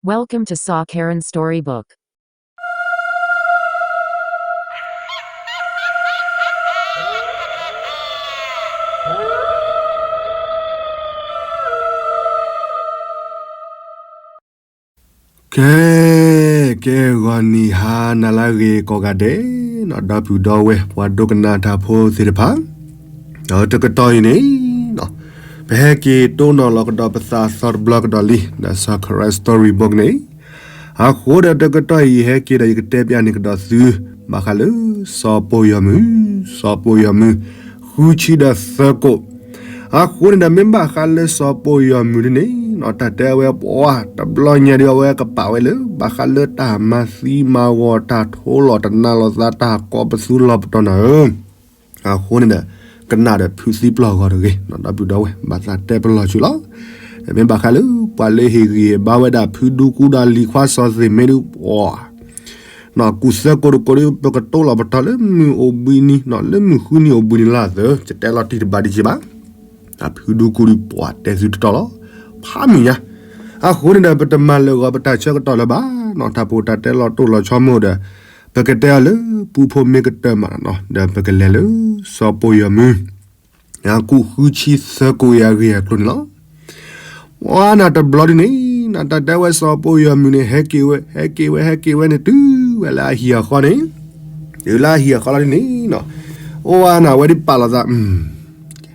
Welcome to Saw Karen Storybook. ကဲ, ကဲ ဂီၤနံၤဟါနၤလၢအဂ့ၤကိးဂၤဒဲး, ဒီပုၢ်ဒီဝဲၢ် ပှၤဒိကနၣ်တၢ်ဖိသ့ၣ်တဖၣ်, ဒီးတကတီၢ်အံၤန့ၣ်, ပဟဲက့ၤတိၢ်နီၣ်လီၤကဒီးပသးသီတဘျီကဒီးလံ, ဒီး Saw Karen Storybook န့ၣ်, အဃိဒီးတကတီၢ်အံၤ ယဟဲက့ၤဒီးယကတဲပျးန့ၢ်ကဒီးသု, ဘၣ်ဃးလၢ စီၤပိာ်ယီၤမုၢ်, စီၤပိာ်ယီၤမုၢ်, ဃုဆံဒီးသၢကိး အဃိန့ၣ်ဒီး မ့ၢ်ဘၣ်ဃးလၢစီၤပိာ်ယီၤမုၢ်ဒ်န့ၣ်, တၢ်တဲဝဲပှၤတဘျီညါဒီး အဝဲကပာ်ဝဲလၢ ဘၣ်ဃးလၢတၢ်မၤသံမၤဂီၤ တၢ်ထိလီၤတနါလီၤသး တၢ်ကိးပသူလီၤပတီၢ်နၤဧၢ, အဃိန့ၣ်ဒီး ကနၣ်ဒီးဖုသံပျီၢ်ဂီၤတဂ့ၤ, ဒီပုၢ်ဒီဝဲၢ် ဘၣ်သးတဲပလီၢ်ဆူလီၤ. မ့ၢ်ဘၣ်ဃးလၢ ပှၤလၢဟ့ၣ်ဂံၢ်ဟ့ၣ်ဘါဝဲဒၣ် ဖုဒူကူဒီးလံၤခွါစီၤသ့ၣ်မ့ၢ်ဒုးပှၤ ကူၣ်သၢကိးတကိးဒီး ပကတိၤလီၤပတီၢ်လၢမုၢ်အိၣ်ဘှံးနံၤ, လၢမုၢ်ဃုနံၤအိၣ်ဘှံးနံၤလၢအသၢ, ယတဲလီၤတံၢ်တဘၣ်ဒံးက့ဘၣ်. ဖုဒူကူဒီးပှၤတဲသုတတီၢ်လီၤ, ဖးမုၢ်ညါ, အဃိန့ၣ်ဒီး ပတမၤလၢာ်ဂီၤပတၢ်ဆၢကတီၢ်လၢၤဘၣ်, တၢ်ဖိတၢ်တဲလီၤတိၢ်လီၤဆီမ့ၢ်ဒီး, ပကတဲအီၤလၢ ပူဖိမ့ၢ်ကတၢၢ်မး, ဒီးပကလဲၤလၢ စီၤပိာ်ယီၤမုၢ် အကူၣ်ဃုဆံသၢကိးအံၤအဂ့ၢ်အကျိၤန့ၣ်လီၤ. ပှၤနၤတဘျီဒ်န့ၣ်, နတၢ်တဲဝဲစီၤပိာ်ယီၤမုၢ်န့ၣ် ဟဲက့ၤဝဲ, ဟဲက့ၤဝဲ, ဟဲက့ၤဝဲန့ၣ် တုၤဝဲလၢအဟံၣ်အဃီန့ၣ်, တုၤလၢအဟံၣ်အဃီလီၤဒ်န့ၣ်, အိၣ်ဝဲနၤဝဲဒ်ပာ်လီၤသး,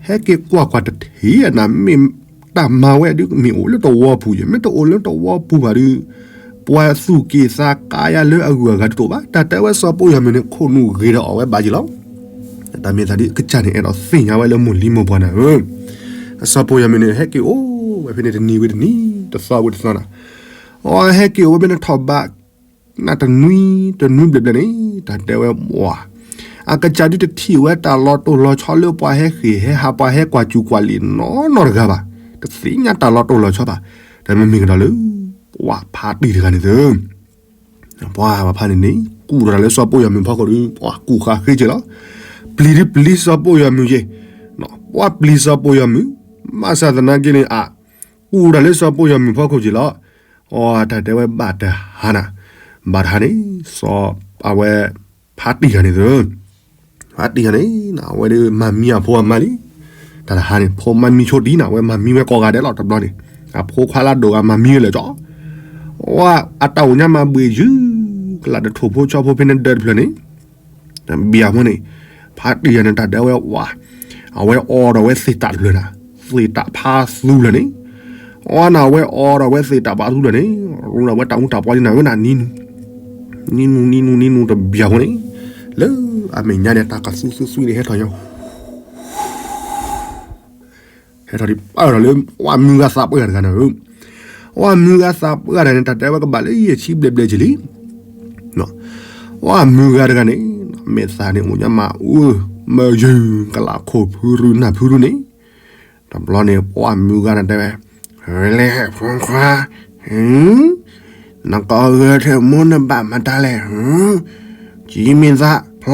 ဟဲက့ၤကွၢ်ကွၢ်တထံၣ်နၤ မ့ၢ်တၢ်မၤဝဲဒုး မ့ၢ်အိၣ်လၢတဝီပူၤယဲ, မ့ၢ်တအိၣ်လၢတဝီပူၤဘၣ်ဒီး ပှၤသူၣ်က့ၣ်သးကါယါလၢအဂုၤအဂၤတအိၣ်ဘၣ်. တၢ်တဲဝဲစီၤပိာ်ယီၤမုၢ်န့ၣ် ခိၣ်နူာ်ဂ့ၤဒီးအီၣ်ဝဲဘၣ်က့ၤလီၤ. တၢ်မ့ၢ်သးဒ်အကစၢ်န့ၣ် အဲၣ်ဒိးသ့ၣ်ညါဝဲလၢမိၢ်လံမိၢ်ပှၢ်နၤဧၢ, စီၤပိာ်ယီၤမုၢ်န့ၣ် ဟဲက့ၤအိၣ်ဝဲဖဲန့ၣ် တနံၤဝံၤတနံၤ, တသီဝံၤတသီနၤ, အဟဲက့ၤအိၣ်ဝဲဖဲန့ၣ်ထီၣ်ဘး နတနွံ, တနွံဘျဲၣ်ဘျဲၣ်န့ၣ် တၢ်တဲဝဲပှၤ အကစၢ်ဒုးတထံၣ်ဝဲတၢ်လီၤတိၢ်လီၤဆီလၢပှၤဟဲဃ့ၢ်ဟဲဟး ပှၤဟဲကွၢ်စူၣ်ကွၢ်လံာ်နီၢ်နီၢ်တဂၤဘၣ်, တသ့ၣ်ညါတၢ်လီၤတိၢ်လီၤဆီဘၣ်. တၢ်မ့မ့ၢ်ကဒီးလၢ ပှၤဖးတံၢ်တဂၤန့ၣ်သၢ, ပှၤဖးန့ၣ်န့ၣ် ကူၣ်တၢ်လၢစီၤပိာ်ယီၤမုၢ်ဖီခိၣ်ဒီး ပှၤကူၣ်ဃာ်ဃ့က့ၤလီၤ. ပျံၤဒုးပျံၤစီၤပိာ်ယီၤမုၢ်ယဲ, ပှၤပျံၤစီၤပိာ်ယီၤမုၢ်, ဘၣ်ဆၣ်သနာ်က့န့ၣ် အ ကူၣ်တၢ်လၢစီၤပိာ်ယီၤမုၢ်ဖီခိၣ်က့ၤလီၤ. အတၢ်တဲဝဲဘၣ်တဟါနၤ, ဘၣ်တဟါန့ၣ် စီၤ အဝဲ ဖးတံၢ်တဂၤန့ၣ်သၢ, ဖးတံၢ်တဂၤန့ၣ် အဝဲဒၣ်မၤမံအဖိအမါလံ. တၢ်တဟါန့ၣ် ဖိမါမံဆိတံၢ်နၤ အဝဲမၤမံဝဲကိးဂၤဒဲးလီၤတဘျီန့ၣ်, အဖိခွါလၢဒိၣ်ဂၤမၤမံဝဲလၢာ်ကၠီ, ဝဲအတၢ်အိၣ်ညါမၤဘှံးယုၢ်, ကလးတထိၣ်ဖိဆီဖိဖဲန့ၣ်ဒၢးတဖျၢၣ်န့ၣ် ဘၣ်အဃိန့ၣ် ဖးတံၢ်တဂၤန့ၣ် တၢ်တဲဝဲဝဲ, အဝဲအိးထီၣ်ဝဲသ့ၣ်တၢ်တဖျၢၣ်နၤ, သ့ၣ်တၢ်ဖးသူဖျၢၣ်န့ၣ်, အဝဲနၤ အဝဲအိးထီၣ်ဝဲသ့ၣ်တၢ်ဖးသူဖျၢၣ်န့ၣ်, ရူဒီးဝဲတၢ်အူတၢ်ပီလံနၤဝဲနၤ နံၤနူၤ, နံၤနူၤ နံၤနူၤ နံၤနူၤတဘၣ်အဃိန့ၣ်, လၢအမဲာ်ညါန့ၣ် တၢ်ကသူသူသွံန့ၣ် ဟဲထီၣ်ညါ ဟဲထီၣ်ဒ်ပၢၢ်ထီၣ်လၢ ပှၤမုၢ်ဂၤသးပှၢ်တဂၤန့ၣ်ဧၢ, ပှၤမုၢ်ဂၤသးပှၢ်တဂၤန့ၣ် တၢ်တဲဝဲကဘၣ်လၢယဲၢ်ဆံဘျဲၣ်ဘျဲၣ်က့ၤလံ, ပှၤမုၢ်ဂၤတဂၤန့ၣ် မဲာ်သၣ်န့ၣ်အိၣ်ညါမးအူ, မ့ၢ်ယုၢ်ကလးခိၣ်ဖုရူနၢ်ဖုရူန့ၣ်, တဘျီန့ၣ် ပှၤမုၢ်ဂၤန့ၣ်တဲဝဲ, လဲၤဖိခွါ, နကိးဂဲၤထၢၣ်မိၢ်နဘၣ်မတၤလဲၣ်, ကၠံမ့ၢ်သးဖျီ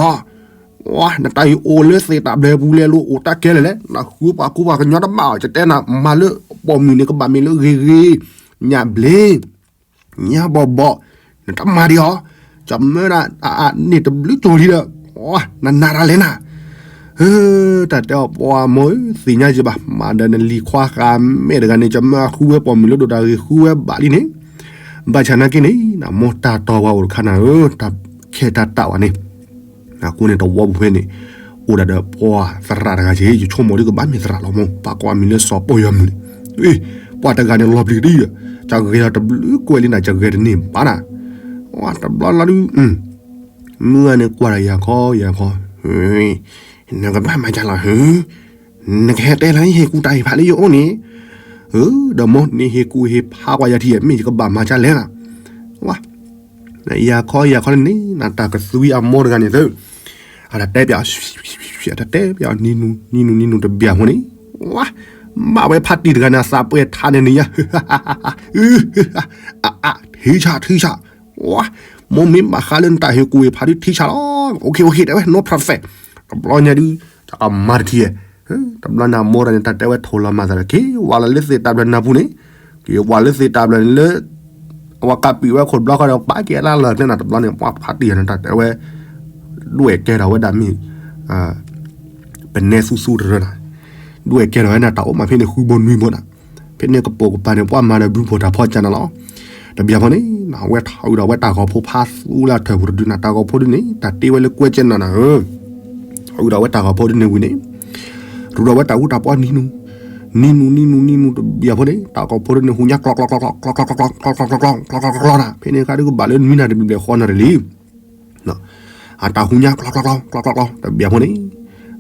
ဝါ နတၢ်အံၤအိၣ်လၢသ့ၣ်တၢ်ဘျၢပူၤလဲၤလိၤအိၣ်တၢ်ကဲလဲၣ်လဲၣ်, နဃုပှၤကူပှၤကညီတဘၣ်အီၤ, ယတဲနၤမၤလၢပိာ်မုၣ်န့ၣ် ကဘၣ်မ့ၢ်လၢဂ့ၤဂ့ၤ, ညၣ်ဘျ့, ညၣ်ဘီၣ်ဘီၣ်, နတမၤဒံးအီၤ, ကမၢဒၣ်အန့ၢ်တဘျုးကၠိလံဒီး, နနာ်တၢ်လဲၣ်နၤ တၢ်တဲအီၤ ပှၤမိၢ်ဧၢ, သ့ၣ်ညါယဘၣ်, မၤဒီးနလံၤခွါဃာ်မဲာ်တဂၤန့ၣ် ကမၢဃုဝဲပိာ်မုၣ်လၢဒိၣ်တၢ်ဂ့ၤဃုဝဲဘၣ်လံန့ၣ်, ဘၣ်ဆၣ်နာ်က့န့ၣ် နမိၢ်တၢ်တီဝဲအိၣ်တခါနၤဧၢ, တၢ်ခဲတၢ်တၢ်ဝဲန့ၣ်, အဃိန့ၣ် တဝီပူၤဖဲန့ၣ် အိၣ်ဒၣ်ဒီးပှၤသရၣ်တဂၤက့ၤ, ယဆိကမိၣ်ဒ်ကဘၣ်မ့ၢ်သရၣ်လီၤမိၢ်, ပာ်ကိးအမံၤလၢစီၤပိာ်ယီၤမုၢ်န့ၣ်, ပှၤတဂၤန့ၣ်လီၤပျံၤတံၢ်ဒီး, ကဂဲၤလီၤတဘျုးကွဲးလံနၤ, ကဂဲၤတန့ၢ်ဘၣ်နၤ, ဝါ တဘျီလီၤဒုး မုၢ်ဂၤန့ၣ် ကွၢ်တၢ်ယၤခီယၤခီ, နကဘၣ်မၤကၢ်လီၤဧၢ, နကဟဲတဲလၢဟ့ၣ်ကူၣ်တၢ်ဟ့ၣ်ဖးလၢယအိၣ်န့ၣ်, ဒီးမိၢ် နဟ့ၣ်ကူၣ်ဟ့ၣ်ဖးကွၢ်ယၤထံၣ်, မ့ၢ်ယကဘၣ်မၤကၢ်လဲၣ်နၤ, ဝါ ယၤခီယၤခီန့ၣ် နတၢ်ကသွံအမိၢ်တဂၤန့ၣ်သၢ, အတတဲပျး, အတတဲပျး နံၤနူၤ နံၤနူၤ နံၤနူၤတဘျီအဃိန့ၣ်, ဝါ ဘၣ်ဝဲဖးတံၢ်တဂၤန့ၣ် အသးပှဲၤထးန့ၣ်န့ၣ်ယါ, အအ ထံဆး ထံဆး, ဝါ မိၢ်မ့ၢ်ဘၣ်ဃးလၢနတၢ်ဟ့ၣ်ကူၣ်ဟ့ၣ်ဖးဒုးထံဆးလီၤ, အိၣ်ခ့ အိၣ်ခ့ တဲဝဲ no problem, တဘျီညါဒုး တၢ်ကမၤတထံၣ်, တဘျီန့ၣ် အမိၢ်တဂၤန့ၣ် တၢ်တဲဝဲထိၣ်လီၤမၤသးဒီး က့ၤဝဲလၢသ့ၣ်တၢ်ဘျၢနၢ်ပူၤန့ၣ်, က့ၤဝဲလၢသ့ၣ်တၢ်ဘျၢန့ၣ်လၢ အဝဲကးပံာ်ဝဲခိၣ်တဘျီဃီဒီး ပာ်ကဲလၢလၢာ်ကျဲနၤတဘျီန့ၣ် ပှၤဖးတံၢ်ယၤန့ၣ် တၢ်တဲဝဲ ဒွဲၣ်ကဲထီၣ်ဝဲဒၣ်မ့ၢ် ပနဲသူသူတရၢနၤ, ဒွဲၣ်ကဲထီၣ်ဝဲန့ၣ် တၢ်အိၣ်မးဖဲန့ၣ် ဃုဘိနွံဘိနၤ, ဖဲန့ၣ်ကပိာ်ကပၤန့ၣ် ပှၤမၤဒီးဘုဖိတၢ်ဖီကၢနၤလီၤ. တဘျီဖိန့ၣ် အဝဲထီၣ်အုးဒီးဝဲတၢ်ဂီၤဖိဖးသူလၢအထၢၣ်ပူၤတဒုနၤ, တၢ်ဂီၤဖိဒုန့ၣ် တၢ်တ့ဝဲလၢကွဲကဲနၤနၤဧၢ, ထီၣ်အုးဒီးဝဲတၢ်ဂီၤဖိဒုန့ၣ်ဝံၤန့ၣ် ရူဒီးဝဲတၢ်အူတၢ်ပီနံၤနူၤ, နံၤနူၤ နံၤနူၤ နံၤနူၤ တဘျီဖိန့ၣ် တၢ်ဂီၤဖိဒုန့ၣ် ဟူညါကျီကျီကျီကျီ ကျီကျီကျီကျီနၤ, ဖဲန့ၣ်အခါဒုကဘၣ်လၢနွံနၣ်ရံၣ်ဘျဲၣ်ဘျဲၣ်ဃီနၣ်ရံၣ်လံ အတၢ်ဟူညါကျီကျီကျီ ကျီကျီကျီ တဘျီဖိန့ၣ်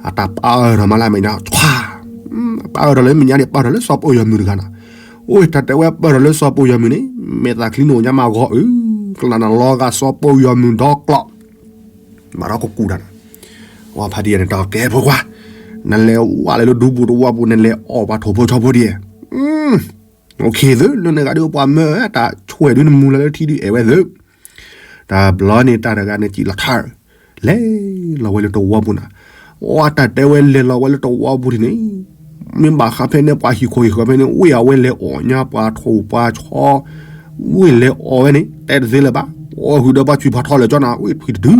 အတၢ်ပာ်အၢၣ်ထီၣ်မးလၢအမဲာ်ညါ ပာ်အၢၣ်ထီၣ်လၢမဲာ်ညါန့ၣ် ပာ်ထီၣ်လၢစီၤပီၢ်ယီၤမုၢ်တဂၤနၤ, အိၣ်တၢ်တဲဝဲပာ်ထီၣ်လၢစီၤပီၢ်ယီၤမုၢ်န့ၣ် မဲာ်သၣ်ချံန့ၣ်အိၣ်ညါမးဂီၤအုး ကလးနၤလီၤဂာ်စီၤပီၢ်ယီၤမုၢ်ဒီကျီ ဘၣ်ဒီးကကူၣ်တၢ်နၤ, ဝဲဖးတံၢ်ယၤန့ၣ် တၢ်ကဲဖိခွါ, နလဲၤဝဲလၢဒူပူၤတဝီပူၤ နလဲၤအီၣ်ပှၤထိၣ်ဖိဆီဖိဒ် အိၣ်ခ့သၢ လၢနဂၤဒုးပှၤမၢ တၢ်ဆွဲၣ်ဒုးနမူလၢလၢထံဒုးအဲၣ်ဝဲသၢ, တဘျီန့ၣ်တၢ်တဂၤန့ၣ်စံၣ်လီၤထါ, လဲၤလီၤဝဲလၢတဝီပူၤနၤ, အတၢ်တဲဝဲလဲၤလီၤဝဲလၢတဝီပူၤဒ်န့ၣ်, မ့ၢ်ဘၣ်ဃးဖဲန့ၣ်ပှၤဟံၣ်ခိၣ်ဟံၣ်ဃၢၤဖဲန့ၣ် ဝ့ၢ်အဝဲလဲၤအီၣ်ညါပှၤထိၣ်ပှၤဆီ, ဝ့ၢ်လဲၤအီၣ်ဝဲန့ၣ် တဲတသ့လၢၤဘၣ်, အီၣ်ဃုာ်ဒီးပှၤဆံၣ်ဖးထီလၢာ်ကၠီနၤ ဝ့ၢ်ထွံၣ်တဒု,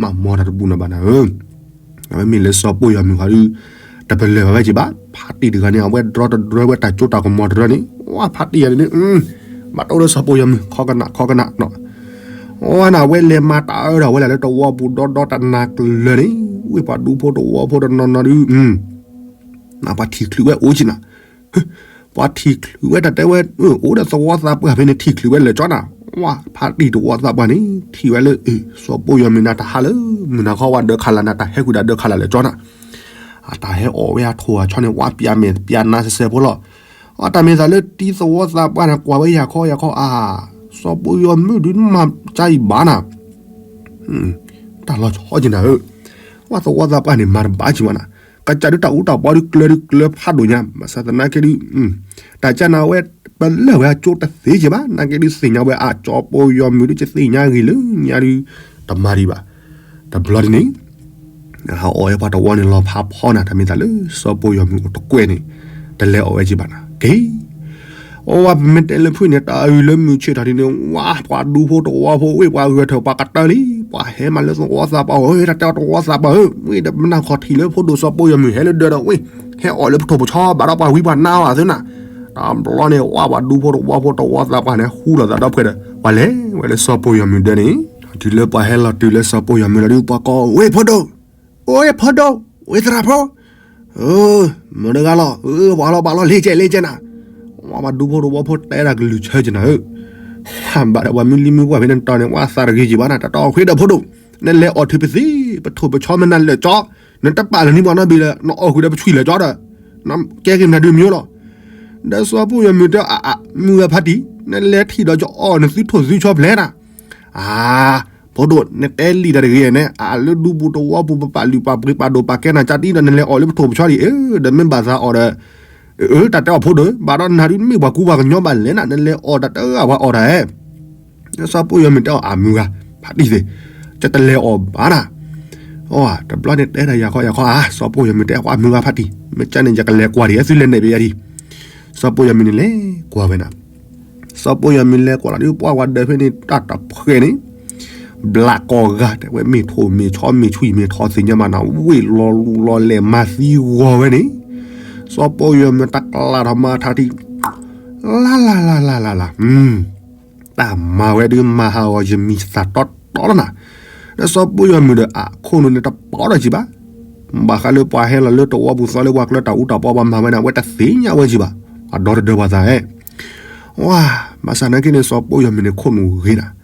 မၤမီတၢ်တဘူၣ်နၤဘၣ်နၤဧၢ အဝဲမ့ၢ်လၢစီၤပီၢ်ယီၤမုၢ်ဃီဒုး, တပလၢၢ်ဘၣ်ဝဲက့ၤဘၣ်, ဖးတံၢ်တဂၤန့ၣ် အဝဲဒြီတဒြီဝဲတၢ်ကၠိတၢ်ကမီၤတရၢန့ၣ်, ဝဲဖးတံၢ်ယၤန့ၣ်, ဘၣ်တအိၣ်လၢစီၤပီၢ်ယီၤမုၢ် ခီကနၣ်ခီကနၣ်, အဝဲန့ၣ် အဝဲလဲၤမၤတၢ်အၢထီၣ်ဝဲလၢတဝီပူၤဒီဒီတနၤကျၢၤန့ၣ်, ဝ့ၢ်ပှၤဒူဖိတဝီဖိတနီၤနီၤဒုး, ပှၤထံၣ်ချုးဝဲအိၣ်က့နၤ ပှၤထံၣ်ချုးဝဲတၢ်တဲဝဲ, အိၣ်ဒီးသဝီသးပှၢ်ဖဲန့ၣ်ထံၣ်ချုးဝဲလၢာ်ကၠီနၤ, ဝဲဖးတံၢ်တဝီသးပှၢ်န့ၣ် ထံၣ်ဝဲလၢ စီၤပီၢ်ယီၤမုၢ်နၤတဟါလၢ မုၢ်နၤခီဝဲဒၢးခးလၢ်နၤ တၢ်ဟဲဃုာ်ဒၣ်ဒၢးခးလၢ်လၢာ်ကၠီနၤ, အတၢ်ဟဲအီၣ်ဝဲအထိၣ်အဆီန့ၣ် ဝဲပျးမဲာ်ပျးနါစဲးစဲးဖိလီၤ, အတၢ်မ့ၢ်သးလၢတံၤသဝီသးပှၢ်န့ၣ် ကွၢ်ဝဲယၤခီယၤခီအါ, စီၤပီၢ်ယီၤမုၢ်ဒုးမၤကါအံၤဘၣ်နၤ တၢ်လီၤဆီက့နၤဧၢ, ဝဲသဝီသးပှၢ်န့ၣ် မၤတဘၣ်က့ၤဝဲနၤ, ကစၢ်ဒုးတၢ်အူတၢ်ပီဒုးကျၢၤဒုးကျၢၤဖးဒိၣ်ညါ, ဘၣ်ဆၣ်သနာ်က့ဒုး, တၢ်ကၢ်နၤဝဲ ပလၢၢ်ဝဲအကၠိတသ့က့ၤဘၣ်, နာ်က့ဒုးသ့ၣ်ညါဝဲအစီၤပီၢ်ယီၤမုၢ်ဒုးကသ့ၣ်ညါဂ့ၤလၢညါဒုး, တမၤဒံးဘၣ်, တဘျီဒ်န့ၣ် ဟးအီၣ်ဝဲပှၤတဝီန့ၣ်လီၤဖးဖီနၤ, တၢ်မ့ၢ်သးလၢစီၤပီၢ်ယီၤမုၢ်အိၣ်တကွဲၢ်န့ၣ်, တလဲၤအီၣ်ဝဲက့ၤဘၣ်နၤ, က့ၤ အဝဲပမ့ၢ်တဲလၢဖုၣ်န့ၣ် တၢ်အုၣ်လၢမုၢ်ဆ့ၣ်ထီၣ်ဒ်န့ၣ် ဝဲပှၤဒူဖိတဝီဖိဝ့ၢ်ပှၤဂဲၤထၢၣ်ပှၤကတၢၢ်လံ, ပှၤဟဲမးလၢသဝီသးပှၢ်ဧၢ, တၢ်တဲအီၤတဝီသးပှၢ်ဧၢ, ဝ့ၢ်ဒီးမနၢ်ခီၣ်ထံးလၢဖိဒိၣ်စီၤပီၢ်ယီၤမုၢ်ဟဲလၢဒၢးဒီးဝ့ၢ်, ဟဲအီၣ်လၢပထိၣ်ပဆီဘၣ်ဒီးပှၤဝံပှၤနါအီၤသ့နၤ, တဘျီန့ၣ် ဝဲပှၤဒူဖိတဝီဖိတဝီသးပှၢ်န့ၣ် ဟူလိာ်သးဒီဖှဲးဒီး ပှၤလဲၤဝဲလၢစီၤပီၢ်ယီၤမုၢ်ဒၢးန့ၣ်, တုၤလၢပှၤဟဲလီၤတုၤလၢစီၤပီၢ်ယီၤမုၢ်လီၤဒုး ပှၤကိး ဝ့ၢ်ဖိဒိၣ် အိၣ်ဝ့ၢ်ဖိဒိၣ်, ဝ့ၢ်သရၣ်ဖိ, မတၤတဂၤလီၤ, ပှၤလီၤဘၣ်လီၤ လ့ၤကဲ လ့ၤကဲနၤ, ဝဲပှၤဒူဖိတဝီဖိတဲတၢ်ကလုၢ်ဆၢက့နၤဧၢ, ဘၣ်ဒီးပှၤမုၢ်လံမုၢ်ပှၢ်ဖဲန့ၣ်တီၤန့ၣ် ဝဲသးတဂ့ၤက့ဘၣ်နၤ, တၢ်တီအီၤဃ့ဒီးဖိဒိၣ်, နလဲၤအီၣ်ထုးပသံး ပထိၣ်ပဆီမနၤလၢာ်ကၠီ, နတပာ်လၢနံၣ်ပှၤနီတဘ့ၣ်လၢ နအီၣ်ဃုာ်ဒီးပဆွံလၢာ်ကၠီဒီး, ကဲက့ၤမနၤဒုးမ့ၢ်လီၤ, ဒီးစီၤပီၢ်ယီၤမုၢ်တဲအါအါ မုၢ်ဂၤဖးတံၢ် နလဲၤထံၣ်ဒီးကအီၣ်နသုထိၣ်သုဆီဖျဲးနၤ အါ, ဖိဒိၣ် နတဲလံာ်တၢ်တဂ့ၤန့ၣ် အလၢဒူပူၤတဝီပူၤ ပပာ်လုၢ်ပာ်ပှ့ၤပာ်ဒိၣ်ပာ်ကဲနၤကၢ်တံၢ်ဒီး နလဲၤအီၣ်လၢပထိၣ်ပဆီဒံး အၢ ဒီးမ့ၢ်ဘၣ်သးအီၣ်ဒီး, အၢ တၢ်တဲအီၤဖိဒိၣ် ဘၣ်ဒီးနၤဒုးမ့ၢ်ပှၤကူပှၤကညီဘၣ်လဲၣ်နၤ နလဲၤအီၣ်တၢ်တဂၤပှၤအီၣ်တၢ်, စီၤပီၢ်ယီၤမုၢ်တဲအီၤ အမုၢ်ဂၤ ဖးတံၢ်သ့ၣ်, ကတလဲၤအီၣ်ဘၣ်နၤ, အတဘျီန့ၣ်တဲဒၣ်ယၤခီယၤခီအါ စီၤပီၢ်ယီၤမုၢ်တဲအီၤ အမုၢ်ဂၤဖးတံၢ် မ့ၢ်ကန့ၣ်ယကလဲၤကွၢ်ဒံး အသုလဲၤနဲၣ်ပယၤဒံး, စီၤပီၢ်ယီၤမုၢ်န့ၣ်လဲၤကွၢ်ဝဲနၤ စီၤပီၢ်ယီၤမုၢ်လဲၤကွၢ်လီၤဒုး ပှၤဝဲဒၢးဖဲန့ၣ် တၢ်တဖှဲးန့ၣ်, ဘျးကီၢ်ဂၤ တဲဝဲမ့ၢ်ထိၣ်မ့ၢ်ဆီ မ့ၢ်ဆွံမ့ၢ်ထီၣ်သ့ၣ်ညါမးနၤ ဝ့ၢ်လီၤလူၤလီၤလဲၢ်မၤသံဂီၤဝဲန့ၣ်, စီၤပီၢ်ယီၤမုၢ်တၢ်ကလးထီၣ်မၤထးထံ, လၢ်လၢ်လၢ်လၢ်လၢ်လၢ်, တၢ်မၤဝဲဒုးမၤဟးဂီၤယမံၤသးတီတီလီၤနၤ, ဒီးစီၤပီၢ်ယီၤမုၢ်ဒီးအခိၣ်နူာ်န့ၣ်တပီဒီးကံဘၣ် ဘၣ်ဃးလၢပှၤဟဲလီၤလၢတဝီပူၤသီလၢပှၤကျၢၤတၢ်အူတၢ်ပီ ပှၤမၤဝဲန့ၣ် အဝဲတသ့ၣ်ညါဝဲကံဘၣ်, ပှၤဒီတဒၢပှၤသးဧၢ, ဝါ, ဘၣ်ဆၣ်နာ်က့န့ၣ် စီၤပီၢ်ယီၤမုၢ်န့ၣ်ခိၣ်နူာ်ဂ့ၤနၤ,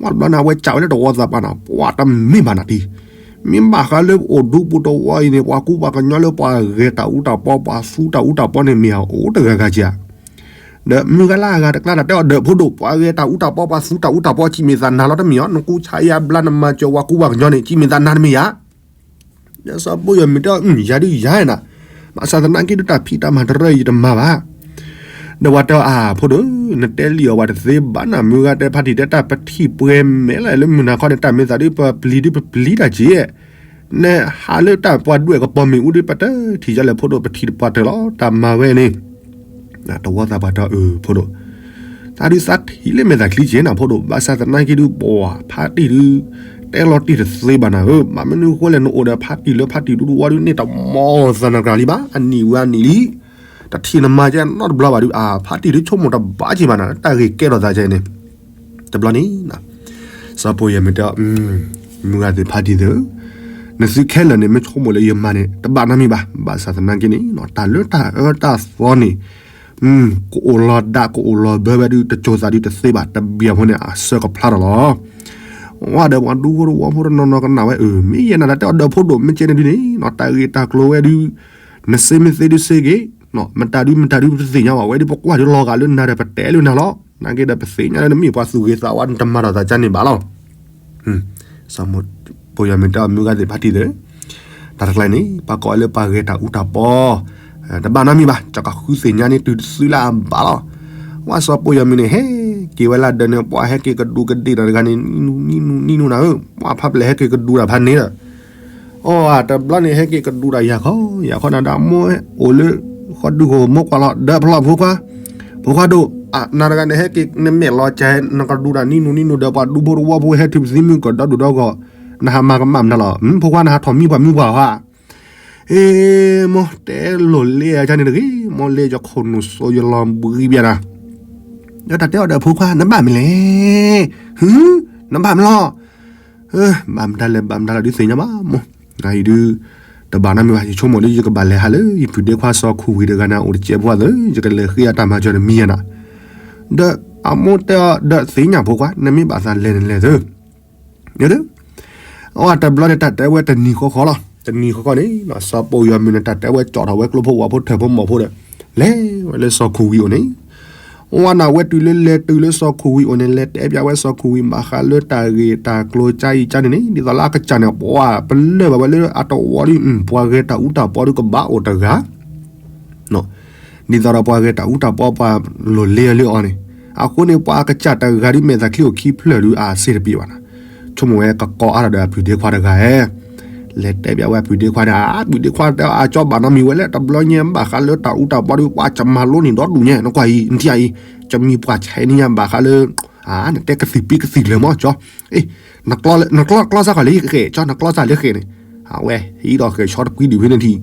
ဝါတဘျီန့ၣ် အဝဲစံးဝဲလၢတဝီသးပှၢ်နၤ ပှၤတမ့ၢ်ဘၣ်နၤတံၢ်, မ့ၢ်ဘၣ်ဃးလၢပအိၣ်ဒူပူၤတဝီအံၤန့ၣ် ပှၤကူပှၤကညီလၢပှၤဂဲၤတၢ်အူတၢ်ပီ ပှၤသူတၢ်အူတၢ်ပီန့ၣ်မ့ၢ်အအိၣ်တဂၤဂၤကံဧါ ဒီးမုၢ်ဂၤလၢအဂၤတကျါတၢ်တဲအီၤဒီးဖိဒိၣ် ပှၤဂဲၤတၢ်အူတၢ်ပီ ပှၤသူတၢ်အူတၢ်ပီ ကံမ့ၢ်သးနၤလီၤတမ့ၢ်ဧါ, နကူဆါယါဘျါနမၤစၢၤပှၤကူပှၤကညီန့ၣ် ကံမ့ၢ်သးနၤတမ့ၢ်ဧါ, ဒီးစီၤပီၢ်ယီၤမုၢ်တဲအီၤ ယၤဒုးယၤနၤ, ဘၣ်ဆၣ်သနာ်က့ဒုးတၢ်ဖံးတၢ်မၤတရၢယတမၤဘၣ် ဒီးပှၤတဲအီၤအါ ဖိဒိၣ် နတဲလံာ်အီၤပှၤတသ့ဘၣ်နၤ, မုၢ်ဂၤတဲဖါတံၢ်တဲတၢ်ပထံၣ်ပှဲၤမဲာ်လၢမုၢ်နၤခီန့ၣ် တၢ်မ့ၢ်သးဒုးပပျံၤဒုးပပျံၤတၢ်က့ နဟးလၢတၢ်ပှၤဒွဲၣ်ကပီၤမ့ၣ်အူဒုး ပတထံၣ်ယါလဲၣ်ဖိဒိၣ် ပထံၣ်တပှၢ်တၢၢ်လီၤ တၢ်မၤဝဲန့ၣ်, တဝီသးပှၢ်တဲအီၤ အၢ ဖိဒိၣ်, တၢ်ဒုးသးထံၣ်လၢမဲာ်သၣ်ချံက့နီၤ ဖိဒိၣ်, ဘၣ်ဆၣ်သနာ်က့ဒုး ပှၤဖါတံၢ်ဒုး တဲလီၤတံၢ်တသ့ဘၣ်နၤဧၢ, ဘၣ်မနုၤအဃိလဲၣ် နအိၣ်ဒီးဖါတံၢ်လၢဖါတံၢ်ဒူဒူဝါဒုး န့ၢ်တမီၢ်သးနကြၤလံဘၣ်, အနံၣ်ဝံၤအနံၣ်လံ, တထံၣ်နမၤကဲနီတဘျီဘၣ်ဒုး အဖါတံၢ်ဒုးဆိကမိၣ်တဘၣ်က့ဘၣ်နၤ, တၢ်ဂ့ၢ်ကဲထီၣ်သးကဲန့ၣ်, တဘျီန့ၣ် စီၤပိာ်ယၤမုၢ်တဲအီၤ, မုၢ်ဂၤသ့ၣ်ဖါတံၢ်သ့ၣ်ဧၢ, နသုခဲလၢာ်န့ၣ် မ့ၢ်ဆိကမိၣ်လၢယမၤန့ၣ် တဘၣ်နီတမံၤဘၣ်, ဘၣ်ဆၣ်သနာ်က့န့ၣ် တၢ်လၢတၢ်အၢတၢ်သီန့ၣ် ကအိၣ်လီၤဒၣ် ကအိၣ်လီၤဘၢဝဲဒုး တစိၤသးဒုးတသ့ဘၣ်, တဘၣ်ဖိန့ၣ် အဆၢကဖျါထီၣ်လီၤ. ဝဲဒီးပှၤဒူဖိတဝီဖိတနီၤနီၤကနၣ်ဝဲ, အၢ မ့ၢ်ယဲနၤတၢ်တဲအီၤဒီးဖိဒိၣ် မ့ၢ်ကဲန့ၣ်ဒုးန့ၣ် တၢ်ဂ့ၢ်တၢ်ကျိၤဝဲဒုး နစ့မ့ၢ်သ့ဒုးစ့ဂ့ၤ, မတၤဒုးမတၤဒုးပတသ့ၣ်ညါဘၣ်, ဝဲဒုးပကွၢ်ဒုးလီၤဂာ်လၢနၤဒီး ပတဲလၢနၤလီၤ, နာ်က့ဒီးပသ့ၣ်ညါလၢနမ့ၢ်ပှၤသူၣ်ဂ့ၤသးဝါ နတမၤထီၣ်သးကန့ၣ်ဘၣ်လီၤ. စီၤပိာ်ယၤမုၢ်တဲအီၤ မုၢ်ဂၤသ့ၣ်ဖါတံၢ်သ့ၣ်, တၢ်တကျါန့ၣ် ပှၤကိးဝဲလၢပှၤဂဲၤတၢ်အူတၢ်ပီ, တဘၣ်နီတမံၤဘၣ်, ကဃုသ့ၣ်ညါန့ၢ်တုၤသုလၢအဘၣ်လီၤ. ဝဲစီၤပိာ်ယၤမုၢ်န့ၣ် ဟဲက့ၤဝဲလၢဒၢးန့ၣ် ပှၤဟဲက့ၤကဒူးကဒ့ၣ်တၢ်တဂၤန့ၣ် နံနူနံနူနံနူနၤဧၢ, ပှၤဖါပျဲၢ်ဟဲက့ၤကဒူးတၢ်ဖးန့ၣ်ဒီး အိၣ် တဘျီန့ၣ် ဟဲက့ၤကဒူးတၢ်ယၤခီ ယၤခီနၤဒီး အမိၢ်အိၣ်လၢဃီဒုးဃိ မိၢ်ကွၢ်လီၤဒီးဖျီၣ်ဖိခွါ, ဖိခွါဒိၣ်, နၤတဂၤန့ၣ် ဟဲက့ၤနမဲာ်လီၤကၢ် နကဒူးတၢ်နံနူနံနူဒီး ပှၤဒူဖိတဝီဖိ ဟဲထုးပသံမုၢ်ကဒီဒူၣ်ဒီဂီၢ်, နဟးမၤကမၣ်မတၤလီၤ, ဖိခွါနဟးထီၣ်မံပှၤမုၢ်ပှၢ်ဧါ. အ့ မိၢ်တဲလိာ်လ့အကန့ၣ်တဂ့ၤ, မိၢ်လ့ယခိၣ်နူာ်စိယလီၤဘှံးဘၣ်နၤ, ဒီးတၢ်တဲအီၤဒီးဖိခွါ နဘၣ်မနုၤလဲၣ်, ဟူ, နဘၣ်မနုၤလီၤ ဘၣ်မတၤလဲၣ် ဘၣ်မတၤလဲၣ်ဒုးသ့ၣ်ညါဘၣ်မိၢ်, အံၤဒုး တဘၣ်နီတမံၤဘၣ်, ယဆိကမိၣ်လၢယကဘၣ်လဲၤဟးလၢ ယပုၢ်ဒ့ခွါစီၤခိၣ်ဝံၤတဂၤန့ၣ် အိၣ်တစဲးဖိသ့ၣ် ယကလဲၤဃ့အတၢ်မၤစၢၤတမံၤယၤနၤ, ဒီးအမိၢ်တဲအီၤဒီးသ့ၣ်ညါဖိခွါ နမ့ၢ်ဘၣ်သးလဲၤန့ၣ်လဲၤသု, အဝဲတဘျီန့ၣ် တၢ်တဲဝဲတနံၤဃီဃီလီၤ, တနံၤဃီဃီန့ၣ် စီၤပိာ်ယီၤမုၢ်န့ၣ် တၢ်တဲဝဲကၠီၣ်ထီၣ်ဝဲကျိဖိဝၣ်ဖိထၢၣ်ဖိမီၢ်ဖိဒီး လဲၤဝဲလၢစီၤခိၣ်ဝံၤအိၣ်န့ၣ်, ဝဲနၢ်ဝဲတုၤလၢလဲၤတုၤလၢစီၤခိၣ်ဝံၤအိၣ်န့ၣ် လဲၤတဲပျးဝဲစီၤခိၣ်ဝံၤ ဘၣ်ဃးလၢတၢ်ဂ့ၢ်တၢ်ကျိၤကါအံၤကါန့ၣ်န့ၣ် ဒ်သိးလၢအကစၢ်န့ၣ် ပှၤပလၢၢ်ဘၣ်ဝဲလၢအတဝီဒီး ပှၤဂဲၤတၢ်အူတၢ်ပီဒီးကဘၣ်အိၣ်တဂၤ ဒ်သိးဒီးပှၤဂဲၤတၢ်အူတၢ်ပီ ပှၤလိၤလ့လၢအီၤန့ၣ်, အဃိန့ၣ် ပှၤအကစၢ်တဂၤဒုးမဲာ်သးချံအိၣ်ခံဖျၢၣ်ဒုးအစ့တပ့ၤဘၣ်နၤ, ဆိကမိၣ်ဝဲကကိးအါထီၣ်ဒီးအပုၢ်ဒ့ခွါတဂၤဧၢ, လဲၤတဲပျးဝဲအပုၢ်ဒ့ခွါန့ၣ် အပုၢ်ဒ့ခွါတဲအကၠီဘၣ်နီတမံၤဝဲလၢတဘျီညါ ဘၣ်ဃးလၢတၢ်အူတၢ်ပီဒီး ပှၤကမၤလိန့ၢ်ဒီဒူၣ်ညါ နကွၢ်အံၤ နထံၣ်အံၤ, ကမံၤပှၢ်ဆဲးန့ၢ်ညါ ဘၣ်ဃးလၢ နတဲကသံၣ်ပံကသံၣ်ကျၢၤမီၢ်ကၠီ, နကျီစၢ်ဃီၤလၢယဃဲၤကၠီ နကျီစၢ်လၢဃဲၤန့ၣ်, အဝဲဟံးဒီးဃဲၤဆီတကွံဒံးဖဲန့ၣ်ထံး,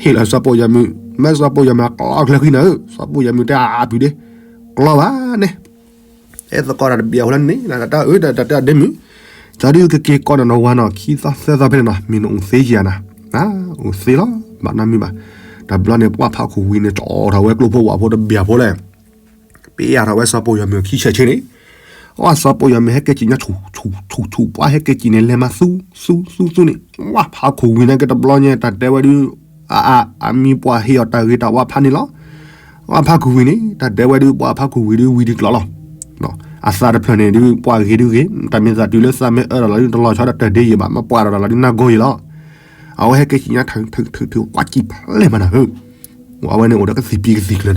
ဟ့ၣ်လီၤစီၤပိာ်ယီၤမုၢ်, မ့ၢ်စီၤပိာ်ယီၤမုၢ်အကျီကျၢၤဃံနၤဧၢ, စီၤပိာ်ယီၤမုၢ်တဲအပုၢ်ဒ့, ကျီဘၣ်န့ၣ် အဲသကိးတၢ်တဘၣ်အဃိလၢန့ၣ် တၢ်အၢတၢ်တဲအဒ့မုၢ်, ကၠီဒုးကက့ၤကိးနနီၢ်ဝၤနီၢ်ခံသီသၢသီဖဲန့ၣ်နီၤ မ့ၢ်နအိၣ်သ့ယၤနၤ, အိၣ်သ့လီၤ ဘၣ်နီတမံၤဘၣ်, တဘျီန့ၣ် ပှၤဖးခိၣ်ဝံၤန့ၣ် ကၠီၣ်ထီၣ်ဝဲကျိဖိဝၣ်ဖိတဘၣ်ဖိလဲၣ်, ပ့ၢ်ယၤထီၣ်ဝဲစီၤပိာ်ယီၤမုၢ်ခံဆဲးဆ့န့ၣ်, အဝဲစီၤပိာ်ယီၤမုၢ်ဟဲကဲကံၣ်ညါဆူၣ်ဆူၣ်ဆူၣ် ပှၤဟဲကဲကံၣ်န့ၣ် လဲၤမၤသူသူသူသူန့ၣ်, ဝဲဖးခိၣ်ဝံၤန့ၣ်က့ၤတဘျီညါ တၢ်တဲဝဲဒုး, အအ အမံၤပှၤဟ့ၣ်အီၤတၢ်ဂ့ၤတၢ်ဝါဖးန့ၣ်လီၤ, ဝဲဖးခိၣ်ဝံၤန့ၣ် တၢ်တဲဝဲဒုး ပှၤဖးခိၣ်ဝံၤဒုးဝံၤဒုးကျိၤလီၤ, အသးတဖျၢၣ်န့ၣ်ဒုး ပှၤဂ့ၤဒုးဂ့ၤ တၢ်မ့ၢ်သးတုၤလၢသးမ့ၢ်အၢတၢ်လီၤဒုး တလီၤဆီဒီးတၢ်ဒ့ယံာ်ဘၣ် မ့ၢ်ပှၤဒီးတၢ်လီၤဒုးနၢ်ဂီၢ်ယံာ်လီၤ, အဝဲဟဲကဲကံၣ်ညါထုထုထု ပှၤကံၣ်ဖျဲၣ်မးနၤဧၢ အဝဲန့ၣ်အိၣ်ဒီးကသံၣ်ပံကသံၣ်ကျၢၤနၤ,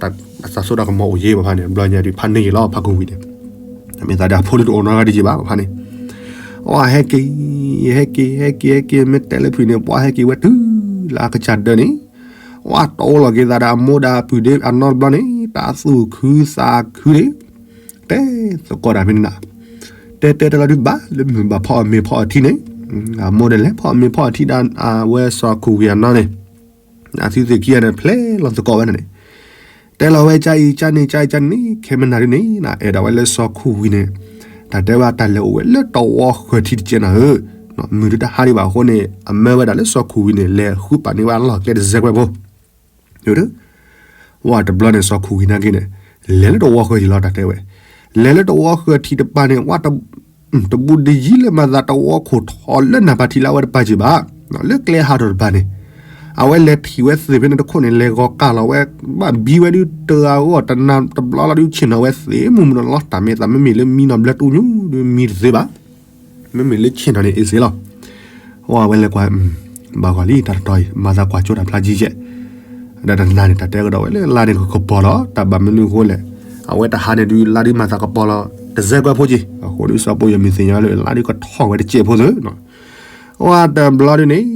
တၢ်သးစီတၢ်ကမီၤအိၣ်ယဲၢ်ဘၣ်ဖးန့ၣ် ဘျီညါဒုးဖးန့ၢ်ယံာ်လီၤ ဖးခိၣ်ဝံၤန့ၣ်, မ့ၢ်သးဒၣ်ဖိဒုးတအိၣ်နီတဂၤဒံးယံာ်ဘၣ်ဖးန့ၣ်, အဝဲဟဲက့ၤ, ဟဲက့ၤ ဟဲက့ၤ ဟဲက့ၤ မ့ၢ်တဲလၢဖုၣ်န့ၣ် ပှၤဟဲက့ၤဝဲတုၤလၢအကစၢ်ဒၢးန့ၣ်, အဝဲတီလီၤက့ၤသးဒီးအမိၢ်ဒီးအပုၢ်ဒ့အနီတဘျီန့ၣ် တၢ်သူၣ်ခုသးခုန့ၣ်, တဲသကိးတၢ်ဖဲန့ၣ်နၤ, တဲတဲတၢ်လီၤဒုးဘၣ်လၢမုၢ်ဘၣ်ဖီအီၣ်မ့ၤဖီအီထံန့ၣ်, အမိၢ်ဒီးလဲၤဖီအီၣ်မ့ၤဖီအီထံဒီး အဝဲစီၤခိၣ်ဝံၤအနီၢ်န့ၣ်, အသုသ့ၣ်ခံဂၤန့ၣ် ဖျဲလီၤသကိးဝဲန့ၣ်, တဲလီၤဝဲကၠါအံၤကၠါန့ၣ် ကၠါအံၤကၠါန့ၣ် ခဲမနၤဒ်န့ၣ် အဲၣ်ဒိးဝဲလၢစီၤခိၣ်ဝံၤန့ၣ်, တၢ်တဲဝဲတၢ်လဲၤအိၣ်ဝဲလၢတဝီဃၢၤထံတကဲနၤဧၢ, မုၢ်ဒုးတဟါဒံးဘၣ်အဃိန့ၣ် အမၢဝဲဒၣ်လၢစီၤခိၣ်ဝံၤန့ၣ် လဲၤဃုပာ်န့ၢ်ဝဲအလီၢ်ကျဲတစဲးကွဲးဖိ ဝဲတဘျီန့ၣ် စီၤခိၣ်ဝံၤနာ်က့န့ၣ် လဲၤလၢတဝီဃၢၤယံၤလီၤ တၢ်တဲဝဲ, လဲၤလၢတဝီဃၢၤထံတပၤန့ၣ် ဝဲ တဘူးတယံၤလၢမၤသးတဝီခိၣ်ထီၣ်လၢနၢ်ပၢၢ်ထံလၢအဝဲတပၤက့ၤဘၣ်, လၢကျဲဟးထီၣ်တပၤန့ၣ်, အဝဲလဲၤထံၣ်ဝဲသ့ၣ်ဖဲန့ၣ်တခိၣ်န့ၣ် လဲၤဂီၤကၢ်လီၤဝဲ, ဘၣ်ဘံဝဲဒုးတဂၤဂီၢ်တနၤတဘျီလီၤဒုးဆ့ၣ်နီၤဝဲသ့ၣ်မုၢ်မုၢ်နီၤလီၤ တၢ်မ့ၢ်သးမ့မ့ၢ်လၢမံနီၤဘျၢတူၢ်ညူဒုးမံတသ့ဘၣ် မ့မ့ၢ်လၢဆ့ၣ်နီၤန့ၣ်အ့ၣ်စ့လီၤ. အဝဲလဲၤကွၢ်, ဘၣ်ဂီၤလံ တၢ်တတီၤအံၤ မၤသးကွၢ်ကၠိတၢ်ဖျါကံကဲး, ဒီးတနၤန့ၣ် တၢ်တဲကဒီးဝဲလၢလါန့ၣ်ကကပီၤလီၤ တၢ်ဘၣ်မနုၤအဃိလဲၣ်, အဝဲတဟါန့ၣ်ဒုး လါဒုးမၤသးကပီၤလီၤ တစဲးကွဲးဖိက့ၤ, အဃိဒုးစီၤပိာ်ယီၤမုၢ်သ့ၣ်ညါလၢ လါဒုးကထီၣ်ဝဲတစဲးဖိသ့ၣ် အဝဲတဘျီဒုးန့ၣ်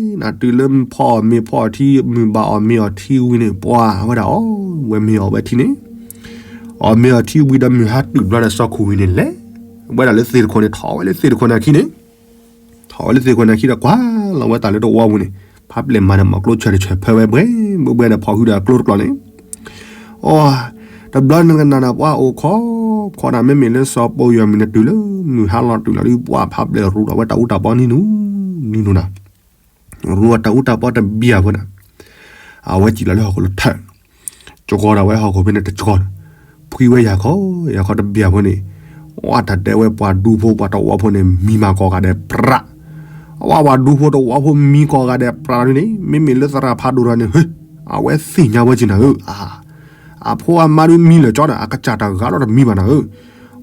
တုၤလၢဖီအီၣ်မ့ၤဖီအီၣ်ထံ မုၢ်ဘၣ်အီၣ်မ့ၤအီၣ်ထံဝံၤန့ၣ် ပှၤဝဲဒၣ်အီၣ်ဝဲမ့ၤအီၣ်ဝဲထံန့ၣ်, အီၣ်မ့ၤအီထံဝံၤဒီးမုၢ်ဟါတုၤဘျီဒီးစီၤခိၣ်ဝံၤန့ၣ်လဲၤဝဲဒၣ်လၢသ့ၣ်တခိၣ်န့ၣ် ထီၣ်ဝဲလၢသ့ၣ်တခိၣ်န့ၣ်အခံန့ၣ်, ထီၣ်ဝဲလၢသ့ၣ်တခိၣ်န့ၣ်အခံဒီးကွၢ်လီၤဝဲတၢ်လၢတဝီပူၤန့ၣ်, ဖးပျဲၢ်မၤဒီးမီၤကျိဆၢတဆၢဖၢဝဲဘှဲဘှဲဘှဲဒီးဖီၣ်ဟုဒီးအကျိတကျီန့ၣ်, အီ, တဘျီန့ၣ်ကနၣ်န့ၣ် ပှၤအိၣ်ခိးခိးန့ၣ် မ့မ့ၢ်လၢစီၤပိၢ်ယီၤမုၢ်န့ၣ်တုၤလၢ မုၢ်ဟါလီၤတုၤလီၤဒုး ပှၤဖးပျဲၢ်ရူးဒီးဝဲတၢ်အူတၢ်ပီနံၤနူၤ, နံၤနူၤနၤ ရူးတၢ်အူတၢ်ပီတဘံၣ်အဃိန့ၣ်, အဝဲစံၣ်လီၤလၢဟီၣ်ခိၣ်လၢထၢၣ်, ကၠီဒီးဝဲဟီၣ်ခိၣ်ဖဲန့ၣ်တကၠီန့ၣ်, ဖှံဝဲယၤခီ, ယၤခီတဘံၣ်အဃိန့ၣ်, အဝဲတၢ်တဲဝဲပှၤဒူဖိပှၤတဝီဖိန့ၣ် မံမၤကိးဂၤဒဲးပြး, အဝဲပှၤဒူဖိတဝီဖိမံကိးဂၤဒဲးပြးလီၤဒ်န့ၣ် မ့မ့ၢ်လၢသရၣ်ဖးဒိၣ်တဂၤန့ၣ် ဟ့, အဝဲသ့ၣ်ညါဝဲက့ၤနၤဧၢ, အ အဖိအမါဒုးမံလၢာ်ကၠီဒီး အကစၢ်တဂၤဒီးတမံဘၣ်နၤဧၢ,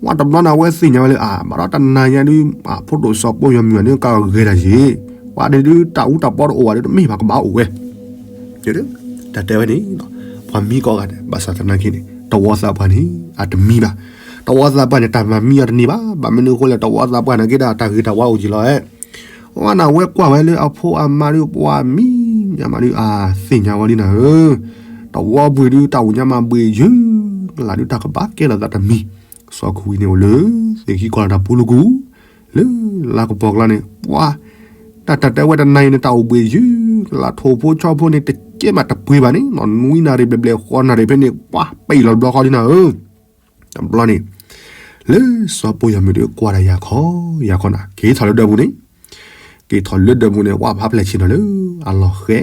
ဝဲတဘျီန့ၣ် အဝဲသ့ၣ်ညါဝဲလၢအ ဘၣ်ဒီးတနၤညါဒုး အဖိဒိၣ်စီၤပိၢ်ယီၤမုၢ်အန့ၣ် ကဂ့ၤတၢ်ယ့ၣ်, ပှၤဒုးတၢ်အူတၢ်ပီတအိၣ်ဘၣ်ဒီးတမ့ၢ်ဘၣ်ကဘၣ်အိၣ်ဝဲ, တၢ်တဲဝဲန့ၣ်, ပှၤမံကိးဂၤဒဲး ဘၣ်ဆၣ်သနာ်က့န့ၣ် တဝီသးပှၢ်န့ၣ် အတမံဘၣ်, တဝီသးပှၢ်န့ၣ် တၢ်မၤမံအီၤတန့ၢ်ဘၣ်, ဘၣ်မနုၤအဃိလဲၣ် တဝီသးပှၢ်န့ၣ်က့ဒီး တၢ်ဂ့ၤတၢ်ဝါအိၣ်က့ၤလီၤဧဲ အဝဲန့ၣ် အဝဲကွၢ်ဝဲလၢအဖိအမါဒုး ပှၤမံညါမးဒုး အသ့ၣ်ညါဝဲဒ်နၤဧၢ, တဝီပူၤဒုး တၢ်အိၣ်ညါမးဘှ့ၣ်ယုၢ်ကလးဒုး တၢ်ကဘၣ်ကဲထီၣ်သးတမံၤ, စီၤခိၣ်ဝံၤန့ၣ်အိၣ်လၢ သ့ၣ်ခံကီၢ်လၢတၢ်ပူၤလိာ်ကူၣ်, လၢလါကပီၤကျါန့ၣ် ပှၤ တၢ်တၢ်တဲဝဲတနၤအံၤန့ၣ် တၢ်အိၣ်ဘှ့ၣ်ယုၢ်ကလး ထိၣ်ဖိဆီဖိန့ၣ် တကဲမးတပှ့ၤဘၣ်န့ၣ် နီၢ်နွံနၣ်ရံၣ်ဘျဲၣ်ဘျဲၣ် ဃိးနၣ်ရံၣ်ဖဲန့ၣ် ပှၤပံးလီၤဘျီဃီဒ်နၤဧၢ တဘျီန့ၣ် လၢစီၤပိၢ်ယီၤမုၢ်ဒုးကွၢ်ဒီးယၤခီ, ယၤခီနၤ က့ၤထီၣ်လၢဒၢးပူၤန့ၣ်, က့ၤထီၣ်လၢဒၢးပူၤန့ၣ် ပှၤဖးပျဲၢ်ဆ့ၣ်နီၤလၢ အလီၢ်ဃဲ,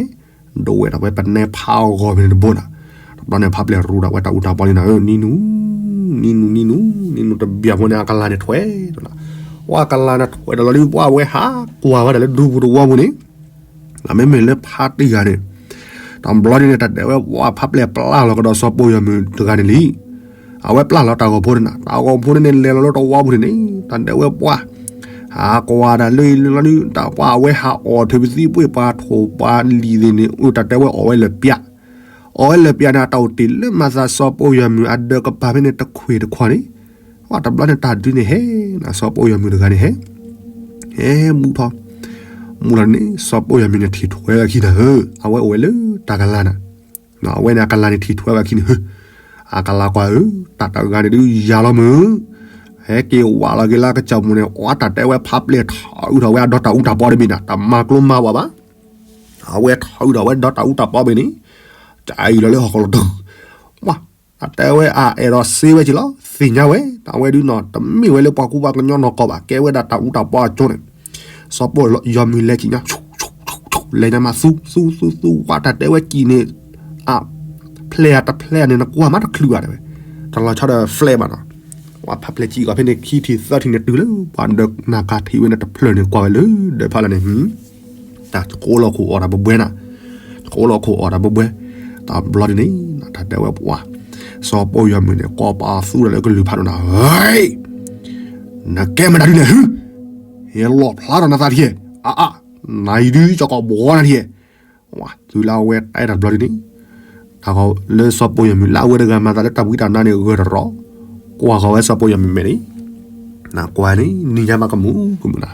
ဒိးဝဲဒၣ်ဝဲပနဲဖးအဂီၢ်ဖဲန့ၣ်တဘိနၤ, တဘျီန့ၣ် ဖးပျဲၢ်ရူးဒီးဝဲတၢ်အူတၢ်ပီလံနၤဧၢ, နံၤနူၤ, နံၤနူၤ, နံၤနူၤ, နံၤနူၤတဘံၣ်အဃိန့ၣ် အကလၤန့ၣ်ထွဲဒီးနၤ, ပှၤကလၤန့ၣ်ထွဲဒီးလီၤဒုး ပှၤဝဲဟးကွၢ်ဝဲဒၣ်လၢဒူပူၤတဝီပူၤန့ၣ် မ့မ့ၢ်လၢဖးတံၢ်ဂၤန့ၣ်, တဘျီန့ၣ်န့ၣ် တၢ်တဲဝဲပှၤဖးပျဲၢ်ပျၢ်လီၤကဒီးစီၤပိၢ်ယီၤမုၢ်တဂၤန့ၣ်လံ. အဝဲပျၢ်လီၤတၢ်ဂီၤဖိန့ၣ်နၤ, တၢ်ဂီၤဖိန့ၣ်န့ၣ် လဲၤလီၤလၢတဝီပူၤန့ၣ်န့ၣ် တၢ်တဲဝဲပှၤ ဟးကွၢ်ဒၣ်လၢလီၤဒုး တၢ်ပှၤအဝဲဟးအီၣ်ထုးပသံးပှ့ၢ် ပှၤထိၣ်ပှၤလံၤသ့ၣ်န့ၣ် အိၣ်တၢ်တဲဝဲအီၣ်ဝဲလၢာ်ပျး, အီၣ်ဝဲလၢာ်ပျးန့ၣ် အတၢ်အိၣ်တ့ၢ်လၢမၤသးစီၤပိၢ်ယီၤမုၢ်အဒၢးကပၤဖဲန့ၣ်တခွ့ၣ်တခွါန့ၣ်, ပှၤတဘျီန့ၣ်တၢ်ဒုးန့ၣ်ဟဲနၤ စီၤပိၢ်ယီၤမုၢ်တဂၤန့ၣ်ဟဲ ဟဲမူထီၣ်, မူထီၣ်န့ၣ် စီၤပိၢ်ယီၤမုၢ်န့ၣ်ထံၣ်ထွဲဝဲအခံနၤဧၢ, အဝဲအိၣ်ဝဲလၢတၢ်ကလၤနၤ, အဝဲန့ၣ်အကလၤန့ၣ်ထံၣ်ထွဲဝဲအခံန့ၣ်ဧၢ, အကလၤကွၢ်ဧၢ, တၢ်တဂၤန့ၣ်ဒုးယၤလီၤမုၢ်, ဟဲက့ၤဝးလီၤက့ၤလၢကစၢၢ်ပူၤန့ၣ် အတၢ်တဲဝဲဖးပျဲၢ်ထီၣ်အုးထီၣ်ဝဲအဒီတၢ်အူတၢ်ပီတဘ့ၣ်နၤ တမၤကျိမၤဝးဘၣ်, အဝဲထီၣ်အုးထီၣ်ဝဲဒီတၢ်အူတၢ်ပီဘ့ၣ်န့ၣ်, ကအံၤလီၤလၢဟီၣ်ခိၣ်လီၤတၢ် ပှၤ တၢ်တဲဝဲအအဲၣ်ဒိးစ့ဝဲက့ၤလီၤ, သ့ၣ်ညါဝဲ အဝဲဒုးနီၤ တမ့ၢ်ဝဲလၢပှၤကူပှၤကညီနီၢ်ကီၢ်ဘၣ်, ကဲဝဲဒၣ်တၢ်အူတၢ်ပီအကၠိန့ၣ်, စီၤပိၢ်ယီၤမုၢ်လဲၤကံၣ်ညါ, လဲၤညါမးသူသူသူသူ ပှၤတၢ်တဲဝဲကံၣ်န့ၣ်, အဖျဲၣ်တဖျဲၣ်န့ၣ် နကွၢ်မးတချုးဘၣ်တဲဝဲ, တလီၤဆီဒီးဖျဲၣ်ဘၣ်နီၤ, ပှၤဖးဖျဲၣ်ကံၣ်ကီၢ်ဖဲန့ၣ် ခံထံၣ်သၢထံၣ်န့ၣ်တုၤလၢ ပှၤဒၢးနၢ်ကၤထံၣ်ဝဲန့ၣ်တဖျၢၣ်န့ၣ် ကွၢ်ဝဲလၢဒၢးဖးလၢ်န့ၣ် တၢ်ကိးလီၤခိၣ်အီၣ်တၢ်ဘှဲဘှဲနၤ, ကိးလီၤခိၣ်အီၣ်တၢ်ဘှဲဘှဲ, တဘျီဒ်န့ၣ် တၢ်တဲဝဲပှၤ, စီၤပိၢ်ယီၤမုၢ်န့ၣ် ကိးပသူဒီးလၢကလုၢ်ဖးဒိၣ်နၤ, နကဲမတၤဒ်လဲၣ်ဟု, ဟဲလီၣ်ဖျါထီၣ်နသးထံၣ်, အအ, နၤအံၤဒုးကီၢ်ကီၢ်ဘှီနၤထံၣ်, တုၤလၢအဝဲတဲတဘျီဒ်န့ၣ် တၢ်ကီလၢစီၤပိၢ်ယီၤမုၢ်လၢအဝဲတဂၤမၤသးလၢတၢ်ဝံတၢ်နါန့ၣ်ဂၢၢ်တရီ, ကွၢ်ဃီၤဝဲစီၤပိၢ်ယီၤမုၢ်မဲာ်န့ၣ်, နကွၢ်န့ၣ် နံၤညါမးကမူၤကမူၤန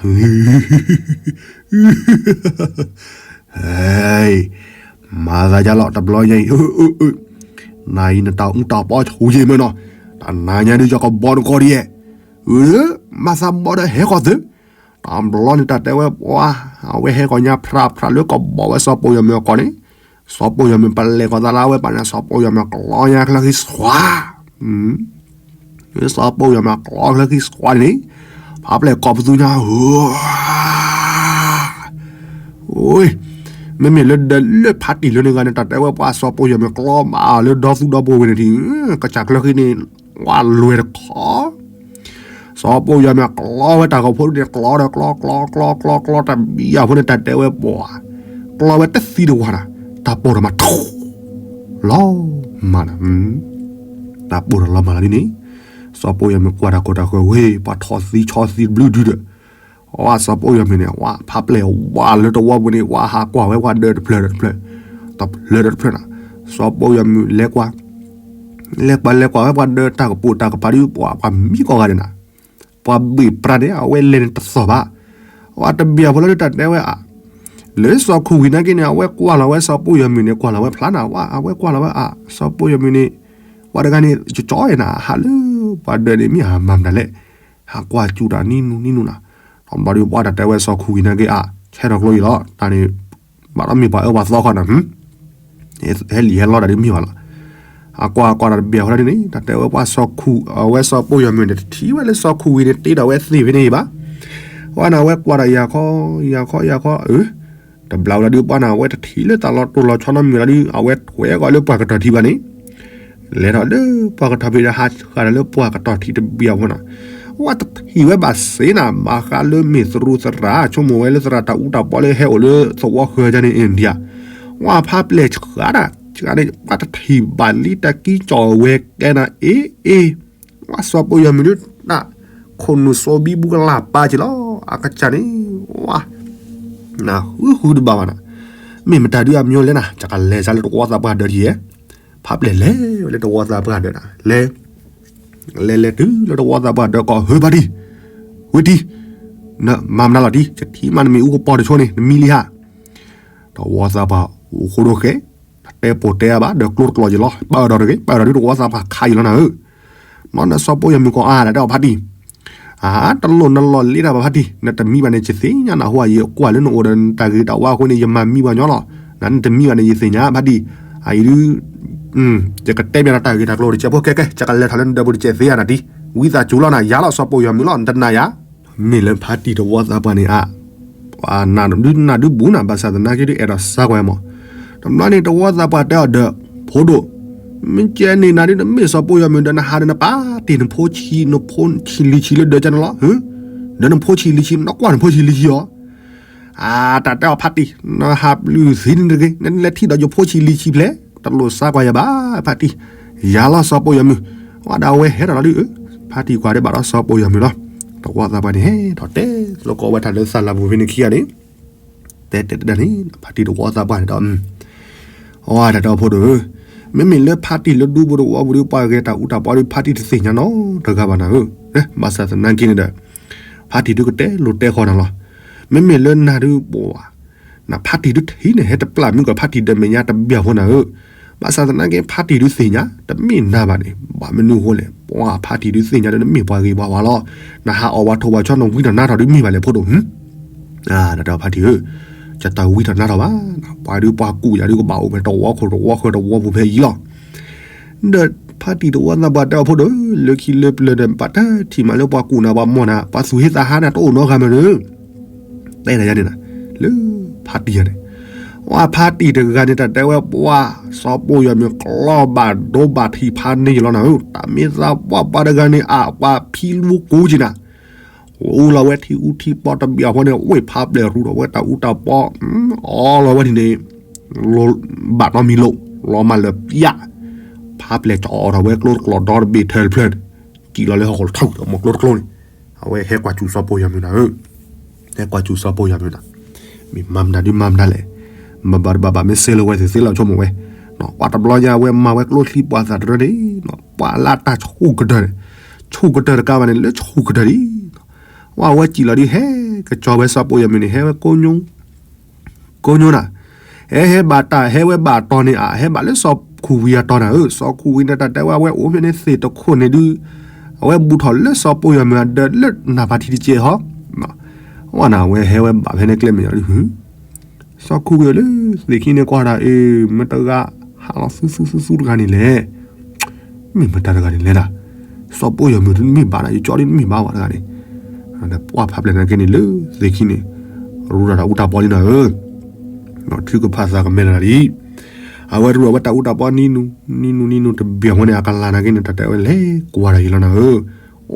ၤ, မၤသးဒ်လီၤတဘျီညါအံၤ, နၤအံၤနတၢ်အူတၢ်ပီဆူၣ်ယံာ်မ့ၢ်နီၤ, တနၤညါဒုးယကဘီနကီၢ်ဒ်ယဲၢ်, မၤသးဘီဒီးဟဲဃီၤသု, တဘျီန့ၣ်တၢ်တဲဝဲပှၤ, အဝဲဟဲဃီၤညါဖြးဖြးလၢကဘီဝဲစီၤပိၢ်ယီၤမုၢ်အကီၢ်န့ၣ်, စီၤပိၢ်ယီၤမုၢ်ပလဲၤဃီၤသးလၢအဝဲပာ်န့ၣ် စီၤပိၢ်ယီၤမုၢ်ကျီညါချၢဃံဆွး စီၤပိၢ်ယီၤမုၢ်ကျီချၢဃံဆွးန့ၣ်, ဖးပျဲၢ်ကိးပသူညါ, မ့မ့ၢ်လၢဒၢးလၢဖးတံၢ်လၢန့ၣ်ဂၤန့ၣ် တၢ်တဲဝဲပှၤစီၤပိၢ်ယီၤမုၢ်ကျီမးလၢဒီသူဒီပုၢ်ဝဲၢ်န့ၣ်ထံၣ်, ကစၢ်ချၢဃံန့ၣ်, ဝါလွဲၢ်တခီ စီၤပိၢ်ယီၤမုၢ်ကျီဝဲတၢ်ဂီၤဖိန့ၣ် ကျီဒီးကျီ ကျီ ကျီ ကျီ ကျီ တဘံယၤဖိန့ၣ် တၢ်တဲဝဲပှၤ, ကျီဝဲတသံတဝါနၤ, တၢ်ပိၢ်ထီၣ်မးထူ, လီၤမၢ်နၤ, တၢ်ပိၢ်ထီၣ်လီၤမၢ်လီၤဒ်န့ၣ်, စီၤပိၢ်ယီၤမုၢ်ကွၢ်တၢ်ခိၣ်တၢ်ဃၢၤဝဲ ပှၤထီၣ်သံဆီသံတဘျုးဒုဒီး ဝဲစီၤပိၢ်ယီၤမုၢ်န့ၣ် ဝဲဖးပျဲၢ်ဝဲလၢတဝီပူၤန့ၣ် ဝဲဟးကွၢ်ဝဲပှၤဒၢးတဖျၢၣ်တဖျၢၣ်, တဖျၢၣ်တဖျၢၣ်နၤ, စီၤပိၢ်ယီၤမုၢ်လဲၤကွၢ်, လဲၤကွၢ်လဲၤကွၢ်ဝဲပှၤဒၢးတၢ်ကပိာ်တၢ်ကပၤဒုး ပှၤပှၤမံကိးဂၤဒဲးနၤ, ပှၤဘ့ၣ်ပြးန့ၣ် အဝဲလဲၤန့ၣ်တသီၣ်ဘၣ်, ဝဲတဘံၣ်အဖိလၢတၢ်တဲဝဲအါ, လၢစီၤခိၣ်ဝံၤနာ်က့န့ၣ် အဝဲကွၢ်လီၤဝဲစီၤပိၢ်ယီၤမုၢ်န့ၣ် ကွၢ်လီၤဝဲဖျါနၤဝဲ အဝဲကွၢ်လီၤဝဲအါ စီၤပိၢ်ယီၤမုၢ်န့ၣ်, ပှၤတဂၤန့ၣ် ကၠီကၠီနၤ ဟးလၢပှၤဒၢးန့ၣ် မ့ၢ်အမၤမတၤလဲၣ်, ဟးကွၢ်စူၤတၢ်နံၣ်နူနံၣ်နူနၤ, ဒီးဘျီဒုးပှၤတၢ်တဲဝဲစီၤခူဝံၤနာ်က့ အါ ဆဲထီၣ်ကျိယံၤလီၤ, တၢ်န့ၣ် ဘၣ်ဒီးမ့ၢ်ပှၤအၢပှၤသီခီနၤ ဟဲလံာ်ဟဲလီတၢ်ဒ်မ့ၢ်ဘၣ်လီၤ. အကွၢ်ကွၢ်တၢ်တဘၣ်ဃီဒ်န့ၣ် တၢ်တဲဝဲပှၤစီၤခူ အဝဲစီၤပိာ်ယီၤမုၢ်န့ၣ် တထံၣ်ဝဲလၢစီၤခူဝံၤန့ၣ် တ့ထီၣ်ဝဲသ့ၣ်ဖဲန့ၣ်ဘၣ်. ဝဲန့ၣ်ဝဲကွၢ်တၢ်ယၤခီ ယၤခီယၤခီ အၢ တဘျီဝဲလီၤဒုး ပှၤန့ၣ် အဝဲတထံၣ်လၢတၢ်လီၤတိၢ်လီၤဆီနီတမံၤလီၤဒုး အဝဲထွဲကီးလၢပှၤကတီၢ်ထံးဘၣ်န့ၣ် လဲၤထီၣ်လၢပှၤကတီၢ်ဖံးဒီး ဟးဃာ်ဒီးလၢပှၤကတီၢ်ထံးတဘ့ၣ်အဖီနီၤ, ဝဲတထံၣ်ဝဲဘၣ်စ့နၤ ဘၣ်ဃးလၢမ့ၢ်သရူးသရၣ် ဆိကမိၣ်ဝဲလၢသရၣ်တၢ်အူတၢ်ပီလၢဟဲအိၣ်လၢသဝီဃၢၤန့ၣ် India, ဝဲဖးပျဲၢ်ဆှးတၢ် ဆှးန့ၣ် ဝဲတထံၣ်ဘၣ်လံတၢ်ကံကီၢ်ဝဲကဲနၤ အ့ အ့ ဝဲစီၤပိာ်ယီၤမုၢ်ဒုး တၢ်ခိၣ်နူာ်စီၤဘံဘူကလၢ်ပၢ်က့ၤလီၤ အကစၢ်န့ၣ် ဝဲ နဃုဃုတဘၣ်ဘၣ်နၤ, မ့ၢ်မတၤဒုးအမံၤလဲၣ်နၤ ကကလဲၤစးလၢတဝီသးပှၢ်ဒၢးထံးဧါ, ဖးပျဲၢ်လဲၤဝဲလၢတဝီသးပှၢ်ဒၢးနၤ လဲၤ လဲၤလဲၤတုၤလၢတဝီသးပှၢ်ဒၢးကီၢ် ဟၢဖါတံၢ် ဝ့ၢ်တံၢ် နမၤမနုၤလီၤတံၢ် ယထံၣ်မးနမ့ၢ်အူကပီၤတဆိန့ၣ် နမံလံဧါ, တဝီသးပှၢ်အိၣ်ဃိဒိၣ်ဃဲ တဲပိာ်တဲအါဘၣ် ဒီးကျိတကျိးယံၤလီၤ ပာ်အၢၣ်ဒီးတဂ့ၤ ပာ်အၢၣ်ဒီးဒုးတဝီသးပှၢ်ခးယံၤလီၤနၤဧၢ, နီၢ်နစီၤပိာ်ယီၤမုၢ်ကီးအါ တၢ်တဲအီၤဖါတံၢ် အါ တလိၣ်နလီၢ်လံတၢ်ဘၣ်ဖါတံၢ် နတမံဘၣ်န့ၣ် ယသ့ၣ်ညါနၤဟူဧါ ယကွၢ်လၢနအိၣ်ဒီးနတၢ်ဂ့ၤတၢ်ဝါအဃိန့ၣ် ယမၤမံပှၤညီလီၤ, နတမံဘၣ်န့ၣ် ယသ့ၣ်ညါဖါတံၢ်, အအံၤဒုး ယကတဲပျးနတၢ်ဂ့ၤတၢ်ကျိၤတစဲးဖိခဲကဲ ယကလဲၤထီၣ်လၢနဒၢးပူၤတစဲးသ့ဧါနၤတံၢ်, ဝံသးစူၤလီၤနၤ ယၤလီၤစီၤပိာ်ယီၤမုၢ်လီၤ နတနာ်ယၤ မ့ၢ်လၢဖါတံၢ်တဝီသးပှၢ်န့ၣ်အါ, ပှၤနၤဒုးနၢ်ဒုးဘူးနၤ ဘၣ်ဆၣ်သနာ်က့ဒုးအဲၣ်ဒိးစါကွၢ်မး, တဘျီန့ၣ် တဝီသးပှၢ်တဲအီၤဒီး ဖိဒိၣ်, မ့ၢ်ကဲန့ၣ်နၤဒုးနမ့ၢ်စီၤပိာ်ယီၤမုၢ်ဒီးနဟးဒီးနပာ်တ့ၢ်နဖိဆံး နဖိဆံးလံၤဆံးလၢဒၢးကန့ၣ်လီၤ, ဒီးနဖိဆံးလံၤဆံး နကွၢ်နဖိဆံးလံၤဆံးအီၤ အတၢ်တဲအီၤဖါတံၢ် နဟးပျုၢ်သံန့ၣ်တဂ့ၤ နလဲၤထံၣ်ဒီးယဖိဆံးလံၤဆံးဖျဲး တလိၣ်စါကွၢ်ယၤဘၣ် ဖါတံၢ်, ယၤလီၤစီၤပိာ်ယီၤမုၢ်, ဝဲဒၣ်ဝဲဟဲထီၣ်လီၤဒုး, ဖါတံၢ်ကွၢ်ဒဲးဘၣ်ဒီးစီၤပိာ်ယီၤမုၢ်လီၤ, တဝီသးပှၢ်န့ၣ်ဟဲထီၣ်တဲလိာ်ကီးဝဲတၢ်လၢသးလၢ်ပူၤဖဲန့ၣ်ခံဂၤန့ၣ်, တဲတဲတၢ်န့ၣ် ဖါတံၢ်တဝီသးပှၢ်န့ၣ်ဒီး အဝဲတၢ်တဲအီၤဖိဒိၣ်ဧၢ, မ့မ့ၢ်လၢဖါတံၢ်လၢဒူပူၤတဝီပူၤဒီး ပှၤဂဲၤတၢ်အူတၢ်ပီဒီး ဖါတံၢ်တသ့ၣ်ညါနီတဂၤဘၣ်နၤဧၢ, ဘၣ်ဆၣ်သနာ်က့န့ၣ်ဒီး ဖါတံၢ်ဒုးကတဲလိာ်တဲဃီနၤလီၤ, မ့မ့ၢ်လၢနၤဒုးပှၤ နဖါတံၢ်ဒုးထံၣ်န့ၣ် ဟဲတပျၢ်မုၢ်ကီးဖါတံၢ်ဒီးမဲာ်ညါတဘၣ်ဖိနၤဧၢ, ဘၣ်ဆၣ်သနာ်က့ ဖါတံၢ်ဒုးသ့ၣ်ညါ တမ့ၢ်နၤဘၣ်န့ၣ် ဘၣ်မနုၤဃိလဲၣ် ပှၤဖါတံၢ်ဒုးသ့ၣ်ညါဒီးနမ့ၢ်ပှၤဂ့ၤပှၤဝါလီၤ, နဟးအီၣ်ပှၤထိၣ်ပှၤဆီ နဝံထီၣ်နါထီၣ်ဒုးမ့ၢ်ဘၣ်လဲၣ်ဖိဒိၣ်ဧၢ တၢ်တဲဖါတံၢ်ဧၢ, ယတၢ်ဝံထီၣ်နါထီၣ်ဘၣ်, ပှၤဒုးပှၤကူၣ်ယၤဒုးကဘၣ်အိၣ်ဖဲတဝီခိၣ်တဝီဃၢၤတဝီပူၤဖဲအံၤလီၤ, ဒီးဖါတံၢ်တဝီသးပှၢ်တဲအီၤဖိဒိၣ်ဧၢ, လၢခံလၢပျၢၤဒီး ဘၣ်တၢ်ထံၣ်မးလၢပှၤကူၣ်နၤပှၤမီၢ်နၤ ပှၤသူၣ်ဟ့သးဟးနၤတအိၣ်နီတဂၤမးန့ၣ် တဲနၤယၤန့ၣ်နၤ, လၢဖါတံၢ်ယၤန့ၣ်, ဝဲဖါတံၢ်တဂၤန့ၣ် တၢ်တဲဝဲပှၤ စီၤပိာ်ယီၤမုၢ်ကျီဘၣ်ဒိဘၣ်ထံးဖးန့ၢ်ယလီၤနၤဧၢ, တၢ်မ့ၢ်သးပှၢ်ပှၤတဂၤန့ၣ် အပှၤဖံလူကိက့ၤနၤ, အိၣ်လီၤဝဲထံအူထံပီတဘ့ၣ်အဃိန့ၣ် ဝ့ၢ်ဖးပျဲၢ်ရူဒီးဝဲတၢ်အူတၢ်ပီ, အီလီၤဝဲန့ၣ်န့ၣ် ဘၣ်နီတမံၤလိာ် လီၤမၢ်လၢပျၢ်, ဖးပျဲၢ်ကၠီထီၣ်ဝဲကျိတကျိးဒီတဘ့ၣ်ထၢတဖျၢၣ်, စံၣ်လီၤလၢဟီၣ်ခိၣ်ထီၣ်ဒီးမီၤကျိတကျိန့ၣ်, အဝဲဟဲကွၢ်စူၤစီၤပိာ်ယီၤမုၢ်နၤဧၢ, ဟဲကွၢ်စူၤစီၤပိာ်ယီၤမုၢ်နၤ, မ့ၢ်မၤမတၤဒုးမၤမတၤလဲၣ်, ဘၣ်ဘၣ်တဘၣ်ဘၣ်မ့ၢ်စဲလိာ်ဝဲသ့ၣ်သ့လီၤဆိကမိၣ်ဝဲ, ပှၤတဘျီညါအဝဲမၤဝဲကျိချံပှၤသၣ်တရၢန့ၣ်, ပှၤလၢတၢ်ဆူၣ်ကတၢၢ်န့ၣ်, ဆူၣ်ကတၢၢ်တကးဘၣ်န့ၣ် လၢဆူၣ်ကတၢၢ်ဒံး ဝဲအဝဲစံၣ်လီၤဒုး ဟဲကစီၤဝဲစီၤပိာ်ယီၤမုၢ်န့ၣ် ဟဲဝဲကိညိ ကိညိနၤ, ဟဲဟဲဘၣ်တၢ်ဟဲဝဲဘၣ်တီၤန့ၣ် အဟဲဘၣ်လၢစီၤခူဝံၤအတီၤနၤဧၢ, စီၤခူဝံၤန့ၣ် တၢ်တဲဝဲအဝဲအိၣ်ဖဲန့ၣ်သ့ၣ်တခိၣ်န့ၣ်ဒုး, အဝဲဘူးထီၣ်လၢစီၤပိာ်ယီၤမုၢ်အဒၢးလၢနၢ်ဖးထံတစဲးဟီ, ဝဲနၤဝဲဟဲဝဲဘၣ်ဖဲန့ၣ်ကျဲမ့ၢ်ယီၤဒုး စီၤခူဝံၤလၢသ့ၣ်ခံန့ၣ်ကွၢ်တၢ်အ့ၣ် မ့ၢ်တဂၤဟးလီၤသူသူသူသူတဂၤန့ၣ်လဲၣ်, မ့ၢ်မတၤတဂၤန့ၣ်လဲၣ်ဒၣ်, စီၤပိာ်ယီၤမုၢ်တမ့ၢ်ဘၣ်နၤ ယကၠီဒ်တမ့ၢ်ဘၣ်ဝဲတဂၤန့ၣ်, ပှၤဖးပျဲၢ်နာ်က့န့ၣ်လၢသ့ၣ်ခံန့ၣ်, ရူတၢ်တၢ်အူတၢ်ပီလံနၤဧၢ, ဒီးထုကဖၣ်သးကမဲာ်လၢနၤလံ, အဝဲရူအဝဲတၢ်အူတၢ်ပီနံၤနူၤ, နံၤနူၤနံၤနူၤတဘ့ၣ်အဃိန့ၣ် အကလၤနာ်က့န့ၣ် တၢ်တဲဝဲလဲၤကွၢ်တၢ်ယံၤလီၤနၤဧၢ,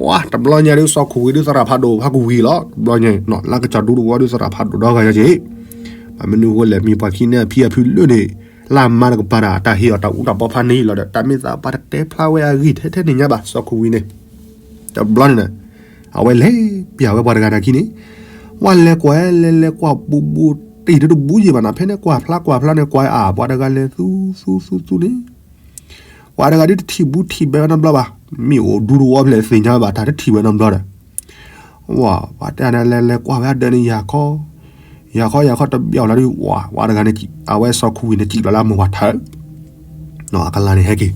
ဝါ တဘျီညါဒုး စီၤခူဝံၤဒုးသရၣ်ဖးဒိၣ်ဖးကူဝံၤလီၤ, တဘျီညါ လၢကစီၤဒူတဝီဒုးသရၣ်ဖးဒိၣ်ဒီဂၤယၤက့ၤ, ဘၣ်မနုၤအဃိလဲၣ် မ့ၢ်ပှၤခံန့ၣ်အဖံအဖုလၢန့ၣ်, လၢအမါတကပၤတၢ် တၢ်ဟ့ၣ်အီၤတၢ်အူတၢ်ပီဖးန့ၢ်လီၤဒီး တၢ်မ့ၢ်သးပှၤတတဲဖျါဝဲအဂ့ၢ်ထဲထဲန့ၣ်ညါဘၣ် စီၤခူဝံၤန့ၣ်, တဘျီန့ၣ်, အဝဲလဲၤပျၢ်ဝဲပှၤတဂၤနာ်က့န့ၣ်, ဝဲလဲၤကွၢ်လဲၤလဲၤကွၢ်ဘူးဘူး, တံၢ်ဒုးတဘူးယံၤဘၣ်နၤ ဖဲန့ၣ်ကွၢ်ဖျါကွၢ်ဖျါန့ၣ် ကွၢ်အါ ပှၤတဂၤလဲၤသူသူသူသူန့ၣ် ပှၤတဂၤဒုးတထံၣ်ဘူးထံၣ်ဘဲဝဲနီတဘျီဘၣ်, မ့ၢ်အိၣ်ဒူတဝီဖျဲၣ်သ့ၣ်ညါဘၣ် တၢ်တထံၣ်ဝဲနီတဘျီဒီး, ဝါ ပှၤတဲန့ၣ်လဲၤလဲၤကွၢ်ဝဲအဒၢးန့ၣ် ယၤခီ, ယၤခီယၤခီတဘျီလီၤဒုး ဝါ ပှၤတဂၤန့ၣ် အဝဲစီၤခူဝံၤန့ၣ် စံၣ်လီၤလၢအမိၢ်ပှၢ်ထၢ, အကလၤန့ၣ်ဟဲက့ၤ,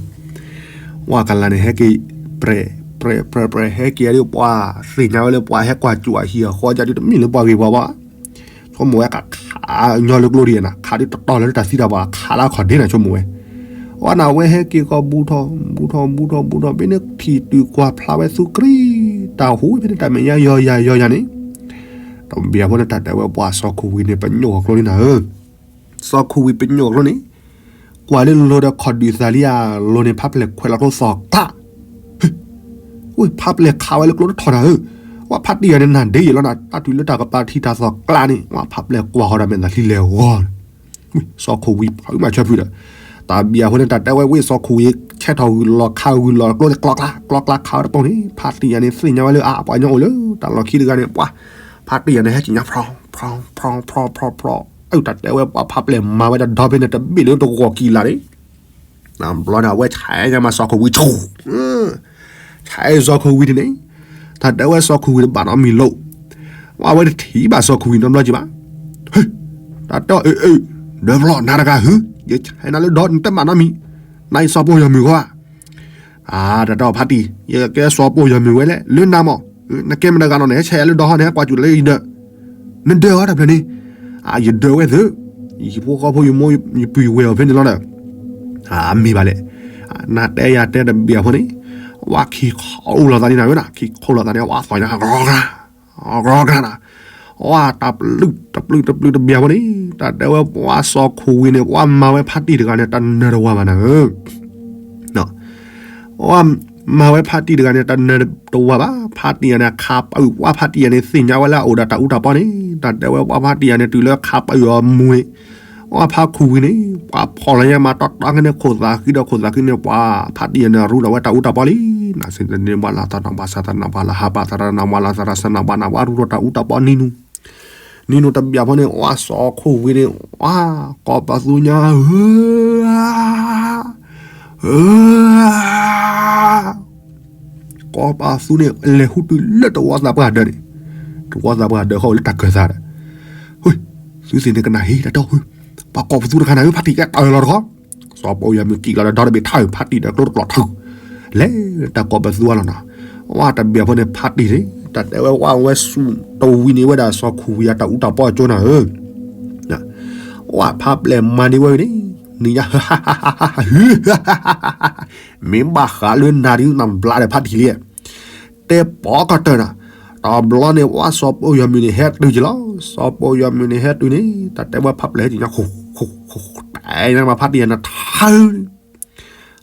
ဝဲကလၤန့ၣ် ဟဲက့ၤ ပြဲး ပြဲး ပြဲး ပြဲး ဟဲက့ၤဒ်ပှၤသ့ၣ်ညါဝဲလၢပှၤဟဲကွၢ်ကၠိအဟံၣ်အဃီ ဒ်တမ့ၢ်လၢပှၤဂ့ၤပှၤဘၣ်. ဆိကမိၣ်ဝဲကခး ညီလၢကျိဒ်နၤ ခးဒ်တတီလၢတၢ်သံတၢ်ပှၢ် ခးလၢခီၣ်ဒ့နၤ ဆိကမိၣ်ဝဲ. အဝဲန့ၣ် အဝဲဟဲက့ၤကီး ဘူးထီၣ် ဘူးထီၣ် ဘူးထီၣ် ဘူးထီၣ် ဖဲန့ၣ်ထံၣ်တုၤကွၢ်ဖျါဝဲသူကရံၣ် တၢ်ဟူဝဲဖဲန့ၣ် တၢ်မဲာ်ညါယီၤယၤယီၤယၤန့ၣ် တဘျီဖိန့ၣ် တၢ်တဲဝဲပှၤစီၤခိၣ်ဝံၤန့ၣ် ပညိၣ်အကျိန့ၣ်နၤဧၢ. စီၤခိၣ်ဝံၤပညိၣ်အကျိန့ၣ် ကွၢ်လၢလိၤဒီးခီၣ်ဒုးသးလံဧါ လိၤန့ၣ် ဖးပျဲၢ်ခွဲးလီၤကျိသီၣ်ကျး ဝဲဖးပျဲၢ်ခးဝဲလၢကျိတထီၣ်နၤဧၢ. ဝဲဖးတံၢ်ယၤန့ၣ် နၢ်ဒ့ယဲၢ်လီၤနၤ တၢ်တုၤလၢတၢ်ကပၤထံၣ်တၢ်သီၣ်ကျးန့ၣ် ဝဲဖးပျဲၢ်ကွၢ်ဃီဒီးမဲာ်သၣ်ချံလဲၤဂီၤန့ၣ် စီၤခိၣ်ဝံၤဖးမၤဆၢဖုဒီး တၢ်ဘျီဖိန့ၣ် တၢ်တဲဝဲဝ့ၢ်စီၤခိၣ်ဝံၤ ဆဲထီၣ်ဂုာ်လီၤခးဂုာ်လီၤကျိန့ၣ် ကျီကျါ ကျီကျါခးဝဲတပိၢ်န့ၣ် ဖးတံၢ်ယၤန့ၣ် သ့ၣ်ညါဝဲလၢအါ ပှၤကညီအိၣ်လၢတၢ်လီၢ်ခံတဂၤန့ၣ် ပှၤ ဖးတံၢ်ယၤန့ၣ် ဟဲက့ၤညါ ဖြီ ဖြီ ဖြီ ဖြီ ဖြီ အၢ တၢ်တဲဝဲပှၤဖးပျဲၢ်မၤဝဲတဒီဖဲန့ၣ် တဘ့ၣ်လၢတဂီၤကံၢ်လၢ်န့ၣ် တဘျီန့ၣ် အဝဲဆဲးညါမးစီၤခိၣ်ဝံၤ ဆူ ဆဲးစီၤခိၣ်ဝံၤန့ၣ် တၢ်တဲဝဲစီၤခိၣ်ဝံၤန့ၣ် ဘၣ်နီတမံၤလိာ် ဝဲအဝဲတထံၣ်ဘၣ်စီၤခိၣ်ဝံၤနီတဘျီကံဘၣ် တၢ်တဲအီၤ အၢ အၢ ဒၢဖျီနၤတဂၤဟု ယဆဲးနၤလၢဒီနတဘၣ်နီတမံၤ နၤအံၤစီၤပိာ်ယီၤမုၢ်ဂီၢ်ဧါ တၢ်တဲအီၤဖးတံၢ် ယကဲစီၤပိာ်ယီၤမုၢ်ဝဲလဲၣ် လၢနၤမး နကဲမတၤတဂၤနီၤန့ၣ် ဟဲဆဲးယၤလၢဒီဟီန့ၣ် ဟဲကွၢ်စူၣ်လၢယဒၢး နဒၢးအီၤတၢ်ဖျၢၣ်န့ၣ် ယဒၢးဝဲသု ယဟံၣ်ဖိဃီဖိ ယမိၢ်ယပုၢ်ယဝဲၢ်အီၤဖဲန့ၣ်လီၤဒီး အမ့ၢ်ဘၣ်လဲၣ် နတဲယၤတဲတဘျီဖိန့ၣ် ဝဲခံခိးလိာ်သးန့ၣ်နၤဝဲဒၣ် ခံခိးလိာ်သးန့ၣ် ဝဲသီၣ်ညါ ကြီကြီ ကြီကြီနၤ ဝဲတၢ်ပျုၢ်တပျုၢ်တပျုၢ်တဘျီဖိန့ၣ် တၢ်တဲဝဲပှၤစီၤခိၣ်ဝံၤန့ၣ် ပှၤမၤဝဲဖးတံၢ်တဂၤန့ၣ် တနၢၤတဝၤဘၣ်နၤဧၢ ပှၤမၤဝဲဖးတံၢ်တဂၤန့ၣ် တနၢၤတဝၤဘၣ် ဖးတံၢ်ယၤန့ၣ် ခးပၢအုၣ်ပှၤဖးတံၢ်ယၤန့ၣ် သ့ၣ်ညါဝဲလၢအအိၣ်ဒီးတၢ်အူတၢ်ပီန့ၣ် တၢ်တဲဝဲပှၤဖးတံၢ်ယၤန့ၣ် တုၤလၢခးပၢအုၣ်အီၤမူန့ၣ် ပှၤဖးခိၣ်ဝံၤန့ၣ် ပှၤဖီၣ်လီၤညါမးတီတီကန့ၣ် ခိၣ်သးဃံဒီးခိၣ်သးဃံန့ၣ် ပှၤဖးတံၢ်ယၤန့ၣ် ရူဒီးဝဲတၢ်အူတၢ်ပီလံ နစ့တန့ၢ်ဘၣ်လၢသးနဘၣ်ဆးသနဘၣ်လၢဟးဘၣ်သရၣ်နဘၣ်လၢသရၣ်စနဘၣ်နဘၣ်ရူဒီးတၢ်အူတၢ်ပီနံၤနူ နံၤနူတဘျီဖိန့ၣ် ဝဲစီၤခိၣ်ဝံၤန့ၣ် ဝဲ ကိးပသူညါ ဧၢ ဧၢ ကိးပသူန့ၣ် လဲၤဟူတုၤလၢတဝီသးပှၢ်ဒၢးန့ၣ် တဝီသးပှၢ်ဒၢးဃီလၢတၢ်ကၢၤသးဒီး သုသ့ၣ်န့ၣ်ကနၣ်ဟ့ တၢ်တဲ ပှၤကိးပသူတခါနၤဧၢ ဖးတံၢ်ကဲတၢၢ်လီၤတခီ စီၤပိာ်ယီၤမုၢ်စံၣ်လီၤဒီးဒီတဘ့ၣ်ထၢၣ် ဖးတံၢ်ဒီးကျိတကျိးထၢၣ် လဲၤတၢ်ကိးပသူအလီၢ်နီၤ ဝဲတဘျီဖိန့ၣ် ဖးတံၢ်န့ၣ် တၢ်တဲဝဲဝဲဝဲဆူတဝံၤန့ၣ်ဝဲဒၣ်စီၤခိၣ်ဝံၤအတၢ်အူတၢ်ပီအကၠိနၤဧၢ ဝဲဖးပျဲၢ်မၤန့ၢ်ဝဲန့ၣ် နံၤညါ မ့ၢ်ဘၣ်ဃးလၢနၤဒ်နဘျါဒီးဖးတံၢ်လံ တဲပိာ်ကတၢၢ်နၤ တဘျီန့ၣ် ဝဲစီၤပိာ်ယီၤမုၢ်န့ၣ် ဟဲတုၤက့ၤလီၤ စီၤပိာ်ယီၤမုၢ်န့ၣ် ဟဲတုၤန့ၣ် တၢ်တဲဝဲဖးပျဲၢ်ဟဲက့ၤညါ ခိၣ် ခိၣ် ခိၣ် တဲညါမးဖးတံၢ်ယၤန့ၣ်ထၢ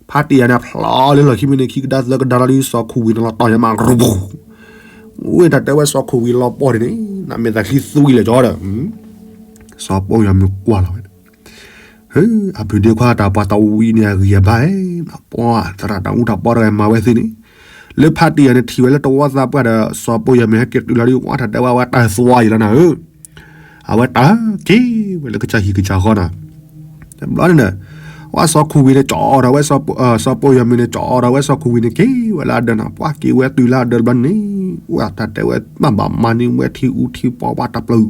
ဖးတံၢ်ယၤန့ၣ် ဖျီလၢလီၢ်ခံမ့ၢ်န့ၣ် ခံကဒါသၢကဒါလီၤဒီး စီၤခိၣ်ဝံၤန့ၣ်လီၤတီၤယၤမး ရူ ဝဲတၢ်တဲဝဲစီၤခိၣ်ဝံၤလီၤပီၢ်န့ၣ် နမဲာ်သၣ်ချံသွံလၢာ်ကၠီဒီး စီၤပိာ်ယီၤမုၢ်ကွၢ်လီၤဝဲ အပုၢ်ဒ့ခွါတၢ်ပှၤတဝံၤန့ၣ်အဂံၢ်အဘါ ပှၤသရၣ်တၢ်အူတၢ်ပီတဂၤမၤဝဲသ့န့ၣ် လၢဖးတံၢ်ယၤန့ၣ်ထံၣ်ဝဲလၢတဝီသးပှၢ်ဒီး စီၤပိာ်ယီၤမုၢ်ဟဲက့ၤတုၤလီၤဒီး ဝဲတၢ်တဲဝဲဝဲတၢ်သွါယံၤလီၤနၤဧၢ အဝဲတၢ်က့ၤဝဲလၢကစၢ်ဟံၣ်ကစၢ်ဃီနၤ တဘျီန့ၣ် ဝဲစီၤခိၣ်ဝံၤန့ၣ် ကၠီအီၤဒီးဝဲ စီၤပိာ်ယီၤမုၢ်န့ၣ် ကၠီအီၤဒီးဝဲစီၤခိၣ်ဝံၤန့ၣ် က့ၤဝဲလၢအဒၢးနၤ ပှၤက့ၤဝဲတုၤလၢအဒၢးတဘျီန့ၣ် ဝဲတၢ်တဲဝဲဘၣ်ဘၣ်မၤန့ၢ်ဝဲထံအူထံပီပှၤတၢ်ပျုၢ်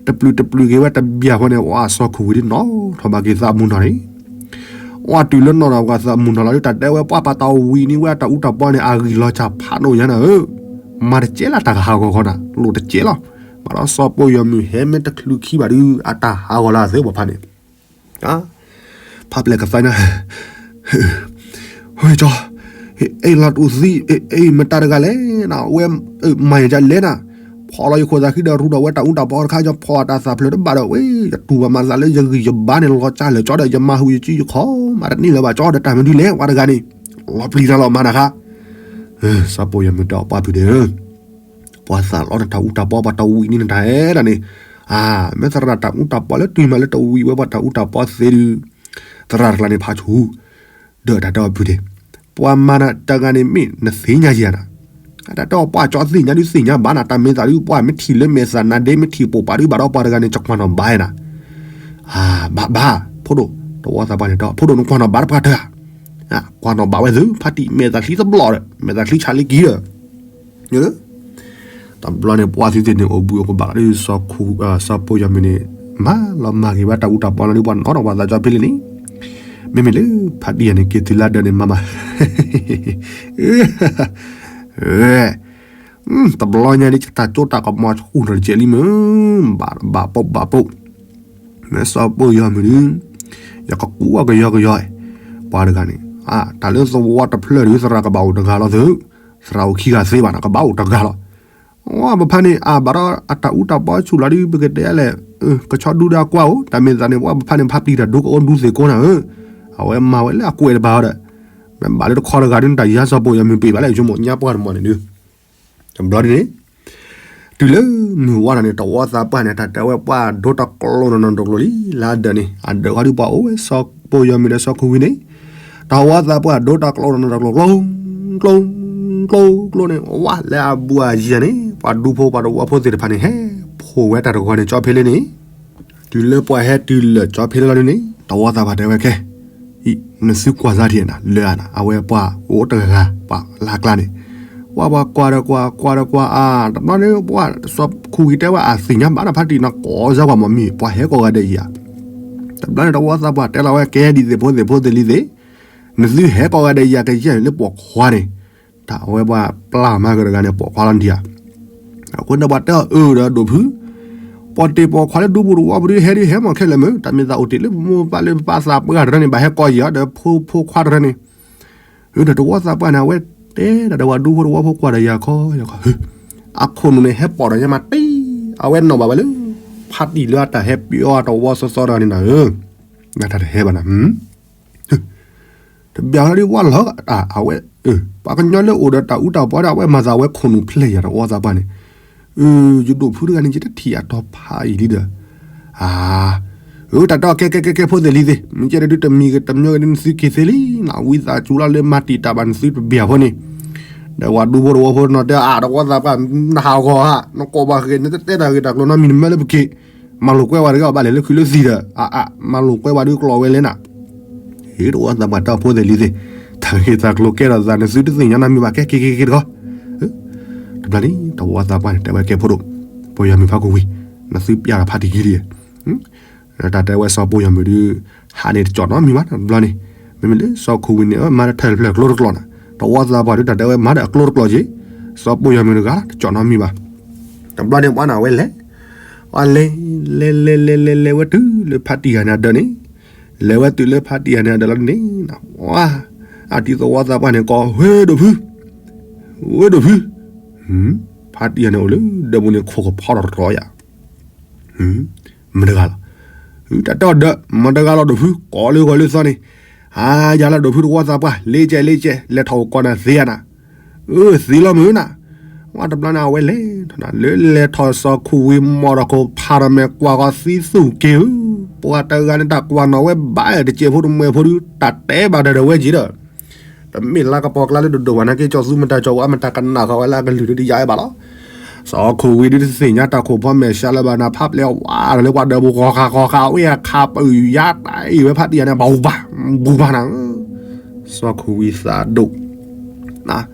တပျုၢ်တပျုၢ်က့ၤဝဲတဘျီဖိန့ၣ် ဝဲစီၤခိၣ်ဝံၤဒ်နီၢ်ထီၣ်ဘၣ်က့ၤသးမုၢ်နီၢ်န့ၣ် ဝဲတုၤလၢနီၢ်ထီၣ်ဘၣ်သးမုၢ်နီၢ်လီၤဒ် တၢ်တဲဝဲပှၤပှၤတဝံၤန့ၣ် ဝဲတၢ်အူတၢ်ပီန့ၣ် အဂံၢ်လီၤစၢ်ဖးဒိၣ်ညါနၤဧၢ မၤတကဲလၢတၢ်ကဟးဂီၤဃီနၤ လိၣ်တကဲလီၤ ဘၣ်ဒီးစီၤပိာ်ယီၤမုၢ်ဟဲမ့ၢ်တချုးခံဘၣ်ဒုး အတၢ်ဟးဂီၤလၢအသၢပှၤဖးန့ၣ် ဖးပျဲၢ်ကသါညါ ဟဲကၠီ အ့ၣ်လီၤတူၢ်သံ အ့ၣ်မတၤတဂၤလဲၣ် ဝဲမၤယၤလဲၣ်နၤ ဖီၣ်လီၤယခိၣ်သးဃံဒီးရူဒီးဝဲတၢ်အူတၢ်ပီတခါ ယဖီၣ်အတၢ်သးဖျၢၣ်တဘၣ်ဒီး ဝဲ ယတူၢ်ဘၣ်မၤသးလၢယဂံၢ်ယဘါန့ၣ် လီၤကၢ်လၢာ်ကၠီဒီး ယမၤဟူးယစုယခီ မၤတန့ၢ်လၢၤဘၣ်ကၠီဒီး တၢ်မနုၤလဲၣ် ပှၤတဂၤန့ၣ် လီၤပျံၤတၢ်လီၤမၤနၤခါ စီၤပိာ်ယီၤမုၢ်တဲအီၤပှၤပုၢ်ဒ့ဧၢ ပှၤသးလီနတၢ်အူတၢ်ပီ ပှၤတဝံၤန့ၢ်နတၢ်အဲၣ်ဒၣ်န့ၣ် အါ မ့ၢ်သရၣ်တၢ်အူတၢ်ပီလၢတုၤမးလၢတဝံၤဝဲပှၤတၢ်အူတၢ်ပီသ့ဒုး သရၣ်တကျါန့ၣ်ဖးဆူၣ် ဒီးတၢ်တဲအီၤပုၢ်ဒ့ ပှၤမၤနၤတဂၤန့ၣ်မ့ၢ်နသ့ၣ်ညါယၤနၤ တၢ်တဲအီၤပှၤကၠီသ့ၣ်ညါဒုးသ့ၣ်ညါဘၣ်နၤ တၢ်မ့ၢ်သးဒုး ပှၤမ့ၢ်ထံၣ်လၢမဲာ်သးနါဒ့ မ့ၢ်ထံၣ်ပိာ်ပာ်ဒုးဘၣ်ဒီးပှၤတဂၤန့ၣ် ကကွၢ်နီၣ်ဘၣ်နၤ အါ ဘၣ်ဘၣ် ဖိဒိၣ် တဝီသးပှၢ်န့ၣ်တဲ ဖိဒိၣ်နကွၢ်နီၣ်ဘၣ်တပှၢ်တၢၢ် ကွၢ်နီၣ်ဘၣ်ဝဲသု ဖါတံၢ်မဲာ်သးချံတဘျီဒီး မဲာ်သးချံဆးလ့က့ၤဒီး တဘျီန့ၣ် ပှၤသ့ၣ်သ့ၣ်န့ၣ် အိၣ်ဘှံးအိၣ်ကဘၣ်လီၤဒ် စီၤပိာ်ယီၤမုၢ်န့ၣ် မၤလီၤမၢ်က့ၤဝဲတၢ်အူတၢ်ပီလီၤဒ် ပှၤနီၣ်ထီၣ်ပှၤသးကၠီဖဲလဲၣ်န့ၣ် မ့မ့ၢ်လၢဖါတံၢ်ယၤန့ၣ် က့ၤတုၤလၢဒၢးန့ၣ် မၤမၤ တဘျီညါဒ်တၢ်ကၠိတၢ်ကမီၤဆူၣ်ထီၣ်တကဲးလံမ့ၢ်, ဘၣ်ဘၣ်ပိာ်ဘၣ်ပိာ်, မ့ၢ်စီၤပိာ်ယီၤမုၣ်ဒုး, ယကကူအီၤကယီကယီ, ပှၤတဂၤန့ၣ်, တၢ်လၢသဝီတဖျၢၣ်ဒုး သရၣ်ကဘၣ်အိၣ်တဂၤလီၤသုး, သရၣ်အိၣ်ခံဂၤသ့ဘၣ်နီၤ ကဘၣ်အိၣ်တဂၤလီၤ. အပဖါန့ၣ် အဘၣ်ဒီးအတၢ်အူတၢ်ပီဆူၣ်လီၤဒုး ပကတဲလဲၣ်, ကဆီဒူဒီးအကွၢ်အိၣ် တၢ်မ့ၢ်သးန့ၣ် ပှၤပဖါန့ၣ် ဖါပျံၤတၢ်ဒိကအိၣ်ဒူသ့ၣ်ကိးနၤဧၢ, အဝဲမၤဝဲလၢအကွဲးတဘၣ်အီၤဒီး, မ့ၢ်ဘၣ်လၢတခီတဂၤဒုး တၢ်ယါစီၤပိာ်ယီၤမုၣ်ပ့ၤဘၣ်လၢယဆိကမိၣ်ညါပှၢ်တမီၤန့ၣ်ဒုး, တဘျီဒ်န့ၣ် တုၤလၢမုၢ်ဝါထီၣ်န့ၣ် တဝီသးပှၢ်န့ၣ် တၢ်တဲဝဲပှၤဒိတၢ်ကျိနီၢ်နီၢ်တကျိၤလံ လၢအဒၢးန့ၣ် အဒၢးဃီဒုးပှၤအိၣ်ဝဲစီၤပိာ်ယီၤမုၣ်ဒီးစီၤခိၣ်ဝံၤန့ၣ်, တဝီသးပှၢ်ဒိတၢ်ကျိနီၢ်နီၢ်တကျိၤ ကျိ ကျိ ကျိန့ၣ် ဝါလၢအဘူးအယံၤန့ၣ် ပှၤဒူဖိပှၤတဝီဖိသ့ၣ်တဖၣ်န့ၣ် ဟဲဖိးဝဲတၢ်တဂီၤန့ၣ် ကၠီဖ့လ့န့ၣ်, တုၤလၢပှၤဟဲတုၤလၢာ်ကၠီဖ့လ့လီၤဒုးန့ၣ် တဝီသးပှၢ်တဲဝဲခဲ နသုကွၢ်သးထံၣ်နၤ လၢအနၤ အဝဲပှၤအိၣ်တဂၤ ပှၤလၢအကျါန့ၣ်, ပှၤပှၤကွၢ်ဒီးကွၢ် ကွၢ်ဒီးကွၢ် အါ တဘျီန့ၣ် ပှၤစီၤခိၣ်ဝံၤတဲဝဲ အသ့ၣ်ညါဘၣ်တၢ်ဖါတံၢ်နီၤ ကိးစၢ်ပှၤမီၤမံၤ ပှၤဟဲကိးဂၤဒဲးယၤ, တဘျီန့ၣ် တဝီသးပှၢ်တဲလီၤဝဲ ကဲဒ်သ့ၣ်ဖိသ့ၣ်ဖိသ့ၣ်လံသ့ၣ်, နသုဟဲကိးဂၤဒဲးယၤကယဲၢ်လၢပိာ်ခွါန့ၣ်, တၢ်အဝဲပှၤပျၢ်မၤကတဂၤန့ၣ် ပိာ်ခွါလီၤဒံးဧါ အဃိန့ၣ်ပှၤတဲအီၤအၢဒီးဒိၣ်ဖု, ပှၤတ့ၢ်ပိာ်ခွါလၢဒူပူၤတဝီပူၤဒုး ဟဲဒုးဟဲမီၢ်ခဲလၢာ်မုၢ် တၢ်မ့ၢ်သးအိၣ်တ့ၢ်လၢပမိၢ်ပၢ်လၢပပၢ်သးပှၢ်တရၢန့ၣ် ဘၣ်ဟဲကိးယၤဒီးဖိဖိခွါတရၢန့ၣ်, ဒီးတဝီသးပှၢ်န့ၣ် အဝဲတဲဒၣ်ဒီးပှၤဒူဖိတဝီဖိကွၢ်ဒီးယၤခီယၤခီ, အခိၣ်နူာ်န့ၣ် ဟဲပိာ်ဒီးညါမးတံၢ်, အဝဲနီၣ်ဘၣ်ဝဲလၢ ဖါတံၢ်လၢအတၢ်ဟဲပျီအတဝီစီစီတဂၤန့ၣ်နၤဧၢ, နတၢ်တဟဲဘၣ်နၤ တဘၣ်ဟီဒ်ဝဲလီၤ, အဝဲ, ပှၤကညီလၢအိၣ်ဒီးတၢ်အူတၢ်ပီဒီး အဝဲမၤသးဝဲခိၣ်နူာ်ဖျဲၣ်ယၤတဝီသးပှၢ်န့ၣ်, ယဒိၣ်ဖုတဂၤန့ၣ် ယတထံၣ်အတီၤဖးအံၤလံဒီး, အ, တၢ်တဲအီၤကဲကဲကဲကဲဖိသ့ၣ်လံသ့ၣ် မ့ၢ်ကဲဒီးဒုးတမံၤဂ့ၤတမံၤဂ့ၤဒုး နသုက့ၤသ့လံ, နဝံသးစူၤလၢလၢမၤတံာ်တာ်ဘၣ်နသုတဘၣ်ဖိန့ၣ်, ဒီးပှၤဒူဖိတဝီဖိနီၤတဲအါတဝီသးပှၢ်, နဟးဂီၤဧါ, နကိးဘၣ်ဃ့ နတတဲတၢ်ဂ့ၢ်တၢ်ကျိၤနီတမံၤ နမၢလၢပက့ၤ မၤလိာ်ကွဲဝဲတဂ့ၤ အဘၣ်လဲၤလၢခုလၢသံဒီး အ, အ, မၤလိာ်ကွဲဝဲဒုးကျိးဝဲလဲၣ်နၤ, ဟ့ၣ်တဝီသးပှၢ်တဲအီၤဖိသ့ၣ်လံသ့ၣ်, တၢ်ဂ့ၢ်တၢ်ကျိၤကဲထီၣ်သး နသုတသ့ၣ်ညါနီတမံၤဘၣ် ကဲက့ၤက့ၤက့ၤတဂီၤ, တဘျီန့ၣ် တဝီသးပှၢ်န့ၣ် တဲဝဲကဲဖိဒိၣ်, ပိာ်ယီၤမုၣ်ဖးခိၣ်ဝံၤ, နသုပျၢ်ဒီးဖါတံၢ်က့ၤလံ, တၢ်တဲဝဲစီၤပိာ်ယီၤမုၣ်ဒုး, ဟးန့ၣ်တကၠီၣ်နီတမံၤဘၣ်တဘျီန့ၣ်, မ့မ့ၢ်လၢစီၤခိၣ်ဝံၤန့ၣ် မၤတထၢၣ်တဖျၢၣ်ကျိတကျိၤနၤ, တဝီသးပှၢ်ဒုးတၢ်တဲဝဲမၤဒီးအကျိတကျိၤက့ၤ, စီၤပိာ်ယီၤမုၣ်တဂၤတကၠီၣ်နီတမံၤဘၣ် တဘျီန့ၣ်ပှၤန့ၣ်ဝဲလဲၤ, ပှၤလဲၤ, လဲၤလဲၤလဲၤလဲၤလဲၤဝဲတုၤလၢဖါတံၢ်ဂၤန့ၣ်အဒၢးန့ၣ်, လဲၤဝဲတုၤလၢဖါတံၢ်ဂၤန့ၣ်အဒၢးလီၤန့ၣ်, ဝါ, အတံၤသဝီသးပှၢ်န့ၣ်ကိး ဝ့ဒိၣ်ဖု, ဝ့ဒိၣ်ဖု, ဖါတံၢ်ဂၤန့ၣ်အိၣ်လၢဒၢးပူၤန့ၣ် ခိၣ်ကဖီထီၣ်တရီယၤ မတၤတဂၤလီၤ, တၢ်တဲအီၤဒီး မတၤတဂၤလီၤဒိၣ်ဖု ကိးလၢဂီၤလၢသီန့ၣ်, ဟါယၤလၢဒိၣ်ဖုတဝီသးပှၢ် လ့ကဲလ့ကဲ လဲၤထီၣ်အိၣ်ကိးနၤသ့ဧါနၤ, အၢ သ့လီၤမုၢ်နၤ, ဝဲတဘျီန့ၣ် အဝဲလဲၤထီၣ်နၤ လၢလဲၤထီၣ်စီၤခိၣ်ဝံၤမီၢ်ဒီးခိၣ်ဖးထီၣ်မဲာ်ကွၢ်ဃီသံသူၣ်က့ၤဧၢ, ပှၤတဂၤန့ၣ်တၢ်ကွၢ်နီၣ်ဝဲဘၣ်တစဲးဖိတမှဲးဖိဒုး တၢ်တဲဘၣ်တၢ်ဒီးဝဲက့ၤဒီး တမ့ၢ်လၢကပီၤကျါလၢဒိၣ်ဒိၣ်ဘၣ်နာ်က့ ကၠီသူမတၤကၠီဝဲမတၤကနၣ်ဃီဝဲလၢအကလုၢ်ဒုးတယါအံၤဘၣ်လီၤ. စီၤခိၣ်ဝံၤဒုးတသ့ၣ်ညါတၢ်ခိၣ်ဖီမဲာ်ဆှးလၢၤဘၣ်နၤ ဖးပျဲၢ်ဝါဒီးလၢပှၤဒၢးပူၤ ဃီဃာ်ဃီဃာ် အဝဲအခးပၢၢ်ယါတၢ်အံၤဝဲဖါတံၢ်ယၤန့ၣ် ဘၣ်ဘူၣ်ဘၣ် ဘူၣ်ဘၣ်နၤဧၢ, စီၤခိၣ်ဝံၤသးဒိၣ်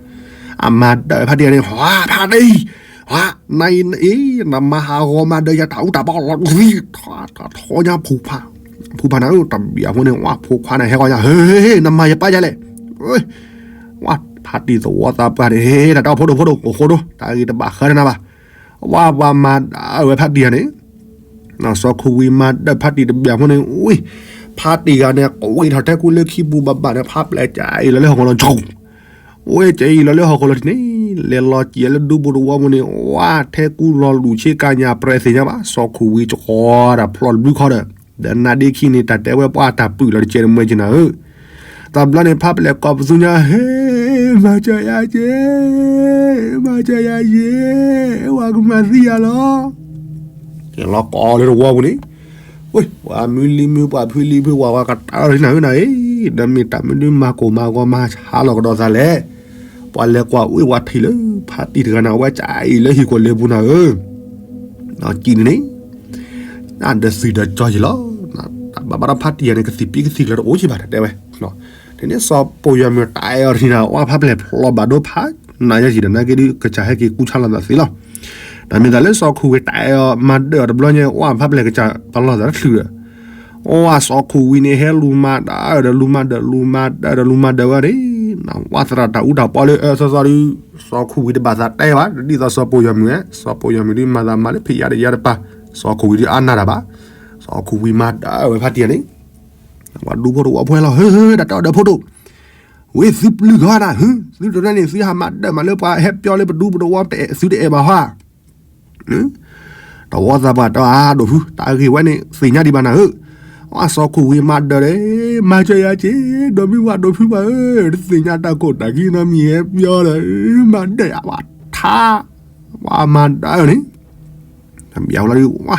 အမၤဒၢးဖါတံၢ်ယၤန့ၣ် ဟါ ဖါတံၢ်, ဟါ နအံၤ နအံၤ နမၤဟးဂီၤမၤဒၢးယၤတၢ်အူတၢ်ပီလီၤ ထီၣ်ညါ ဖူဖးနၤဧၢ တဘျီအဃိန့ၣ် ဝဲဖိခွါန့ၣ် ဟဲဂီၤညါ ဟ့ နမၤယပၢ်ယၤလဲၣ်, ဝဲဖါတံၢ်သဝီသးပှၢ်န့ၣ် ဟ့ တၢ်တဲအီၤဖိဒိၣ်ဖိဒိၣ် အိၣ်ဃိဒိၣ် တၢ်ဂ့ၢ်တဘၣ်ဃးဒီးနၤဘၣ်, ဝဲပှၤမၤဒၢးဝဲဖါတံၢ်ယၤန့ၣ် စီၤခိၣ်ဝံၤမၤဒၢးဖါတံၢ်တဘျီအဃိန့ၣ် ဝဲ ဖါတံၢ်ဂၤန့ၣ် ကွံာ်ထီၣ်ထဲကူလၢခံပူၤဘၣ်ဘၣ်န့ၣ် ဖးပျဲၢ်ကအံၤလီၤလၢဟီၣ်ခိၣ်လီၤ ဝဲကဲအံၤလီၤလၢဟီၣ်ခိၣ်လီၤထံးန့ၣ် လဲၤလီၤစံးလၢဒူပူၤတဝီပူၤန့ၣ် ဝဲထဲကူလီၤလူၢ်ဆ့ကၤညါပြဲးသ့ၣ်ညါဘၣ် စီၤခိၣ်ဝံၤကီတၢ်ဖျီၣ်တဘျုးခီဒီး ဒီးနါဒ့ခံန့ၣ် တၢ်တဲဝဲပှၤတၢ်ပုၢ်လီၤတကဲးတမှဲးက့ၤနၤဧၢ, တဘျီန့ၣ် ဖးပျဲၢ်ကိးပသူညါ ဟ့ မၤစၢၤယၤက့ၤ မၤစၢၤယၤက့ၤ ဝဲကမၤသံယၤလီၤ လီၤကိးလၢတဝီပူၤန့ၣ်, ဝဲ ပှၤမုၢ်လံမုၢ် ပှၤဖုလံဖု ဝဲဝဲကတၢၢ်လီၤနၤဧၢနၤဧ့, ဒီးမ့ၢ်တၢ်မနုၤမၤကိၢ်မၤဂီၤမၤဆါလီၤကဒီးသးလဲၣ်, ပှၤလဲၤကွၢ်ဝဲဝဲထံၣ်လၢ ဖါတံၢ်တဂၤန့ၣ် အဝဲကဲအံၤလၢဟံၣ်ခိၣ်လ့ပူၤနၤဧၢ, ကံၣ်န့ၣ် ဒီးသုးဒီးကၠီယံၤလီၤ, ဘၣ်ဘၣ်ဒီးဖါတံၢ်ယၤန့ၣ် ကသံၣ်ပံကသံၣ်ကျၢၤတအိၣ်ကံဘၣ်တဲဝဲ, ဒ်န့ၣ်စီၤပိာ်ယွၤမ့ၢ်တၢ်အဲၣ်အီၤတထံၣ်နၤ ဝဲဖးပျဲၢ်ဖျီဘၣ်ဒိဖး နၤယဲယံၤဒီး နာ်က့ဒုး ကစၢ်ဟဲက့ၤကူဆါလိာ်သးသ့လီၤ. ဒီးမ့ၢ်တၢ်လၢစီၤခိၣ်ဝံၤတၢ်အဲၣ်အီၤ မၤဒၢးအီၤတဘျီညါ ဝဲဖးပျဲၢ်ကစၢ်ပလီၢ်သးတချုးဒီး, အိၣ် စီၤခူၣ်ဝံၤန့ၣ် ဟဲလူၤမၤဒၢဒီးလူၤမၤဒၢ လူၤမၤဒၢဒီးလူၤမၤဒၢဝဲန့ၣ်, ဝၣ်သရၣ်တၢ်အူတၢ်ပီလၢအၢသီသီဒီး စီၤခူၣ်ဝံၤတဘၣ်သးတဲဘၣ် ဒ်သိးစီၤပိာ်ယီၤမုၣ်ဧၢ, စီၤပိာ်ယီၤမုၣ်ဒုးမၤသးမၤလၢဖံးယါဒီးယါတပၤ, စီၤခူၣ်ဝံၤဒုးအါနၢ်တၢ်ဘၣ်, စီၤခူၣ်ဝံၤမၤဒၢဝဲဖါတံၢ်ယၤန့ၣ်, ပှၤဒူဖိတဝီဖိဟဲလီၤ ဟၢ တၢ်တဲအီၤဒီးဖိဒိၣ်, ဝ့ၢ်သုပျုၢ်ဂီၤနၤ သုတရၢန့ၣ် သုဟးမၤဒၢးမးလၢပှၤဟဲပၠီလၢပဒူပတဝီ သုတအဲၣ်ဘၣ်ဟီဧါ. တဝီသးပှၢ်တဲအီၤ ဒိၣ်ဖု တၢ်ဂ့ၢ်ဝဲန့ၣ် သ့ၣ်ညါဒံးဘၣ်နၤဧၢ, အစီၤခူၣ်ဝံၤမၤဒၢးဒီး မၤစၢၤယၤက့ၤ ဒီးမ့ၢ်ဝဲဒိၣ်ဖုပှၢ်ဧၢ, တသ့ၣ်ညါတၢ်ကိၢ်တၢ်ဂီၤနီတမံၤဟဲပၠီဒီး မၤဒၢးယၤပှၤထါ, ပှၤမၤဒၢးန့ၣ် တဘျီလီၤဒုး ဝါ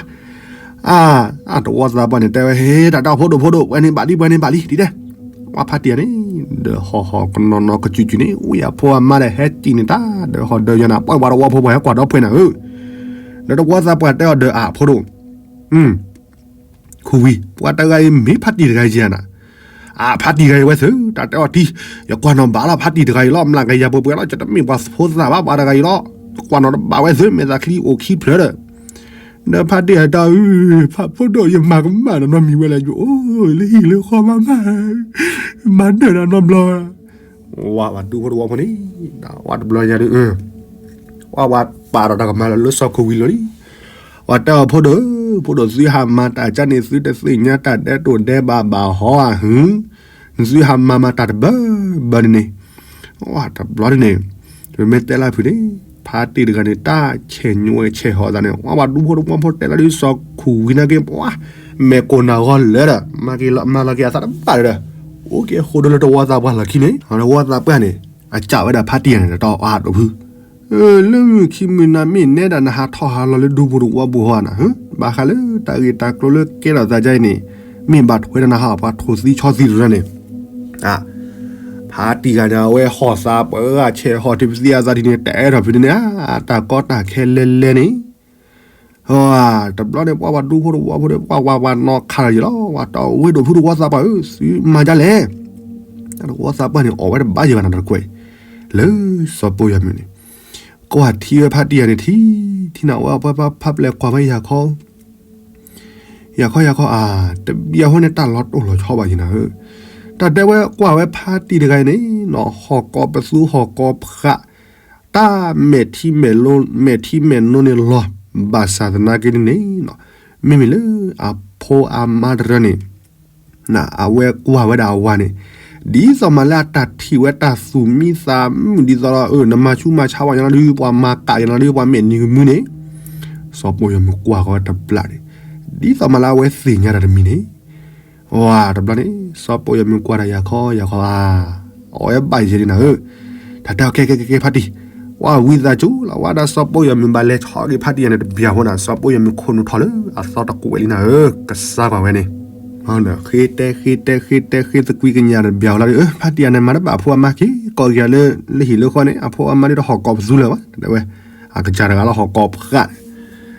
အတဝီသးပှၢ်န့ၣ် တဲဝဲ ဟ့ တၢ်တဲအီၤဖိဒိၣ်ဖိဒိၣ် ပှဲၤန့ၣ်ဘၣ်လံ ပှဲၤန့ၣ်ဘၣ်လံ ဒ်တဲ, ဝါဖါတံၢ်ယၤန့ၣ် ဒီးဟီၣ်ဟီၣ်ကနီၤနီၤကစုာ်စုာ်န့ၣ် ဝံအဖိအမါဒီးဟဲစံၣ်န့ၣ်တၢ် ဒီးဟီၣ်ဒီးယၤနၤ ပှၤဝဲတဝီဖိပှၢ်ဟဲကွၢ်ဒီဖှဲးနၤဧၢ, ဒီးတဝီသးပှၢ်တဲအီၤဒီးအဖိဒိၣ် ခူၣ်ဝံၤ ပှၤတဂၤအံၤမ့ၢ်ဖါတံၢ်တဂၤအံၤက့ၤနၤ, အဖါတံၢ်တဂၤအံၤဝဲသု တၢ်တဲအီၤတံၢ် ယကွၢ်နီၣ်ဘၣ်လီၤ ဖါတံၢ်တဂၤအံၤလီၤ မျးကယၤပှဲၤပှဲၤလီၤ ယတမ့ၢ်ပှၤဖိသၣ်ဘၣ် ပှၤတဂၤအံၤလီၤ, ကွၢ်နီၣ်တဘၣ်ဝဲသု မဲာ်သးခံအိၣ်ခံဖျၢၣ်ဒီး ဒီးဖါတံၢ်အတၢ်အု ဖးဖိဒိၣ် ယမၤကမၣ်ဒီးနီတမံၤဝဲလဲၣ် ယအိၣ်လၢဟံၣ်လၢဃီမးမး, မၤဒၢးဒီးနီတဘျီ, ဝါ ပှၤဒူဖိတဝီဖိန့ၣ်, ဝါတဘျီညါဒီး ဝါ ပှၤပာ်ဒီးတၢ်ကမၤလၢလၢစီၤခူၣ်ဝံၤလီၤလံ, ပှၤတဲအီၤဖိဒိၣ်, ဖိဒိၣ်သုဟးမၤတၢ်ကါန့ၣ် သုတသ့ၣ်ညါတၢ်ဒဲးတိၢ်ဒဲးဘးဘၣ်ဟီဧါဟု, သုဟးမၤမၤတၢ်တဘၢဘၢန့ၣ်န့ၣ်, ဝါ တဘျီန့ၣ်န့ၣ်, ပမ့ၢ်တဲလၢဖုန့ၣ်, ဖါတံၢ်တဂၤန့ၣ် တၢ်ဆဲးညိဝဲဆဲးဟီၣ်သးန့ၣ် ဝါ ပှၤဒူဖိတဝီဖိတဲလၢဒ်စီၤခူၣ်ဝံၤနာ်က့ ပှၤ မဲာ်ကိၢ်နၢ်ဂီၤလၢာ်ဒီး မၤက့ၤလီၤမၤလီၤက့ၤအသးတဘၣ်ဒီး, အိၣ်က့ၤဃိဒိလၢတဝီသးပှၢ်လီၢ်ခံန့ၣ် တဝီသးပှၢ်န့ၣ် အစံးဝဲဒၣ်ဖါတံၢ်ယၤန့ၣ် တၢ်တဲအီၤဒိၣ်ဖု လၢမုၢ်ခံမုၢ်နၤမ့ၢ်နဲဒၣ်နဟးထီၣ်ဟးလီၤလၢဒူပူၤတဝီပူၤဟီဧါနၤ, ဘၣ်ဃးလၢတၢ်ဂ့ၢ်တၢ်ကျိၤလၢကဲထီၣ်သးဒ်အံၤန့ၣ်, မ့ၢ်ဘၣ်ထွဲဒီးနဟးပှၤထိၣ်သံဆီသံတရၢန့ၣ်, ဖါတံၢ်ဂၤန့ၣ် အဝဲဟီၣ်သးပှၢ်ဂၤဆဲးဟီၣ်ထံပသံအသးဒ်န့ၣ် တဲထီၣ်ဖုန့ၣ်န့ၣ်, တၢ်ကီတၢ်ခဲလဲၤလဲၤန့ၣ် တဘျီန့ၣ် ပှၤပှၤဒူဖိတဝီဖိဒီး ပှၤဝါပှၤနီၢ်ခးလီၤယံၤလီၤ, ပှၤတဲအဝဲဒိၣ်ဖုတဝီသးပှၢ်ဧၢ, သုမၤဒ်လဲၣ်, တဝီသးပှၢ်န့ၣ် အီၣ်ဝဲတဘၣ်ယံၤဘၣ်နၤတကွဲး, လၢစီၤပိာ်ယီၤမုၢ်န့ၣ်, ကွၢ်ထံဝဲဖါတံၢ်ယၤန့ၣ်ထံ, ထံန့ၣ်ဝဲအဝဲဖးဖးပျဲၢ်ကွၢ်ဝဲယၤခီ ယၤခီယၤခီဧါ, တဘျီဃီန့ၣ်တၢ်လီၤတိၢ်လီၤဆီဘၣ်ယံၤနၤဧၢ, တၢ်တဲဝဲကွၢ်ဝဲဖါတံၢ်တဂၤအံၤန့ၣ်နီၤ ဟီၣ်ကိးပသူဟီၣ်ကိးဖး, တၢ်မဲာ်ထံမဲာ်လိ, မဲာ်ထံမဲာ်နိန့ၣ်လီၤ, ဘၣ်ဆၣ်သနာ်က့န့ၣ်န့ၣ်, မ့မ့ၢ်လၢအဖိအမါတရၢန့ၣ် အဝဲကွၢ်ဝဲဒၣ်အဝၤန့ၣ်, ဒ်သိးမးလၢအတၢ်ထံၣ်ဝဲတၢ်သူၣ်မံသးမုာ်ဒ်သိးဒီး နမၤဆူးမၤဆါဝဲညီနုၢ်ဒုး ပှၤမၤကးညီနုၢ်ဒုး ပှၤမဲာ်နံၤကမုၢ်န့ၣ်, စီၤပိာ်ယီၤမုၢ်ကွၢ်ဃီတဘျီန့ၣ်, ဒ်သိးမးလၢအဝဲသ့ၣ်ညါတၢ်တမံၤန့ၣ်, ဝါ တဘျီန့ၣ် စီၤပိာ်ယီၤမုၢ်ကွၢ်တၢ်ယၤခီယၤခီဧါ, အီၣ်ဝဲဘၣ်ယံၤဒ်နၤဧၢ, တၢ်တဲအီၤကဲကဲကဲကဲဖါတံၢ်, ဝါဝံသးစူၤလီၤ ဝဲဒၣ်စီၤပိာ်ယီၤမုၢ်ဘၣ်လဲၤဆီၣ်က့ၤဖါတံၢ်ယၤန့ၣ် တဘျီဃီနၤ စီၤပိာ်ယီၤမုၢ်ခိၣ်နူာ်ထီၣ်လၢအသီတကွဲးလံနၤဧၢ, ကစၢ်ပှၤဝဲန့ၣ် ဃ့တဲဃ့တဲဃ့တဲဃ့သကွံကညးတဘျီဃီလီၤဒီး ဖါတံၢ်ယၤန့ၣ် မၤတဘၣ်အဖိအမါက့ၤ ကိးက့ၤလၢလၢဟံၣ်လၢဃီန့ၣ် အဖိအမါဒ်တဟီၣ်ကိးပသူလၢၤဘၣ် တဲဝဲ, အကစၢ်တဂၤလၢဟီၣ်ကိးဖး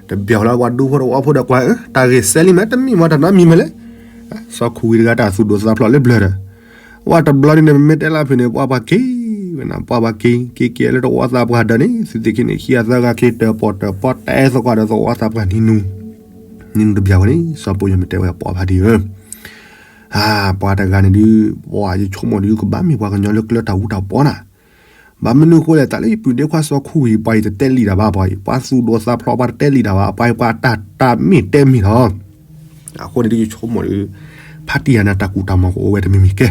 တဘျီဃီလၢပှၤဒူဖိတဝီဖိဒီးကွၢ်ဧၢ တၢ်ဂ့ၢ်စဲလံမး တမ့ၢ်မီတၢ်နီတမံၤမးလဲၣ်, စီၤခူဝံၤတဂၤတၢ်သူၣ်ဒိၣ်သးဖျိးလၢဘျၢၤဒီး ဝဲတဘျီဒ်န့ၣ် ပမ့ၢ်တဲလၢဖုန့ၣ် ပှၤပှၤက့ၤဝဲနၤ ပှၤပှၤက့ၤ က့ၤက့ၤလၢတဝီသးပှၢ်ဒၢးန့ၣ် သုသ့ၣ်ခံန့ၣ် ခံဂၤသၢဂၤက့ၤ တၢၣ်ပီၣ်တၢၣ်ပီတဲသကိးဒီးသဝီသးပှၢ်နံၤနူၤ, နံၤနူၤတဘျီဃီန့ၣ် စီၤပိာ်ယီၤမုၢ်တဲဝဲပှၤဖါတံၢ်ဧၢ, ပှၤတဂၤန့ၣ်ဒုး ပှၤယဆိကမိၣ်ဒုး ကဘၣ်မ့ၢ်ပှၤကညီလၢကျၢၤတၢ်အူတၢ်ပီနၤ ဘၣ်မနုၤအဃိလဲၣ် တၢ်လၢယပုၢ်ဒ့ခွါစီၤခူဝံၤ ပှၤအံၤတတဲလံတၢ်ဘၣ် ပှၤအံၤ ပှၤသူၣ်ဒိၣ်သးဖျိး ပှၤတတဲလံတၢ်ဘၣ် ပှၤအံၤ ပှၤတၢ်တၢ်မ့ၢ်တဲမ့ၢ်လီၤ. အဃိန့ၣ်ဒုး ယဆိကမိၣ်ဒုး ဖါတံၢ်ယၤန့ၣ် တၢ်ကူၣ်တၢ်မီၤကအိၣ်ဝဲတမံၤမံၤကဲ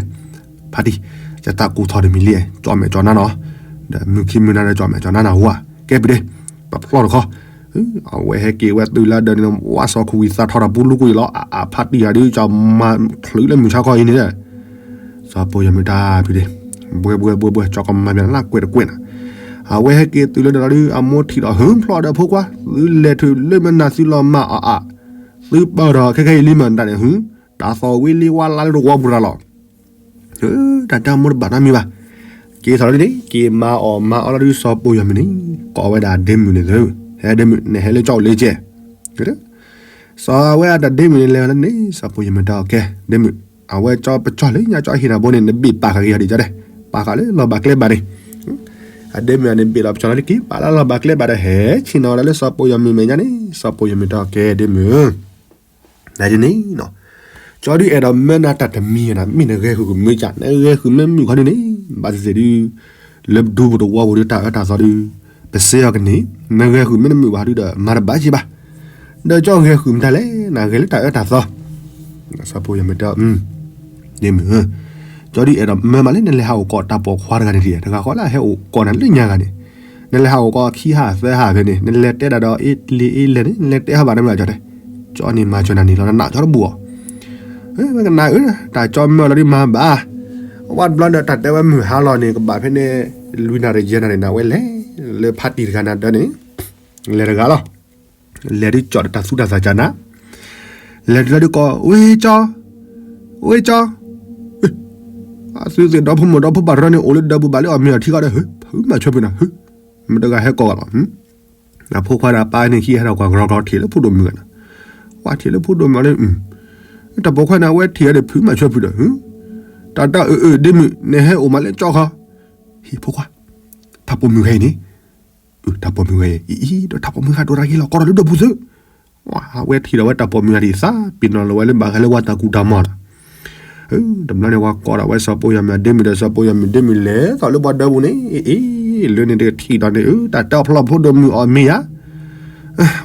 ဖါတံၢ် ယသးကူၣ်ထီၣ်တမံၤလံ ကၠီၣ်မဲာ်ကၠီၣ်နါနီၤ ဒီးမုၢ်ခံမုၢ်နၤဒီးကၠီၣ်မဲာ်ကၠီၣ်နါနၤဝဲ ကဲပဒ့ ပဖျီၣ်တခီ အဝဲဟဲက့ၤဝဲတုၤလၢဒၢးန့ၣ် ဝၢ်စီၤခူဝံၤသးထီၣ်ဒီးပူလူကွံာ်လီၤ အဖါတံၢ်ယၤဒုး ကၠီၣ်မၤချုးလၢမုၢ်ဆါခီအံၤန့ၣ် စီၤပိာ်ယီၤမုၢ်တၢ်ဖံးဒ့ ဘှဲဘှဲဘှဲဘှဲ ကၠီကမၤဘၣ်နလၢကွဲးတကွဲးနၤ အဝဲဟဲက့ၤတုၤလၢဒၢးလီၤဒုး အမိၢ်ထံၣ်ဒီး ဟုဖျီၣ်ဒီးဖိခွါ သုလဲၤထုးလၢမနုၤသုလီၤမၢ်အီၣ်အါ သုပၢၢ်ဒီးခဲခဲအံၤလံမး တၢ်န့ၣ်ဟု တၢ်သီၣ်ဝံၤလံဝါလါလၢတဝီပူၤရၤလီၤ တၢ်တၢ်မိၢ်တဘၣ်နီတမံၤဘၣ် က့ၤထီၣ်လီၤဒ်န့ၣ် က့ၤမၤအီၣ်မၤအီလီၤဒုး စီၤပိာ်ယီၤမုၢ်န့ၣ် ကိးဝဲဒၣ်ဒ့မုၣ်န့ၣ်သု ဟဲဒ့မုၣ် နဟဲလၢကၠီအိၣ်လၢကဲ စီၤဝဲအတၢ်ဒ့မုၣ်န့ၣ်လဲၤဝဲလၢန့ၣ် စီၤပိာ်ယီၤမုၢ်တၢ်အီၣ်ကဲ ဒ့မုၣ် အဝဲကၠီပကၠီၣ်လၢညါကၠီဟ့ၣ်နၤဘိန့ၣ် နဘ့ၣ်ပာ်ဃာ်က့ၤယၤဒ်ကၠီဒဲး ပာ်ဃာ်လၢလီၤဘၣ်ကျဲဘၣ်န့ၣ် အဒ့မုၣ်အန့ၣ်ဘ့ၣ်လီၤပကၠီၣ်လီၤလၢက့ၤ ပာ်လၢလီၤဘၣ်ကျဲဘၣ်ဒီး ဟဲဆ့ၣ်နီၤဒၣ်လၢစီၤပိာ်ယီၤမုၢ်မဲာ်ညါန့ၣ် စီၤပိာ်ယီၤမုၢ်တၢ်အီၣ်ကဲ ဒ့မုၣ်ဧၢ ဒ်န့ၣ်နီၤ ကၠီဒုအဲၣ်ဒိးမၢနၤတၢ်တမံၤနၤ မ့ၢ်နဂဲၤဃုာ်ကမုာ်ကၢ် နဂဲၤဃုာ်မ့ၢ်မုာ်ခီဒုန့ၣ် ဘၣ်သ့ၣ်သ့ၣ်ဒု လၢပဒူပတဝီပူၤဒုတၢ်အၢတၢ်သီဒု ပစ့အီၤကန့ၢ် နဂဲၤဃုာ်မ့ၢ်နမုာ်ဘၣ်ဒုဒီး မၤတဘၣ်က့ၤဘၣ် ဒီးကၠီဂဲၤဃုာ်မတၤလဲၣ် နဂဲၤလၢတၢ်အၢတၢ်သီ စီၤပိာ်ယီၤမုၣ်တဲ ဒ့မုၣ်ဧၢ, ကၠီဒုအဲၣ်ဒိးမၢမးလၢ နလဲၤဟးအိၣ်ကိးတၢ်ပိာ်ခွါတဂၤန့ၣ် တဂၤဃီလၢဟဲအိၣ်ကိးနၤလၢညါဂၤန့ၣ်, နလဲၤဟးအိၣ်ကိးခံဟးသၢဟးဖဲန့ၣ် နလဲၤတဲဒၣ်ဒီးအ့လံၤအ့လဲၢ်န့ၣ် နလဲၤတဲဟးဘၣ်နမ့ၢ်ကၠီတဲ, ကၠီန့ၣ်မၤစၢၤနၤန့ၣ်လီၤ နနးကၠီတဘူၣ်အီၤ, ဝဲကနၣ်အၢ တၢ်ကၠီမၢလီၤဒုမၤဘၣ်, ဝဲတဘျီဒီးတၢ်တဲဝဲမုၢ်ဟါလီၤန့ၣ် ကဘၣ်ဖဲန့ၣ် လွံၢ်နၣ်ရံၣ်ယဲၢ်နၣ်ရံၣ်န့ၣ် အဝဲလဲၤ လၢဖါတံၢ်တဂၤနၤဒၢန့ၣ် လဲၤတဂၤလီၤ. လဲၤဒုးကၠီဒီးတၢ်သူတၢ်သၣ်ကၢ်နၤ, လဲၤတုၤလီၤဒုးကိး ဝ့ၢ်ကၠီ, ဝ့ၢ်ကၠီ, အသုသ့ၣ်ဒီဖိမိၢ်ဒီဖိပၢ်တရီန့ၣ် အိၣ်လၢဒၢပူၤဘၣ်လၢအီၣ်မ့ၤအီထံဃီဒီး ဖုမၤဆၢဖုနၤ, မတဂၤဟဲကိးဘၣ်လီၤ, အဖိခွါဒီးအပၢ်န့ၣ်ခံဟဲထီၣ်ကွၢ်ကရီကရီထံၣ်လၢဖိဒိၣ်မုၢ်ဂၤနၤ, ကွၢ်ထံၣ်လၢဖိဒိၣ်မုၢ်လၢ တၢ်ပိာ်ခွါန့ၣ် အဝဲထံၣ်အီၤဒီး ဖုမၤဆၢဖုဒီး, တၢ်တၢ်အၢအၢဒ့မုၣ် နဟဲအိၣ်မးလၢကၠီဃီ, ဟံၣ်ဖိခွါ, တၢ်ပိာ်မုၣ်ဂၤအံၤန့ၣ် တၢ်ပိာ်မုၣ်ဂၤအံၤ အံၤဒီးတၢ်ပိာ်မုၣ်ဂၤဒိၣ်တၢ်ဂ့ၤလီၤ ကိးဒီးလၢဒၢပူၤသု, ဝဲထံၣ်ဒီးဝဲတၢ်ပိာ်မုၣ်ဂၤဒ်အံၤသး ပ့ၤနီၣ်လီၤဝဲလၢဘၣ်ဃးလၢဝဲတၢ်ကူၣ်တၢ်မီၢ်ဒီး, တဘျီန့ၣ် ဝဲကိးဒီးဝဲစီၤပိာ်ယီၤမုၣ်အဒ့မုၣ်ဒီး စီၤပိာ်ယီၤမုၣ်ဒ့မုၣ်လဲၤသိးလၢပှၤဒၢပူၤန့ၣ်, အ့ လၢန့ၣ်တထံၣ်ဒီးန့ၣ် တၢ်တဲအီၤဖျီၣ်ဖိဒိၣ်မုၢ်အီၣ်မ့ၤယါ,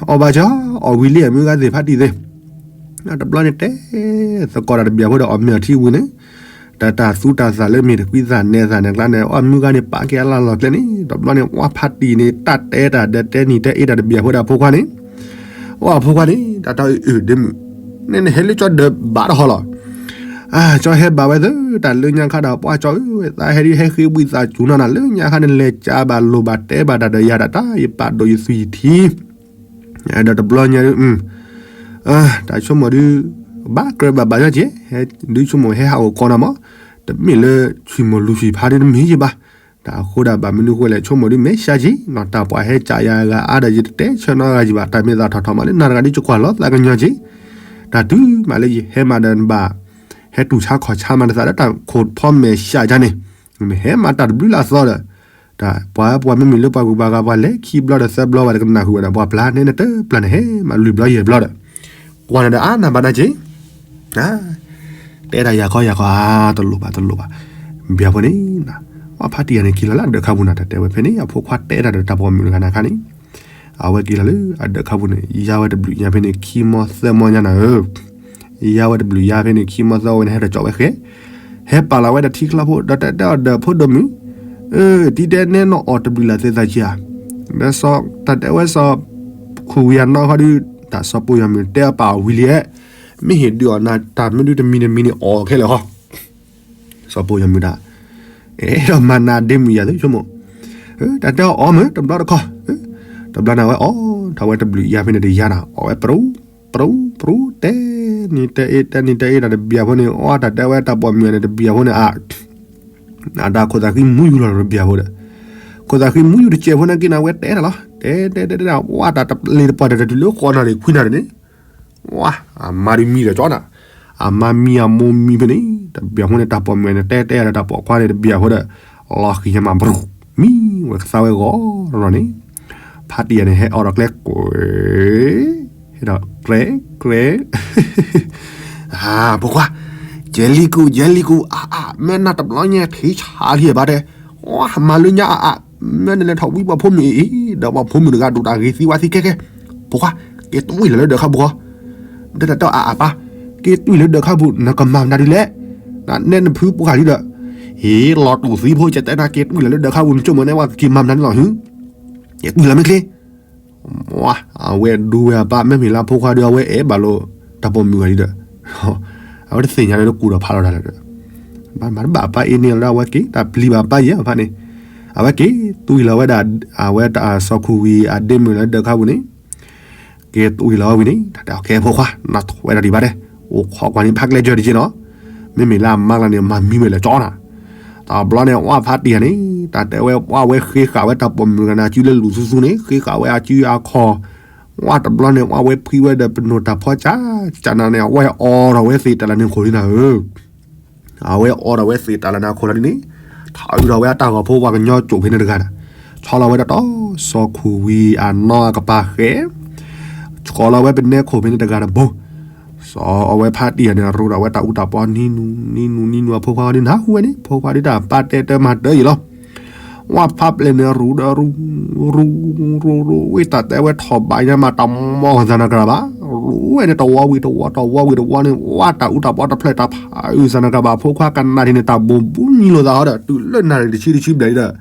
အီၣ်ဘၣ်ကၠီ, အီၣ်ဝံၤလံမုၢ်ဂၤသ့ၣ်ဖါတံၢ်သ့ၣ် တဘျီန့ၣ်တဲ သကိးတၢ်တဘျီဖိဒီးအီၣ်မ့ၤအီထံဝံၤန့ၣ်, တၢ်တၢ်သူတၢ်သၣ်လၢမ့ၢ်တကွံသၣ်နဲၣ်သၣ်နဲၣ်ကျါန့ၣ် အီၣ်မုၢ်ဂၤန့ၣ် ပာ်က့ၤအလၢ်လီၢ်ကျဲန့ၣ် တဘျီန့ၣ် ဝဲဖါတံၢ်န့ၣ် တၢ်တဲတၢ်ဒီးတဲနံၤတဲအ့တၢ်တဘျီဖိဒီးအဖိခွါန့ၣ်, ဝဲအဖိခွါန့ၣ် တၢ်တၢ်အုၣ်အုၣ်ဒ့မုၣ်, န့ၣ်နဟဲလၢကၠီဒၢးဘၣ်တဟီလီၤ ကၠီဟဲဘၣ်ဝဲသၢ တၢ်လၢညါခါဒီး ပှၢ်ကၠီဧၢ, သးဟဲဒုးဟဲဃ့ဝံသးစူၤနီၢ်နၤ လၢညါခါန့ၣ် လဲၤကးဘၣ်လိၣ်ဘၣ်တဲဘၣ်တၢ်ဒီးယၤဒီး တၢ်ယပာ်ဒိၣ်ယသွံၣ်ယထံ, ဒီးတဘျီညါဒုး, တၢ်ဆိကမိၣ်ဒုး, ဘၣ်ကြၢးဘၣ်ဘၣ်ယီက့ၤ, ဒုးဆိကမိၣ်ဟဲဟးအိၣ်ကိးနၤမး, တမ့ၢ်လၢဆွံၣ်မိၢ်လူဆွံၣ်ဖါဒုးတမ့ၢ်ယဘၣ်, တၢ်အဃိဒၣ်ဘၣ်မနုၤဃိလဲၣ် ဆိကမိၣ်ဒုးမဲာ်ဆှးက့ၤ, နီၢ်တၢ်ပှၤဟဲကးယၤအဂၤအါဒီး ယတတဲဆၢနီတဂၤယဘၣ်, တၢ်မ့ၢ်သးထီၣ်ထီၣ်မးလၢနၤတဂၤဒုး ယကွၢ်လီၤသးကညီၤက့ၤ, တၢ်တုၤမးလၢယဟဲမးဒီးနဘၣ်, ဟဲတူၢ်ဆါခီၣ်ဆါမးနသးဒီးတၢ်ခိၣ်ဖီမဲာ်ဆှးကန့ၣ်, နဟဲမးတၢ်တဘျုးလၢအသီဒီး, တၢ်ပှၤပှၤမ့မ့ၢ်လၢပှၤဂုၤပှၤဂၤပှၤလဲၤခံဘျီဒီးသၢဘျီဘၣ်တကနၣ်ဃုာ်ဝဲဒီး ပှၤပျၢ်န့ၣ်နတပျၢ်န့ၣ်ဟဲမးလွံၢ်ဘျီယဲၢ်ဘျီဒီး, ကွၢ်နၤဒီးအါနၢ်ဘၣ်နၤက့ၤ တဲဒၣ်ယၤခီယၤခီဧါ တလိၣ်ဘၣ်တလိၣ်ဘၣ်, ဘၣ်ဖိန့ၣ်, ဝဲဖါတံၢ်ဂၤန့ၣ်က့ၤလီၤလၢအဒၢးခါပူၤနၤ တၢ်တဲဝဲဖဲန့ၣ် အဖိခွါတဲတၢ်ဒီးတၢ်ပိာ်မုၣ်တဂၤနၤခါန့ၣ်, အဝဲက့ၤလီၤလၢအဒၢးခါပူၤန့ၣ် ယါဝဲတဘျုးညါဖဲန့ၣ် ခံမီသၢမီညါနၤဧၢ ယါဝဲတဘျုးယါဖဲန့ၣ် ခံမီသၢဝဲန့ၣ် ဟဲထီၣ်ကၠီဝဲဃဲ, ဟဲပာ်လီၤဝဲဒီးထံချီဖိ ဒီးတဲအီၤဒီးဖိဒိၣ်မုၣ်, တံၤတဲနဲနီၢ်အီၣ်တဘျုးလၢ်သ့ၣ်သးကံဧါ, ဒီးတၢ်တဲဝဲစီၤခူၣ်ဝံၤအနီၢ်ခီဒုး, တၢ်စီၤပိာ်ယီၤမုၣ်တဲအပာ်အီၤဝံၤလံ, မ့ၢ်ဟ့ၣ်ဒုးအီၣ်နၤတၢ်မနုၤတမံၤတမံၤန့ၣ်အီၣ်ခဲလၢာ်ဃီ, စီၤပိာ်ယီၤမုၣ်ဒၣ် အဲၣ်ဒိးမၤနၤဒ့မုၣ်ယၤသုဆိကမိၣ်, တၢ်တဲအီၤအီၣ်မုၢ်တဘျီတခီ, တဘျီန့ၣ်ဝဲအီၣ်ထီၣ်ဝဲတဘျုးယါဖဲန့ၣ်တယါနၤ အီၣ်ဝဲပရူၤ, ပရူၤ ပရူၤ တဲနံၤတဲအ့ တဲနံၤတဲအ့တၢ်တဘျီဖိန့ၣ် အီၣ်တၢ်တဲဝဲတၢ်ပိာ်မုၣ်န့ၣ်တဘျီဖိန့ၣ်အါ, အတၢ်ခိၣ်သးဃံမူယူၤလီၤတဘျီဖိဒီး, ခိၣ်သးဃံမူယူၤတစဲးဖိန့ၣ်က့ၤနၤဝဲတဲတၢ်လီၤ, တဲတဲတဲတဲ ဝဲတၢ်တပျ့ၤတပှၢ်တၢ်တတုၤလၢဃီနၣ်ရံၣ်ခွံနၣ်ရံၣ်န့ၣ် ဝါ အမါဒုးမံဒီးကၠီနၤ, အမါမံအမိၢ်မံဖဲန့ၣ် တဘျီဖိန့ၣ် တၢ်ပိာ်မုၣ်န့ၣ် တဲတဲဒီးတၢ်ပိာ်ခွါန့ၣ်တဘျီဖိဒီး လီၤဃံၤညါမး ပရူၤ မံဝဲကသါဝဲဂီၤရီၤန့ၣ်, ဖါတံၢ်ယၤန့ၣ်ဟဲအီၣ်ဒီးကျဲကွဲၤ, ဟဲဒီးကျဲ ကျဲ ဖိခွါ, ယဲလံကူ ယဲလံကူ အါအါ မ့ၢ်နၤတဘျီညါထံဆါလံဘၣ်တဲ, ဝါ မၤလၢညါအါအါ, မ့ၢ်နလဲၤထီၣ်ဝံပှၤဖိမုၣ်အံၤအံၤ ဒီးပှၤဖိမုၣ်တဂၤဒိၣ်တၢ်ဂ့ၤသံဝါသံခဲခဲ, ဖိခွါ, က့ၤတွံၢ်လီၤလၢဒၢးခါပူၤဃီ, တၢ်တၢ်အါအါပၢ်, က့ၤတွံၢ်လီၤလၢဒၢးခါပူၤ နကမၤမနုၤဒ်လဲၣ်, နနဲနဖုပှၢ်လံဒီး, ဟ့ၣ်လီၤတူၢ်သံဖိ ယတဲနၤက့ၤတွံၢ်လီၤလၢဒၢးခါပူၤ နဆိကမိၣ်န့ၣ် ဝဲကက့ၤမၤမနုၤန့ၣ်လီၤဟု, က့ၤတွံၢ်လီၤမ့ၢ်ချ့ ဝါ အဝဲဒူဝဲအပၢ် မ့မ့ၢ်လၢအဖိခွါဒီး အဝဲအဲၣ်ဘၣ်လိာ်တၢ်ပိာ်မုၣ်ဂၤဒီး, အဝဲတသ့ၣ်ညါလၢတကူၣ်ဒီးဖးလီၤတၢ်လၢၤဒီး, မၤတဘၣ်အပၢ်အ့န့ၣ်လၢအဝဲက့ၤ တၢ်ပျံၤဘၣ်ပၢ်ယဲၢ်ဖးန့ၣ်, အဝဲက့ၤတွံၢ်လီၤဝဲဒၣ်, အဝဲစီၤခူၣ်ဝံၤအဒ့မုၣ်လၢဒၢးခါပူၤန့ၣ် က့ၤတွံၢ်လီၤဝံၤန့ၣ် တၢ်တဲအီၤကဲဖိခွါ နထွဲဒီးဒံးဘၣ်တဲ, အိၣ်ခိးကွၢ်န့ၣ် ဖးကျဲကၢၢ်တက့ၢ်နီၤ, မ့မ့ၢ်လၢအမါကျါန့ၣ် မၤမံဝဲလၢကၠီနၤ, တဘျီန့ၣ် ဝဲဖးတံၢ်ယၤန့ၣ် တၢ်တဲဝဲ ဝဲဃ့ဃာ်ဝဲတၢ်ပိာ်မုၣ်ဂၤန့ၣ် အစုလၢလူၤသူသူန့ၣ် ဃ့ဃာ်ဝဲအစုအခီၣ်, ဝဲတဘျီန့ၣ် ဝဲဖှံဝဲဒီးပနိၢ်တၢ်ဖီကၠးကၠးနၤန့ၣ် အဝဲအိးထီၣ်ဝဲသ့ၣ်တၢ်လၢနခိၣ်လံနၤဧၢ အဝဲအိးထီၣ်ဝဲသ့ၣ်တၢ်လၢနခိၣ်လီၤဒ်န့ၣ်, ထးအုးထီၣ်ဝဲအတၢ်ဂီၤဖိပှၤကညီကၠိၣ်ဖဲန့ၣ်တဂၤဒီး, ဆီလီၤဝဲဒၣ်တီ စီၤခူၣ်ဝံၤအနီၢ်အကပၤဃဲ, ဆှီလီၤဝဲပနဲခိၣ်ဖဲန့ၣ်တဂၤတဘိ, စီၤအဝဲဖါတံၢ်ယၤန့ၣ် ရူးဒီးဝဲတၢ်အူတၢ်ပီနံၤနူၤနံၤနူၤနံၤနူၤ အဖိခွါန့ၣ် နၢ်ဟူဝဲန့ၣ် ဖိခွါဒ်တၢ်ပာ်တဲတၢ်မၤတၢ်အံၤလီၤ. ဝဲဖါပျဲၢ်န့ၣ်ရူးဒီးရူး ရူး ရူး ရူး ဝံၤတၢ်တဲဝဲထီၣ်ဘးညါမး တၢ်မီၢ်သးနၤကြၢးဘၣ် ရူးဝဲန့ၣ် တဝီဝံၤတဝီ တဝီဝံၤတဝီန့ၣ် ဝဲတၢ်အူတၢ်ပီတဖျၢၣ်တၢ်ဖးအုၣ်သးနၤကြၢးဘၣ် ဖိခွါကနၣ်ဒ်န့ၣ် တၢ်ဘိးဘုမံလိာ်သးဟီဒီး တုၤလၢနၣ်ရံၣ်တဆံတဆံဘျဲၣ်ဒီး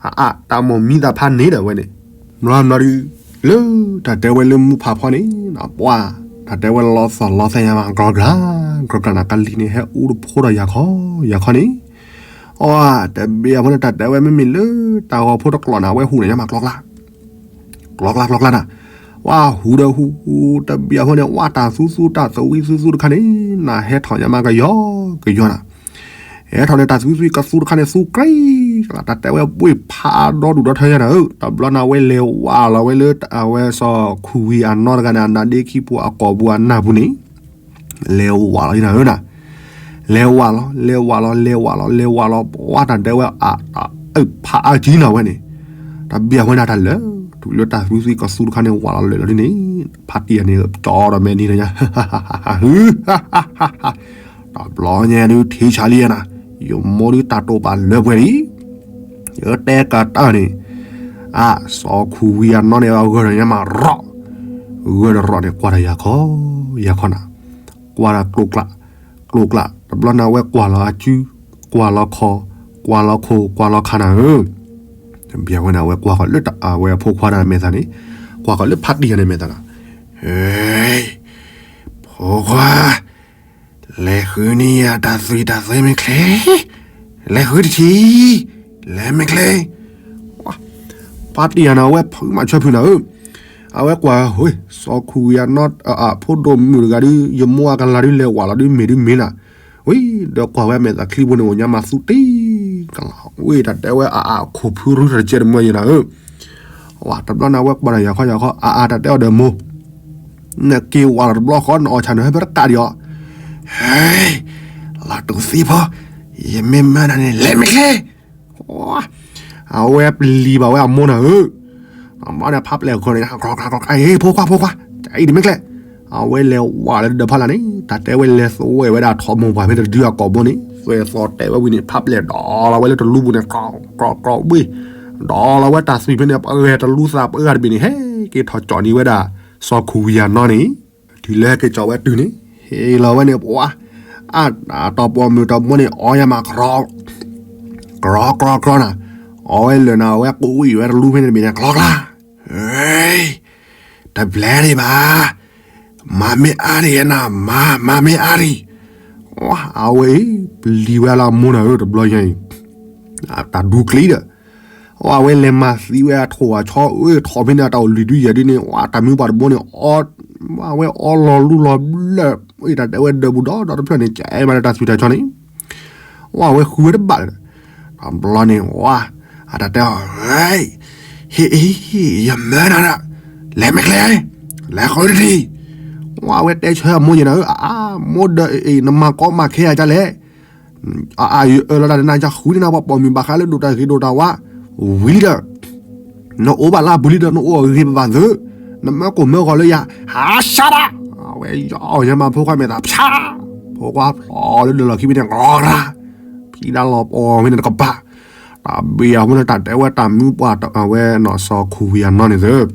အအါ တၢ်မိၢ်မံသးဖးန့ၣ်ဒီးဝဲန့ၣ် မၤမၤဒုး လၢတၢ်တဲဝဲလၢမူဖးဖီန့ၣ် ပှၤ တၢ်တဲဝဲလီၤသီၣ်လီၤသဲညါမး ကြီကြၢ် ကြီကြၢ်နၤ ကလံၤန့ၣ် ဟဲအူတဖိဒီးယၤခီ ယၤခီန့ၣ် အတဘ့ၣ်အဃိန့ၣ် တၢ်တဲဝဲမ့မ့ၢ်လၢတၢ်ဂီၤဖိတကျိာ်န့ၣ် အဝဲဟူးန့ၣ်ညါမး ကြီကျါ ကြီကျါ ကြီကျါနၤ ဝဲဟူးဒီးဟူး တဘ့ၣ်အဃိန့ၣ် ဝဲတၢ်သူသူတၢ်သဝံသူသူတခါန့ၣ် နဟဲထီၣ်ညါမး ကယီကယီနၤ ဟဲထီၣ်န့ၣ် တၢ်သူသူကသူတခါန့ၣ် သူကြ့ တၢ်တဲဝဲဘှ့ၣ်ဖးဒီဒူၣ်ဒီထၢညါနၤဧၢ တဘျီန့ၣ် အဝဲလဲၤဝးလီၤဝဲလၢအဝဲစီၤခူၣ်ဝံၤအနီတဂၤန့ၣ် အနါဒ့ခံဖိအကိာ်ပူၤအနၢ်ပူၤန့ၣ် လဲၤဝးလီၤနၤဧၢနၤ လဲၤဝးလီၤ လဲၤဝးလီၤ လဲၤဝးလီၤ လဲၤဝးလီၤ ပှၤတၢ်တဲဝဲအ အုၣ်ဖးအါကံနၤဝဲန့ၣ် တဘ့ၣ်အဃိန့ၣ် တၢ်လၢ တုၤလၢတၢ်သူသူကသူတခါန့ၣ် ဝးလီၤလၢာ်လီၤဒ်န့ၣ် ဖါတံၢ်ယၤန့ၣ် ကၠီဒီးမဲာ်နံၤလၢညါ တဘျီညါဒုးထံဆးလံနၤ ယမိၢ်ဒုးတၢ်တိာ်ပာ်လၢပှဲၤလံ ယတဲကတၢၢ်န့ၣ် အ စီၤခူၣ်ဝံၤအနီၢ်န့ၣ် အဂၢၢ်ဒီးညါမးရီၣ် ဂၢၢ်ဒီးရီၣ်န့ၣ် ကွၢ်တၢ်ယၤခီ ယၤခီနၤ ကွၢ်တၢ်ကျိကျး ကျိကျး တဘျီန့ၣ် အဝဲကွၢ်လီၤအစု ကွၢ်လီၤခီ ကွၢ်လီၤခိၣ် ကွၢ်လီၤခါနၤဧၢ တဘ့ၣ်အဃိန့ၣ် အဝဲကွၢ်ဃီၤလၢအဝဲအဖိခွါတၢ်မဲာ်သးန့ၣ် ကွၢ်ဃီၤလၢဖါတံၢ်ယၤန့ၣ်မဲာ်သးနၤ ဟ့ ဖိခွါ လဲၤဃုန့ၢ်ယၤတၢ်သွံၣ်တၢ်သ့မ့ၢ်ချ့ လဲၤဃုတထံၣ် လဲၤမ့ၢ်ချ့ ဖါတံၢ်ယၤန့ၣ် အဝဲဖုးမးဆၢဖုးနၤဧၢ အဝဲကွၢ် ဟ့ စီၤခူၣ်ဝံၤအနီၢ် အဖိဒိၣ်မုၣ်တဂၤဒုး ယမိၢ်အကလၤဒုး လဲၤဝးလီၤဒုး မ့ၢ်ဒုးမ့ၢ်နၤ ဝံၤဒီးကွၢ်ဝဲမဲာ်သးချံဖိန့ၣ် အိၣ်ညါမးသူတံၢ်ကလီၤ ဝံၤတၢ်တဲဝဲအအါ ခိၣ်ဖုရူတကဲတမၢယၤနၤဧၢ ဝဲတဘျီန့ၣ် အဝဲကွၢ်ဒီးယၤခီယၤခီ အအါ တၢ်တဲအီၤဒီးမိၢ် နက့ၤဝးလီၤတဘျီဃီ နအီၣ်ဆၣ်နဟဲဖဲတကးဒံးအီၤ ဟ့ လီၤတူာ်သံဖိ ယမ့ၢ်မၢနၤန့ၣ် လဲၤမ့ၢ်ချ့ အဝဲပျံၤဘၣ်ဝဲအမိၢ်နၤဧၢ အမါန့ၣ် ဖးပျဲၢ်ဃီန့ၣ် ကြီကြီကြီ ဟ့ ဖိခွါ ဖိခွါ တၢ်အံၤတမ့ၢ်ချ့ အဝဲလဲၤဝးလၢဒၢးဖီလာ်န့ၣ် တၢ်တဲဝဲလဲၤသွဲၣ်ဝဲဒၣ်ထိၣ်မိၢ်ပှၢ်ဖဲန့ၣ်တဒုအကိာ်ဘိန့ၣ် သွဲၣ်သီၣ်တဲာ်ဝဲဝံၤန့ၣ် ဖးပျဲၢ်ဒီးလီၤဝဲလၢတလူပူၤန့ၣ် ကြီကြီဘ့ၣ် ဒီးလီၤဝဲတၢ်သွံၣ်ဖဲန့ၣ် ပှဲၤတလူသးပှဲၤတဘ့ၣ်န့ၣ် ဟဲက့ၤထီၣ်ကၠီၣ်န့ၢ်ဝဲဒၣ် စီၤခူၣ်ဝံၤအနီၢ်န့ၣ် တုၤလၢဟဲက့ၤကၠီၣ်ဝဲတုၤန့ၣ် ဟ့ၣ်လီၤဝဲန့ၣ် ပှၤ အတၢ်ပိာ်မုၣ်တဘိန့ၣ် အီယါမး ကြီ ကြီကြီကြီနၤ အီဝဲလၢာ်နၤ အဝဲကိးဝံၤဝဲတလူဖဲန့ၣ်တဘ့ၣ်န့ၣ် ကြီကျါ တဘျဲဒံးဘၣ် မၤမ့ၢ်အါဒံးနၤ မၤ မၤမ့ၢ်အါဒံး အဝဲ ပျံၤဝဲလၢအမိၢ်နၤဧၢ တဘျီညါအံၤ တၢ်ဒူကျံဒီး အဝဲလဲၤမၤသံဝဲအထိၣ်အဆီ အထိၣ်ဖဲန့ၣ် အတၢ်အိၣ်လွံၢ်ဒုယဲၢ်ဒုန့ၣ် ဝဲတၢ်မုၢ်ပှၢ်တဘိန့ၣ် အဝဲအီလီၤလူလီၤဘျၢၣ် တၢ်တဲဝဲဒၢးပူၤဒီးဒီတဖျၢၣ်န့ၣ် ကဲမးလၢတၢ်သွံၣ်တၢ်ဆီန့ၣ် ဝဲအဝဲဃုဝဲတဘၣ်လၢၤ တဘျီန့ၣ် ဝဲ အတၢ်တဲအီၤ ဟ့ၣ် ဟ့ၣ် ယမၢနၤဒီး လဲၤမ့ၢ်ချ့ လဲၤဃုတထံၣ် ဝဲအဝဲတဲဆၢအမိၢ်ယဲၢ်နၤဧၢ အအါ မိၢ်ဒီးအံၤ နမၤကီမၤခဲယၤဒ်လဲၣ် အအါ ယအၢလီၤတၢ်န့ၣ် နယဃုန့ၢ်နၤ ပှၤပိာ်မုၣ်ဘၣ်ဃးလၢဒိၣ်တၢ်ဂ့ၤဒိၣ်တၢ်ဝါ ဝံၤလံဒီး နအိၣ်ဘၣ်လၢအပူၤလံဒီး နအိၣ်အဂ့ၤဘၣ်ဘၣ်သု နမၢကိၢ်မၢဂီၤလၢယၤ ဟးဆါဒၣ် အဝဲယီၢ်အီၣ်ညါမး ဖိခွါမဲာ်သးဖၠါ ဖိခွါဖျိးလၢဒၢးလီၢ်ခံဖဲန့ၣ် ကြီကျါ ဖံးဒၣ်လီၤပီၤဖဲန့ၣ်တကပၤ တၢ်ဘ့ၣ်အဃိန့ၣ် တၢ်တဲဝဲတၢ်မုၢ်ပှၢ်အဝဲနီၢ်စီၤခူၣ်ဝံၤအနီၢ်န့ၣ်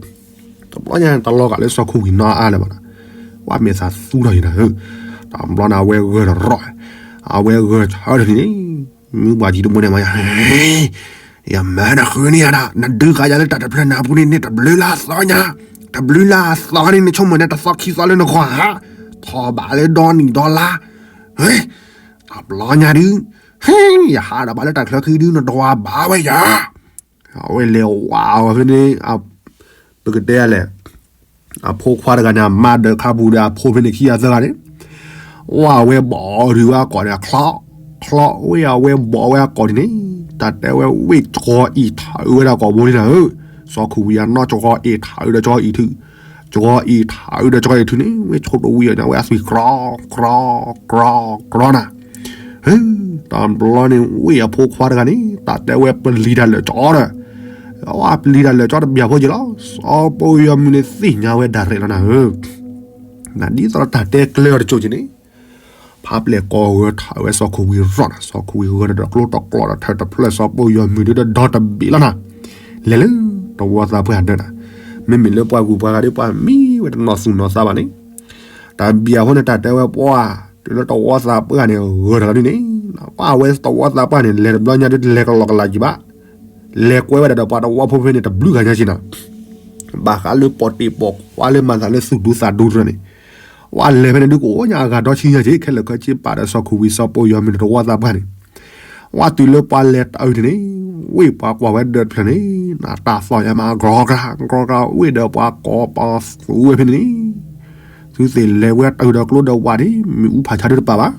သု တဘျီညါတလီၤဂာ်လၢစီၤခူၣ်ဝံၤနီၢ်အါလၢၤဘၣ်ဒီး ဝဲမဲာ်သးသူထီၣ်ယံၤနၤဧၢ တဘျီန့ၣ် အဝဲဂၢၢ်တရီၣ် အဝဲဂၢၢ်ဆၢထၢၣ်န့ၣ် မုၢ်ပှၢ်ကံတဘိန့ၣ်မး ယမၢနဃုန့ၢ်ယၤဒီး နဒုးဃာ်ယၤလၢတၢ်တဖျၢၣ်နၢ်ပူၤန့ၣ်န့ၣ် တဘျုးလၢအသီညါ တဘျုးလၢအသီန့ၣ် နဆိကမိၣ်န့ၣ် တသီခံသီလၢနဂီၢ်ဧါ ထီၣ်ဘးလၢဒီနံၣ်ဒီလါ တဘျီညါဒုး ဟ့ ယဟးဒီးဘၣ်လၢတၢ်ချၢခံဒုး နဒွးဘၣ်ဝဲယၤ အဝဲလဲၤဝးဝဲဖဲန့ၣ် ပကတဲလဲၣ် အဖိခွါတဂၤန့ၣ် အမါဒီးခါပူၤဒီး အဖိဖဲန့ၣ်ခံဂၤသၢဂၤန့ၣ် ဝဲအဝဲဘီၣ်ဒုးဝဲအကိာ်န့ၣ် ချီ ချီ ဝဲအဝဲဘီၣ်ဝဲအကိာ်န့ၣ်န့ၣ် တၢ်တဲဝဲဝ့ၢ်ကၠီအံးထးအုးဝဲဒၣ်ကိာ်ဘိလံနၤဧၢ စီၤခူၣ်ဝံၤအနီၢ်ကၠီအံးထးအုးဒီးကၠီအံးထု ကၠီအံးထးအုးဒီးကၠီအံးထုန့ၣ် ဝ့ၢ်ဆိတဝံၤအီၤန့ၣ် ဝဲအသွံၣ်ကြီ ကြီ ကြီနၤ တဘျီန့ၣ် ဝ့ၢ်အဖိခွါတဂၤန့ၣ် တၢ်တဲဝဲပျံၤတၢ်လၢာ်ကၠီဒီး ဝဲပျံၤတၢ်လၢာ်ကၠီတဘျီဖိက့ၤလီၤ စီၤပီယီၤမုၢ်န့ၣ်သ့ၣ်ညါဝဲဒၣ်ရဲၣ်လီၤနၤဧၢ ဒ်သိးဒီးတၢ်တဲကျဲအီၤတကၠိၢ်က့န့ၣ်, ဖးပျဲၢ်ကိးဂၢၢ်ထၢၣ်ဝဲစီၤခိၣ်ဝံၤရီၣ်နၤ, စီၤခိၣ်ဝံၤဂၢၢ်ဒီးကျိတကျိးဒီးထၢၣ်တဖျၢၣ် စီၤပိၢ်ယွၤမုၢ်ဒုဒီဒီတဘ့ၣ်လီၤနၤ, လဲၤလၢတဝီသးပှၢ်ဒၢနၤ, မ့မ့ၢ်လၢပှၤဂုၤပှၤဂၤဒီးပှၤမံဝဲတနီၤသူၣ်နီၤသးဘၣ်န့ၣ်, တၢ်ဘံၣ်အဃိန့ၣ် တၢ်တဲဝဲပှၤ တုၤလၢတဝီသးပှၢ်န့ၣ် ဂၢၢ်ထၢၣ်လီၤဒ်န့ၣ်, ပှၤဝဲတဝီသးပှၢ်န့ၣ် လဲၤတဘျီညါဒုတလဲၤကလီကလးကံဘၣ်, လဲၤကွဲဝဲဒၣ်ဒီးပှၤတဝီဖိဖဲန့ၣ် တဘျုးဂၤညါက့နၤ, ဘၣ်ဃးလၢပီၣ်တ့ၢ်ပီၣ်ခွါလၢမၤသးလၢသူၣ်ဒူသးဒူတဖၣ်န့ၣ်, ပှၤလဲၤဖဲန့ၣ်ဒုကအိၣ်ညါအဂၤဒီဆံညါက့ ခဲလၢာ်ခဲဆ့ပာ်ဒီးစီၤခိၣ်ဝံၤစီၤပိၢ်ယွၤမုၢ်ဒီးတဝီသးပှၢ်န့ၣ်, ပှၤတုၤလၢပှၤလဲၤတၢ်အုၣ်န့ၣ်, ဝ့ၢ်ပှၤကွၢ်ဝဲဒၢးတဖျၢၣ်န့ၣ်, နတၢ်သီၣ်ယါမး ကြီကြၤကြီကြၤ ဝ့ၢ်ဒီးပှၤကိးပသူဝဲဖဲန့ၣ်န့ၣ်, သုသ့ၣ်လဲၤဝဲတၢ်အုၣ်ဒီးကျိဒီးဝးန့ၣ် မ့ၣ်အူဖးဆါဒုတပာ်ဘၣ်,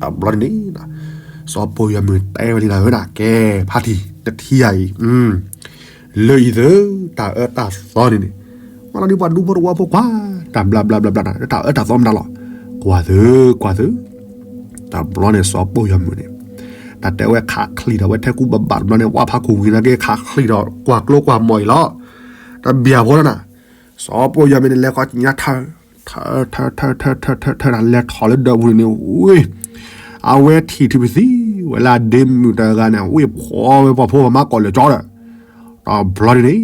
တဘျီန့ၣ်န့ၣ်, စီၤပိၢ်ယွၤမုၢ်တဲဝဲလံနၤဧၢနၤ ကဲ ဖါတံၢ် နထံၣ်ယၤအံၤ လၢအံၤသု တၢ်အၢတၢ်သီန့ၣ်န့ၣ်, မ့ၢ်လီၤဒ်ပှၤဒူဖိတဝီဖိကွၢ် တၢ်ဘျးဘျးဘျးဘျးနၤ တၢ်အၢတၢ်သီမတၤလီၤ, ကွၢ်သု ကွၢ်သု, တဘျီန့ၣ်စီၤပိၢ်ယွၤမုၢ်န့ၣ်, တၢ်တဲဝဲခးချံၣ်ဒီးဝဲထဲကူဘၣ်ဘၣ်တဘျီန့ၣ် ဝၣ်ဖးခိၣ်ဝံၤနာ်က့ခးချံၣ်ဒီးကွၢ်ကျိကွၢ်မီၢ်အံၤလီၤ, တဘံၣ်အဃိလီၤနၤ, စီၤပိၢ်ယွၤမုၢ်န့ၣ် လဲၤဃီကညါထၢၣ် ထၢၣ်ထၢၣ်ထၢၣ်ထၢၣ်ထၢၣ်ထၢၣ်ထၢၣ်နၤ လဲၤထီၣ်လၢဒၢးပူၤန့ၣ်န့ၣ်, ဝ့ၢ် အဝဲထံၣ်ထံၣ်ပသံဝဲလၢအဒ့မုၣ်တဂၤန့ၣ် ဝ့ၢ်ဖှီၣ်ဝဲပှၤဖိပှၤမါကိးလၢာ်ကၠီဒီး, တဘျီန့ၣ်န့ၣ်,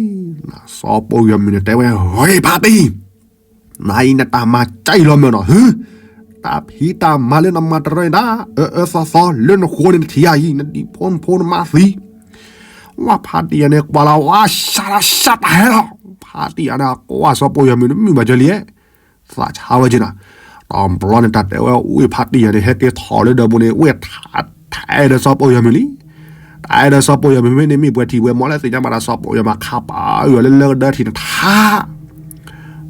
စီၤပိၢ်ယွၤမုၢ်န့ၣ်တဲဝဲ ဂ့ၤဖးတံၢ် နၤအံၤနတၢ်မၤကၢအံၤလီၤမၢ်နီၤ ဟု, တၢ်ဖံးတၢ်မၤလၢနမၤတရၢန့ၣ်ဒၣ် အၢအၢသီသီလၢနဃိန့ၣ် နထံၣ်ယၤအံၤ နဒံၣ်ဖိနဖိနမါသံ, ဝၢ်ဖးတံၢ်ယၤန့ၣ် ကွၢ်လီၤဝဲ ရှါတၢ်ရှါတၢ်ဟဲလီၤ, ဖးတံၢ်ယၤန့ၣ် ကွၢ်စီၤပိၢ်ယွၤမုၢ်န့ၣ် မုာ်ဘၣ်ကၢလံ, သးဆါဝဲက့နၤ, တဘျီန့ၣ် တၢ်တဲဝဲဝ့ၢ်ဖးတံၢ်ယၤန့ၣ် ဟဲက့ၤထီၣ်လၢဒၢးပူၤန့ၣ် ဝ့ၢ်ထးထဲဒီးစီၤပိၢ်ယွၤမုၢ်လံ, ထဲဒီးစီၤပိၢ်ယွၤမုၢ်မ့ၢ်န့ၣ် မ့ၢ်ပှဲၤထံၣ်ဝဲမ့ၢ်လၢသ့ၣ်ညါဘၣ်ဒီး စီၤပိၢ်ယွၤမုၢ်ခးပာ်အီၤလၢလၢကဒၢထံၣ်နထါ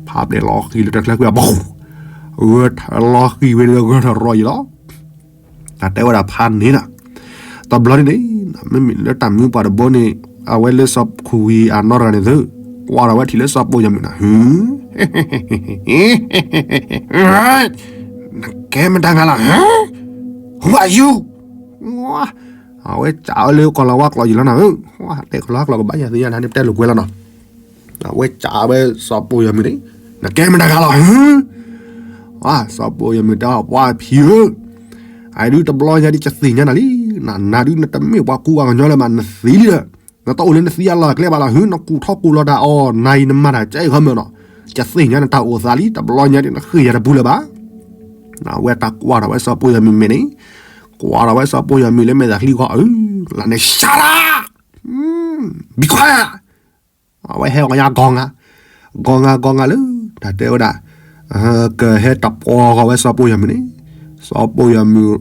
ဖးပျဲၢ်လီၤဃံၤလၢတၢ်ချၢကွံာ်အဘီ, ဂၢၢ်ထၢၣ်လီၤဃံၤဝဲန့ၣ်ဂၢၢ်ထၢၣ်ရီအံၤလီၤ, တၢ်တဲဝဲဒၣ်ဖးန့ၣ်နၤ, တဘျီန့ၣ်န့ၣ်, မ့မ့ၢ်လၢတၢ်မုၢ်ပှၢ်တဘိန့ၣ်, အဝဲလၢစီၤခိၣ်ဝံၤအနီၢ်တဂၤန့ၣ်သု, ကွၢ်ဒီးဝဲထံၣ်လၢစီၤပိၢ်ယွၤမုၢ်နၤ, ဟု နကဲမတၤဂၤလီၤ, ဟု who are you, အဝဲစံးဝဲလၢကီၢ်လီၤဝါကျိာ်ယံၤလီၤနၤဧၢ, တဲကီၢ်လီၤဝါကျိာ်ကဘၣ်ယၤသ့ၣ်ညါန့ၣ် ပတဲလိာ်ကွဲလီၤနီၤ, အဝဲစံးဝဲစီၤပိၢ်ယွၤမုၢ်န့ၣ်, နကဲမတၤဂၤလီၤ, ဟု စီၤပိၢ်ယွၤမုၢ်တဲအီၤ ပှၤဖံဧၢ, အအံၤဒုတဘျီညါဒ်ယသ့ၣ်ညါနၤလံ, နၤဒုနတမ့ၢ်ပှၤကူပှၤကညီလၢၤဘၣ် နသံလံဒီး, နတအိၣ်လၢနသံအလီၢ်အကျဲဘၣ်လီၤ, ဟု နကူၣ်ထီၣ်ကူၣ်လီၤတၢ်အီၣ် နၤအံၤနမၤတၢ်ကဲအံၤခီမၢ်နီၤ, ယသ့ၣ်ညါနတၢ်အိၣ်သးလံ, တဘျီညါဒ်နဃ့ၢ်ယၤတပူၤလၢၤဘၣ်, အဝဲတၢ်ကွၢ်ထီၣ်ဝဲစီၤပိၢ်ယွၤမုၢ်မဲာ်န့ၣ်, ကွၢ်ထီၣ်ဝဲစီၤပိၢ်ယွၤမုၢ်လၢမဲာ်သးချံဂီၤအု, လၢန့ၣ် shut up, be quiet, အဝဲဟဲဂီၤညါဂီၤငါ, ဂီၤငါဂီၤငါလၢ, တၢ်တဲဝဲဒၣ်, ကဟဲတပှီၤဂီၤဝဲစီၤပိၢ်ယွၤမုၢ်န့ၣ်, စီၤပိၢ်ယွၤမုၢ်,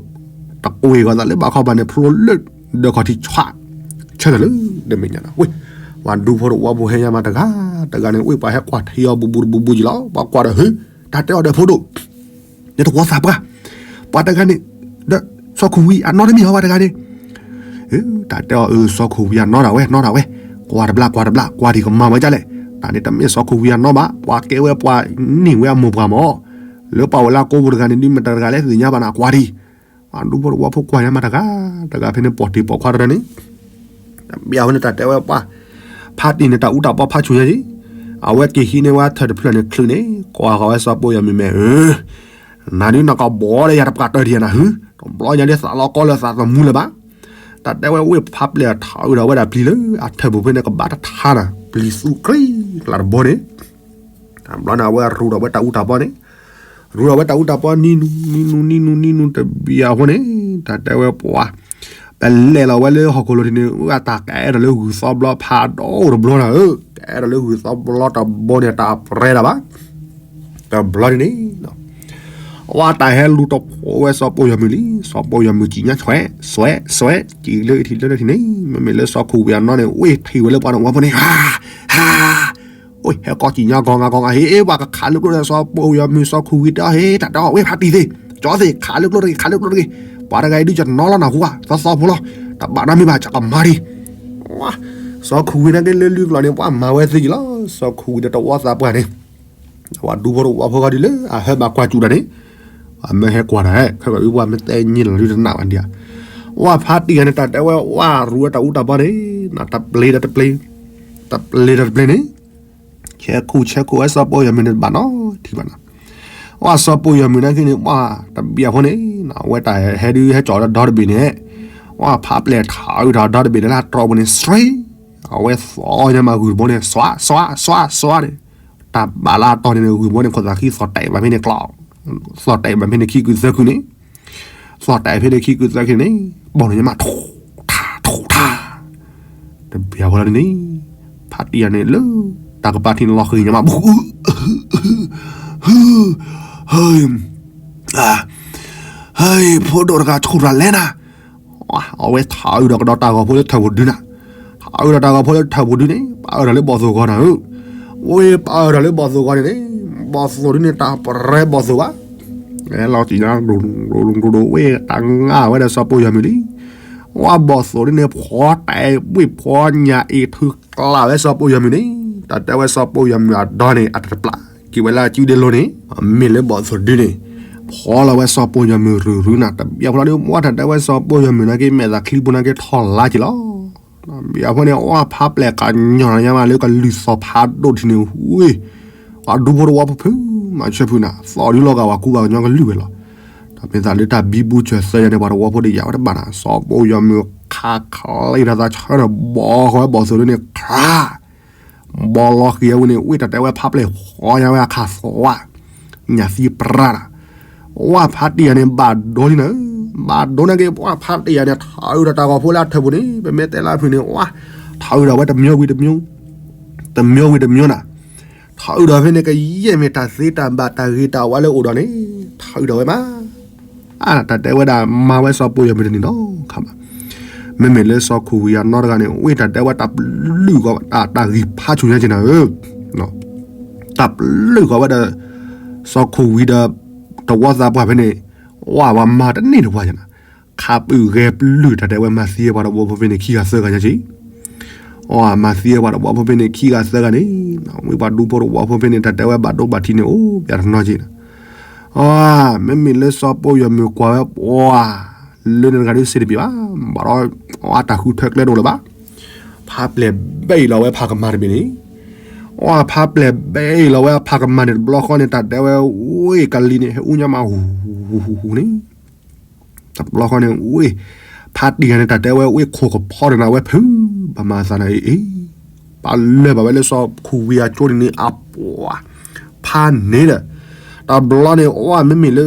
တကွံာ်ဂီၤသးလၢဘၣ်ခီဘၣ်န့ၣ် ဖျိလၢဒၢးခီၣ်ထံးဆှး, ဆၢထၢၣ်လၢ, တမဲာ်ညါနီၤ, ဝ့ၢ်, ပှၤဒူဖိတဝီဖိဟဲညါမးတဂၤ, တဂၤန့ၣ် ဝ့ၢ်ပှၤဟဲကွၢ်ထံအီၤဘူးဘူးတဘူးဘူးယံၤလီၤ, ပှၤကွၢ်ဒီး ဟု, တၢ်တဲအီၤဒီးဖိဒိၣ် နတဝီသးပှၢ်, ပှၤတဂၤန့ၣ်, ဒီးစီၤခိၣ်ဝံၤအနီၢ်တမ့ၢ်ဟီဘၣ်တဂၤန့ၣ်, တၢ်တဲအီၤအၢ စီၤခိၣ်ဝံၤအနီၢ်ဒၣ်ဝဲ နီၢ်ဒၣ်ဝဲ, ကွၢ်တဘျီ ကွၢ်တဘျီ ကွၢ်ဒံးကမၤဝဲဒ်လဲၣ်, တၢ်န့ၣ်တမ့ၢ်စီၤခိၣ်ဝံၤအနီၢ်ဘၣ် ပှၤကဲဝဲပှၤန့ၢ်ဝဲအမိၢ်ပှၢ်မၢ်, လၢပှၤဝဲလၢကိးပူၤတဂၤန့ၣ် ဒ်မတၤတဂၤလဲၣ်သ့ၣ်ညါဘၣ်နၤ ကွၢ်ဒံး, ပှၤဒူဖိတဝီဖိကွၢ်ညါမးတဂၤ, တဂၤဖဲန့ၣ်ပိာ်တ့ၢ်ပိာ်ခွါတရၢန့ၣ် တဘျီအဃိန့ၣ် တၢ်တဲဝဲပှၤ, ဖါတံၢ်န့ၣ်တၢ်အူတၢ်ပီဖးဆူၣ်ညါက့ၤ, အဝဲက့ၤဟံးန့ၢ်ဝဲထၢၣ်တဖျၢၣ်န့ၣ်ချုးန့ၣ် ကွၢ်ဃီၤဝဲစီၤပိၢ်ယွၤမုၢ်မဲာ်ဧၢ, နၤဒုးနကဘီလၢယၤတပှၢ်တၢၢ်ဒံးနၤဟု, တဘျီညါဒ်သးလီၤကီလၢသးသမူလၢၤဘၣ်, တၢ်တဲဝဲဝ့ၢ်ဖးပျဲၢ်ထီၣ်အုးဒီးဝဲဒၣ်ပျံၤလၢအထၢၣ်ပူၤဖဲန့ၣ်ကဘၣ်တထါနၤ ပျံၤသူကြံကျးတဘိန့ၣ် တဘျီန့ၣ် အဝဲရူးဒီးဝဲတၢ်အူတၢ်ပီန့ၣ်, ရူးဒီးဝဲတၢ်အူတၢ်ပီနံၤနူၤ နံၤနူၤ နံၤနူၤ နံၤနူၤတဘျီအဃိန့ၣ်, တၢ်တဲဝဲပှၤ, ပလဲၤလီၤဝဲလၢဟီၣ်ခိၣ်လိၤထံးန့ၣ် အတၢ်ကအဲၣ်ဒိးလၢဂုၢ်သီဘျီဖးဒိၣ်တဘျီနၤဧၢ, ကအဲၣ်ဒိးလၢဂုၢ်သီဘျီတဘိန့ၣ် တၢ်ပရဲတၢ်ဘၣ်, တဘျီန့ၣ်န့ၣ် ဝဲတၢ်ဟဲလူၤတဖိးဝဲစီၤပိၢ်ယွၤမုၢ်လံ, စီၤပိၢ်ယွၤမုၢ်ကံၣ်ညါဆွဲး, ဆွဲး, ကံၣ်လၢထံးလၢထံးန့ၣ်, မ့မ့ၢ်လၢစီၤခိၣ်ဝံၤအနီၢ်န့ၣ် ဝ့ၢ်ထံၣ်ဝဲလၢပှၤတဝီဖိန့ၣ်, ဟါ, ဟါ, အိၣ်ဟဲကီၢ်ကံၣ်ညါဂီၤငါဂီၤငါ ဟ့ၣ် ပှၤကခးလၢကျိဒီးစီၤပိၢ်ယွၤမုၢ် စီၤခိၣ်ဝံၤတဲအီၤ ဟ့ၣ် တၢ်တဲအီၤဝ့ၢ်ဖးတံၢ်သ့ၣ်, ကၠီသ့ၣ် ခးလၢကျိတဂ့ၤ ခးလၢကျိတဂ့ၤ, ပှၤတဂၤအံၤဒုးယနီၢ်လီၤနၢ်ဟူဧါ သီသီဖိလီၤ, တဘၣ်နီတမံၤဘၣ် ကကမၤဒံး စီၤခိၣ်ဝံၤနာ်က့လၢလွံၢ်ကလီၤန့ၣ် ပှၤမၤဝဲသ့ၣ်ယံၤလီၤ, စီၤခိၣ်ဝံၤဒီးတဝီသးပှၢ်န့ၣ်, ပှၤဒူဖိတဝီဖိဂီၢ်ဒ်လၢအဟဲဘၣ်ကွၢ်စူၣ်တၢ်န့ၣ်, ပှၤမ့ၢ်ဟဲကွၢ်တၢ်, ခဲကဝံၤပှၤမ့ၢ်တဲညံလီၤဒုတနာ်ဘၣ်ဒံးဧါ, ဝဲဖးတံၢ်ဂၤန့ၣ် တၢ်တဲဝဲဝဲရူးဝဲတၢ်အူတၢ်ပီန့ၣ်, တပျ့ၤဒီးတပျ့ၤ, တပျ့ၤဒီးတပျ့ၤန့ၣ်, ဆဲးခိၣ်ဆဲးခိၣ်ဝဲစီၤပိၢ်ယွၤမုၢ်န့ၣ်တဘၣ်နီတထံၣ်ဘၣ်နီၤ ဝဲစီၤပီၢ်ယီၤမုၢ်နာ်က့န့ၣ် ဝဲတဘျီဖိန့ၣ် အဝဲတၢ်ဟဲဒုးဟဲကၠီၣ်ဒီဒီတဘ့ၣ်န့ၣ် ဝဲဖးပျဲၢ်ထးအုးဒီးဒီတဘ့ၣ်န့ၣ်လၢတြီပူၤန့ၣ် စှ့ အဝဲသီညါမးဂုၢ်ဘိန့ၣ် စွး စွး စွး စွးန့ၣ် တၢ်ဘၣ်လၢအတီၢ်န့ၣ် ဂုၢ်ဘိန့ၣ် ခိၣ်သးဃံသီၣ်တဲာ်ဘၣ်ဖဲန့ၣ်ကျီ သီၣ်တဲာ်ဘၣ်ဖဲန့ၣ်ခံကုသၢကုန့ၣ် သီၣ်တဲာ်ဖဲန့ၣ်ခံကုသၢကုန့ၣ် ဘီၣ်န့ၣ်ညါမး ထူၣ်ထါ ထူၣ်ထါ တဘျီဖိလီၤန့ၣ် ဖးတံၢ်ယၤန့ၣ်လၢ တၢ်ကပၤထံန့ၣ်လီၤဃံၤညါမး ဟဲ ဖိဒိၣ်တဂၤဆူၣ်ရၤလဲနၤ အဝဲထးအုးဒီးကဒီးတၢ်ဂီၤဖိလၢထၢၣ်ပူၤဒုနၤ ထးအုးဒီးတၢ်ဂီၤဖိလၢထၢၣ်ပူၤဒုန့ၣ် ပာ်အၢၣ်ဒီးလၢဘီၣ်သိၣ်ဂီၤနၤဧၢ ဝဲပာ်အၢၣ်ဒီးလၢဘီၣ်သိၣ်ဂီၤန့ၣ်န့ၣ် ဘီၣ်သိၣ်ဒုန့ၣ် တၢ်ပရဲဘီၣ်သိၣ်ဘၣ် လီၤတံၢ်ညါ ဒိၣ်ဒိၣ်ဒိၣ်ဒိၣ် ဝဲတၢ်ငါဝဲဒီးစီၤပီၢ်ယီၤမုၢ်လံ ဝဲဘီၣ်သိၣ်ဒုန့ၣ် ဖှီၣ်တဲာ်ဝ့ၢ်ဖှီၣ်ညၣ်အ့ၣ်ထုကျးဝဲစီၤပီၢ်ယီၤမုၢ်န့ၣ် တၢ်တဲဝဲစီၤပီၢ်ယီၤမုၢ်အဒီန့ၣ် အတတပျၢ်က့ၤဝဲလၢအစုဒ့လိၤန့ၣ် မ့ၢ်လၢဘီၣ်သိၣ်ဒုန့ၣ် ဖှီၣ်လီၤဝဲစီၤပီၢ်ယီၤမုၢ်ရုၢ်ရုၢ်နၤ တဘျီဖိလီၤဒီး ဝဲတၢ်တဲဝဲစီၤပီၢ်ယီၤမုၢ်နာ်က့ မဲာ်သးချံပူၤနာ်က့ထီၣ်လါက့ၤလီၤ တဘျီဖိန့ၣ် ဝဲဖးပျဲၢ်ကညီၤညါမးလၢကလုၢ်သီၣ်ဖးဒိၣ်ထံးန့ၣ် ဝ့ၢ် ပှၤဒူဖိတဝီဖိဖု မၤဆၢဖုနၤ သီၣ်ဒုလီၤဂာ်ဝဲကူဘၣ်ကညီကလုၢ်ဝဲလီၤ တၢ်မ့ၢ်သးလၢတၢ်ဘံဘူဆၢၣ်သၢယၤန့ၣ် ပှၤတဝီဖိဒ်ယၤဝဲတဘၣ်နၤ စီၤပီၢ်ယီၤမုၢ်ခးခးလၢတၢ်သးဆၢဒီး ဘီဃီဝဲဘီၣ်သိၣ်ဒုန့ၣ် ခး ဘီလီၤဃံၤအဝဲန့ၣ် ဝ့ၢ်တၢ်တဲဝဲဖးပျဲၢ်ဖှီၣ်ညါဝဲအခးသီဝါ ညၣ်သံပြါနၤ ဝဲဖးတံၢ်ယၤန့ၣ် ဘၣ်ဒိလံနၤ ဘၣ်ဒိနာ်က့ ဝဲဖးတံၢ်ယၤန့ၣ် ထးအုးဒီးတၢ်ဂီၤဖိလၢအထၢၣ်ပူၤန့ၣ် ပမ့ၢ်တဲလၢအဖုၣ်န့ၣ် ဝဲ ထးအုးဒီးဝဲတမံၤဝံၤတမံၤ တမံၤဝံၤတမံၤနၤ ထးအုးဒီးဖဲန့ၣ် ကယဲၢ်မ့ၢ်တၢ်သ့တၢ်ဘၣ်တၢ်ဂ့ၤတၢ်ဝါလၢအိၣ်ဒီးန့ၣ် ထးအုးဒီးဝဲမး အတၢ်တဲဝဲဒၣ်မၤဝဲစီၤပီၢ်ယီၤမုၢ်တန့ၢ်နီတခါဘၣ် မ့မ့ၢ်လၢစီၤခိၣ်ဝံၤအနီတဂၤန့ၣ် ဝ့ၢ်တၢ်တဲဝဲတၢ်ပလုၢ်ကီး တၢ်ဂံၢ်ဖးဆူၣ်ညါက့ၤနၤဧၢ တၢ်ပလုၢ်ကီးဝဲဒီး စီၤခိၣ်ဝံၤဒီး တဝီသးပှၢ်ဖဲန့ၣ် ဝဲပှၤမၤတန့ၢ်တပှၢ်ယနၤ ခးပုၢ်ဂဲၤပလုၢ်တၢ်တဲဝဲမၤသံဝဲပှၤတဝီဖိဖဲန့ၣ်ခံဂၤသၢဂၤညါက့ၤ အမၤသံဝဲပှၤတဝီဖိဖဲန့ၣ်ခံဂၤသၢဂၤန့ၣ် ဝံၤပှၤဒူဖိတဝီဖိဖဲန့ၣ် တၢ်တဲဝဲဘၣ်ဒိဘၣ်ထံးန့ၣ် အိၣ်ပျဲတနီၤက့ၤနၤ မ့မ့ၢ်လၢစီၤပီၢ်ယီၤမုၢ်ကွၢ်ဝဲပှၤ လၢန့ၣ်တဂၤဒုးစ့တဘ့ၣ်ဘၣ် ဘၣ်ဒီး အတၢ်ဃုထၢကျဲတအိၣ်လၢၤဘၣ် ဖးပျဲၢ်ဘဲအံၤလီၤဝဲဖးကမၤတဘ့ၣ်န့ၣ် အဖးပျဲၢ်ဘဲအံၤလီၤဝဲဖးကမၤန့ၣ်တဘျီဃီန့ၣ် တၢ်တဲဝဲ ဝ့ၢ်ကလံၤန့ၣ် ဟဲအူညါမးဟူးဟူးဟူးဟူးန့ၣ် တဘျီဃီန့ၣ် ဝ့ၢ် ဖးတံၢ်ဂၤန့ၣ် တၢ်တဲဝဲဝ့ၢ်ခိၣ်ကဖီဒီးနၤဝဲဖု ဘၣ်မၤသးနၤအံၤ ပာ်လၢၢ်ဘၣ်ဝဲလၢစီၤခိၣ်ဝံၤအကၠိန့ၣ်န့ၣ် အပှၤ ဖးန့ၣ်ဒီး တဘျီန့ၣ် အဝဲမ့မ့ၢ်လၢ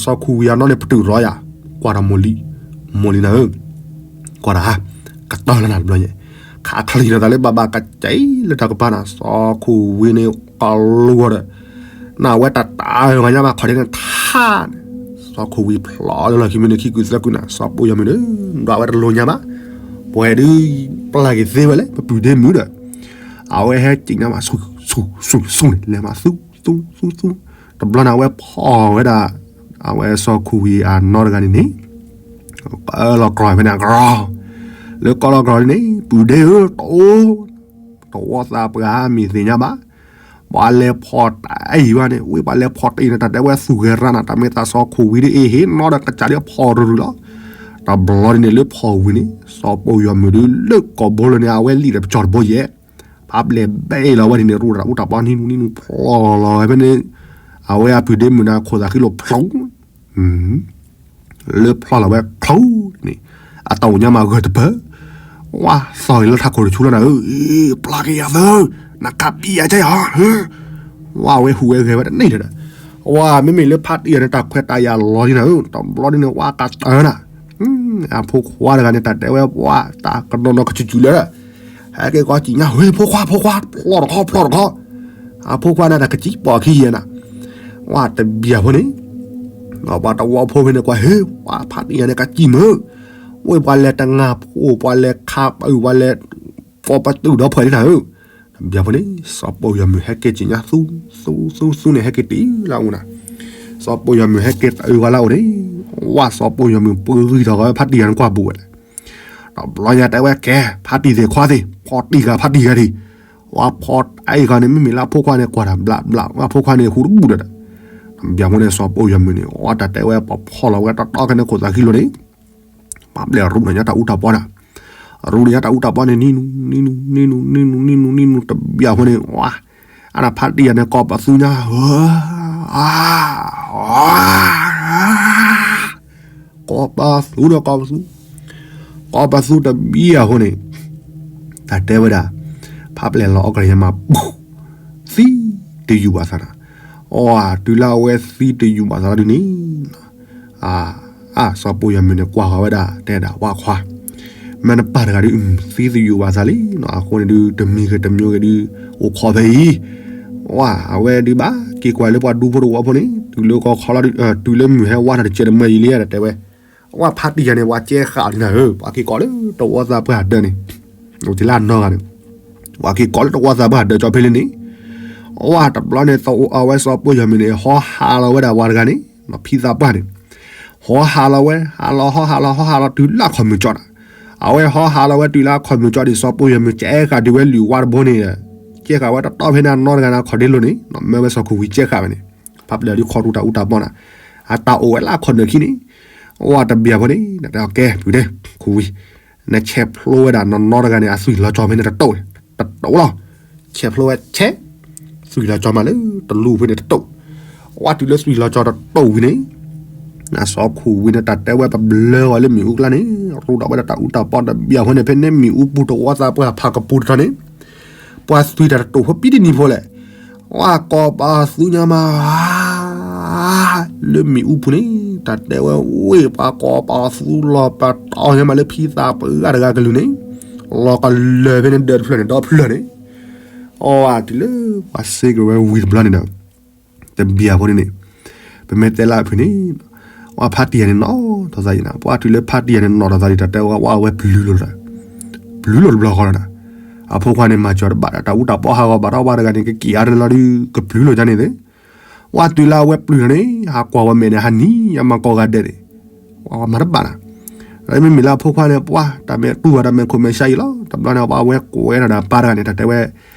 စီၤခိၣ်ဝံၤအနီၢ်န့ၣ် ပတုာ်ရီယၤ ကွၢ်ဒီးမိၢ်လံ မိၢ်လံနၤဧၢ ကွၢ်ဒီး ကတၢၢ်လၢနၤတဘျီညါ ခးချံးဒီးသးလၢဘၣ်ဘၣ်ကစဲးလၢတၢ်ကပၤနၤ စီၤခိၣ်ဝံၤန့ၣ် ကလူၤအီၤဒီး နဝဲတၢ်တၢ်ဂၤညါဘၣ်ခီၣ်ဒ့န့ၣ်ထါန့ၣ် စီၤခိၣ်ဝံၤဖျိးလၢလီၢ်ခံမ့ၢ်န့ၣ်ခံကုသၢကုနၤ စီၤပီၢ်ယီၤမုၢ်ဒီး ဒွးဝဲတလိၤညါဘၣ် ပှဲၤဒုး ပျၢ်က့ၤသ့ဝဲလၢ ပပုၢ်ဒ့မုၣ်ဒီး အဝဲဟဲက့ၤညါမး ဆူၣ်ဆူၣ်ဆူၣ်ဆူၣ်န့ၣ် လဲၤမးသူသူသူသူ တဘျီန့ၣ် အဝဲဖီၣ်ဝဲဒၣ် အဝဲစီၤခိၣ်ဝံၤအနီၢ်တဂၤန့ၣ်န့ၣ် ကလီၤကြီဖဲန့ၣ် ကြီ လၢကလီၤကြီန့ၣ်န့ၣ် ပုၢ်ဒ့ဧၢ တအိၣ် တဝီသးပှၢ်မ့ၢ်သ့ၣ်ညါဘၣ် ပှၤလဲၤဖီၣ်တၢ်အံၤဘၣ်န့ၣ် ဝ့ၢ်ပှၤလဲၤဖီၣ်တၢ်အံၤန့ၣ် တၢ်တဲဝဲသူၣ်ဂဲၤရၣ်နၤ တၢ်မ့ၢ်သးစီၤခိၣ်ဝံၤဒ်အံၤ ဟ့ၣ်နီၢ်ဒီးကစၢ်ဒ်ဖီၣ်ရုၢ်ရုၢ်လီၤ တဘျီန့ၣ်န့ၣ် လၢဖီၣ်ဝံၤန့ၣ် စီၤပီၢ်ယီၤမုၢ်ဒုး လၢကီၢ်ဘိလၢန့ၣ် အဝဲလံာ်ဒီးပကၠီၣ်တဘိယဲၢ် ဖးဘျဲၣ်ဘဲအံၤလီၤဝဲန့ၣ်န့ၣ် ရူၢ်တၢ်အူတၢ်ပီနံၤနူနံၤနူဖျိလီၤဝဲဖဲန့ၣ် အဝဲအပုၢ်ဒ့မုၣ်န့ၣ် ခိၣ်သးဃံလိာ်ဖျိ လၢဖျိလီၤဝဲဖျိန့ၣ် အတၢ်အိၣ်ညါမးဂၢၢ်တပၢၢ် ဝါသီၣ်အံၤလၢထးခိၣ်တဆူလီၤနၤဧၢ ပျၢ်က့ၤယၤသၢ နကးပံယၤကယၤ ဝါဝဲဟူးဝဲဂဲၤဝဲတန့ၢ်လၢၤဒီး ဝါမ့မ့ၢ်လၢဖးတံၢ်ယၤန့ၣ် တၢ်ခွဲးတၢ်ယာ်လီၤလံနၤဧၢ တဘျီဒ်န့ၣ် ဝါကတၢၢ်နၤ အဖိခွါတဂၤန့ၣ် တၢ်တဲဝဲပှၤ တၢ်ကနီၤနီၤကစူၤစူၤလၢၤ ဟဲက့ၤကီးကံၣ်ညါ ဝ့ၢ် ဖိခွါ ဖိခွါ ဖျီၣ်တခီ ဖျီၣ်တခီ အဖိခွါန့ၣ် တၢ်ကစံၣ်ပီၣ်ခံယဲၢ်နၤ ဝါတဘျီဖိန့ၣ် ပှၤတဝီဖိဖဲန့ၣ်ကွၢ် ဟ့ၣ် ပှၤဖးတံၢ်ယၤန့ၣ် ကစံၣ်မုာ် ဝ့ၢ်ပှၤလဲၤတငါဖိ ပှၤလဲၤခးပၢ် ပှၤလဲၤ ကိးပတုာ်ဒီးဖှဲးလံနၤဧၢ တဘျီဖိန့ၣ် စီၤပီၢ်ယီၤမုၢ်ဟဲက့ၤကံၣ်ညါ သူ သူ သူ သူန့ၣ် ဟဲက့ၤတံၢ်လၢအအိၣ်နၤ စီၤပီၢ်ယီၤမုၢ်ဟဲက့ၤတအုးဝဲလၢအအိၣ်န့ၣ် ဝါစီၤပီၢ်ယီၤမုၢ်ပှ့ၤဂံၢ်ထီၣ်ဝဲဖးတံၢ်ယၤန့ၣ်ကွၢ်ဘူးဝဲလဲၣ် တဘျီညါတဲဝဲကဲ ဖးတံၢ်သ့ၣ်ခွါသ့ၣ် ဖီၣ်တံၢ်ဂၤဖးတံၢ်ဂၤဒံး ဝါဖီၣ်တံၢ်ဂၤန့ၣ် မ့မ့ၢ်လၢအဖိခွါန့ၣ် ကွၢ်တၢ်ဘျးဘျး ဝါဖိခွါန့ၣ် ဟူတဘူၣ်ဒီး တဘျီဖိန့ၣ် စီၤပီၢ်ယီၤမုၢ်န့ၣ် ဝါတၢ်တဲဝဲပှၤဖီၣ်လီၤဝဲတီတီခဲန့ၣ် ခိၣ်သးခံလိၤန့ၣ် ပှၤဘျဲၣ်ရူးန့ၣ်ညါတၢ်အူတၢ်ပီနၤ ရူးန့ၣ်ညါတၢ်အူတၢ်ပီန့ၣ် နံၤနူၤ နံၤနူၤ နံၤနူၤ နံၤနူၤ နံၤနူၤ နံၤနူၤ တဘျီဖိန့ၣ် ဝါ အတၢ်ဖးတံၢ်ယၤန့ၣ် ကိးပသူညါ ဟၢ အါ ကိးပသူဒီးကိးပသူ, ကိးပသူတဘျီအဃိန့ၣ်, တၢ်တဲဝဲဒၣ်, ဖးပျဲၢ်လီၤအီကရၢမး, သံတယူၢ်ဘၣ်သးနၤ, အီ တုၤလၢအဝဲသံတယူၢ်ဘၣ်သးလီၤဒုန့ၣ် အါ စီၤပိၢ်ယီၤမုၢ်န့ၣ်ကွၢ်ဃီၤဝဲဒၣ် တဲဒၣ်ဝဲခွါ, မ့ၢ်နပၢ်တဂၤဒု သံတယူၢ်ဘၣ်သးလံနီၤ, အဃိန့ၣ်ဒု တမံၤဂ့ၤတမံၤဂ့ၤဒု အိၣ်ခိးဖဲအံၤ, ဝါ အဝဲဒုဘၣ်က့ၤကွၢ်လၢပှၤဒူဖိတဝီဖိန့ၣ် တုၤလၢကီခီလီၤ တုၤလၢမုၢ်ဟဲဝါထီၣ်တစဲးတမှဲအံၤလံ တဲဝဲ, ဝါ ဖါတံၢ်ယၤန့ၣ် ပှၤကဲဃာ်အီၤဒ်နၤဧၢ, ပှၤက့ၤကိးလၢတဝီသးပှၢ်ဟးဒၢန့ၣ်, အိၣ်တ့ၢ်လၢအနီၢ်ဂၤန့ၣ် ပှၤက့ၤကိးလၢတဝီသးပှၢ်ဟးဒၢကၠီဖဲလၢန့ၣ်, ဝါ တဘျီန့ၣ် အဝဲစီၤပိၢ်ယီၤမုၢ်န့ၣ် ဟီဟးလီၤဝဲဒၣ်ပှၤတဂၤန့ၣ် ဖံသးပှၢ်န့ၣ်, ဟီဟးလီၤဝဲ ဟးလီၤဟီဟးလီၤဟီဟးလီၤတုၤလၢအခီၣ်မုၢ်ကၠီနၤ, အဝဲဟီဟးလီၤဝဲတုၤလၢအခီၣ်မုၢ်ကၠီဒ်စီၤပိၢ်ယီၤမုၢ်ကဲဃာ်ဒုးဝဲလုၢ်ဝါတဘိန့ၣ်, ကဲဃာ်ဝဲတတီၢ်ဖဲန့ၣ်အနီၢ်တဂၤန့ၣ် ခီၣ်ဒ့လိၤန့ၣ် မၢဝဲစီၤခိၣ်ဝံၤကဲဃာ်ဝဲန့ၣ်, ဖးပျဲၢ်ဒုခီၣ်တူာ်တၢ်အူတၢ်ပီနၤ, အတၢ်အိၣ်ဝဲလၢအခီၣ်နၢၣ်ခံန့ၣ်, ဝါ တဘျီအဃိန့ၣ် တဲကဲ ဖုဒဲ ခိၣ်ဝံၤ နဆဲးဖျိဝဲဒၣ်နီၢ်နီၢ်တဂၤန့ၣ် အသွံၣ်လီၤကၠီဖဲန့ၣ်တတိၢ်န့ၣ် တတိၢ်လီၤ, ဆဲးဖျိဝဲဆဲး, သွံၣ်လီၤကၠီမးလၢတလူၤဖဲန့ၣ်တတိၢ်, ဝါ တုၤလၢသွံၣ်လီၤကၠီတတိၢ်ဝံၤန့ၣ်, နစီၤခိၣ်ဝံၤန့ၣ် တၢ်တဲဝဲပဘျၢအီၤလၢမ့ၣ်အူကျါန့ၣ် ရူးဒီးဝဲဒၣ်တၢ်အူတၢ်ပီတဘျီအဃိန့ၣ် ဖဲန့ၣ်မ့ၣ်အူပူၤတဝီသးပှၢ်ဖးကပူၤတတီၤန့ၣ် ပှၤသွံၣ်တၢ်တတိၢ်ဖိပံတနံၤဖိလဲၣ်, ဝါ ကိးပသူညါမး လၢမ့ၣ်အူပူၤန့ၣ် တၢ်တဲဝဲဝ့ၢ် ပှၤကိးပသူလီၤပတီၢ်ညါမးလၢဖံသးပှၢ်တဂၤကလုၢ်န့ၣ်, လီၤကလၢာ်ဖဲန့ၣ်ဒၢးတဖျၢၣ်န့ၣ်ဒီဖျၢၣ်န့ၣ်, အီ တုၤလၢပှၤစ့ကဝဲဝံၤတဘျီန့ၣ်ဒီး တဘျီအဃိန့ၣ်န့ၣ်, ပမ့ၢ်တဲလၢအဖုၣ်န့ၣ်, ဝါ ဖါတံၢ်ယၤန့ၣ်နီၣ်ထီၣ်သးယံၤနၤ, ပှၤတုၤလၢဖါတံၢ်ယၤန့ၣ်နီၣ်ထီၣ်သးဒ်တၢ်တဲဝဲ ဝါ အဝဲပျုၤလိာ်တၢ်, ပျုၤလိာ်တဘျီဃီလီၤနၤ, အဖိခွါန့ၣ်မၤစၢၤတဘၣ်ဒီး တၢ်အူတၢ်ပီဟးဂီၤဘၣ်ဒီးဝါတဂၤန့ၣ် ကက့ၤအါတလီၤဒုး ကပျုၤလိာ်ယါန့ၣ်သ့, ဝါ တုၤလၢအဝဲပျုၤလီၤန့ၣ် ဟးကွၢ်ဝဲမဲာ်န့ၣ် ဟးနံၤအမၤကိးဂၤဒဲးန့ၣ်, ဝါ မၤတဘၣ်နၤ, မ့မ့ၢ်လၢအဖိခွါန့ၣ် ပှၤ တၢ်မဲာ်တူၢ်ဘၣ်တၢ်မဲာ်ခိၣ်မဲာ်ဆါအံၤလီၤ, တဘျီန့ၣ် ပှၤအဝဲကွဲးဒီးတၢ်ပၢ်တဂၤန့ၣ် တၢ်တဲဝဲ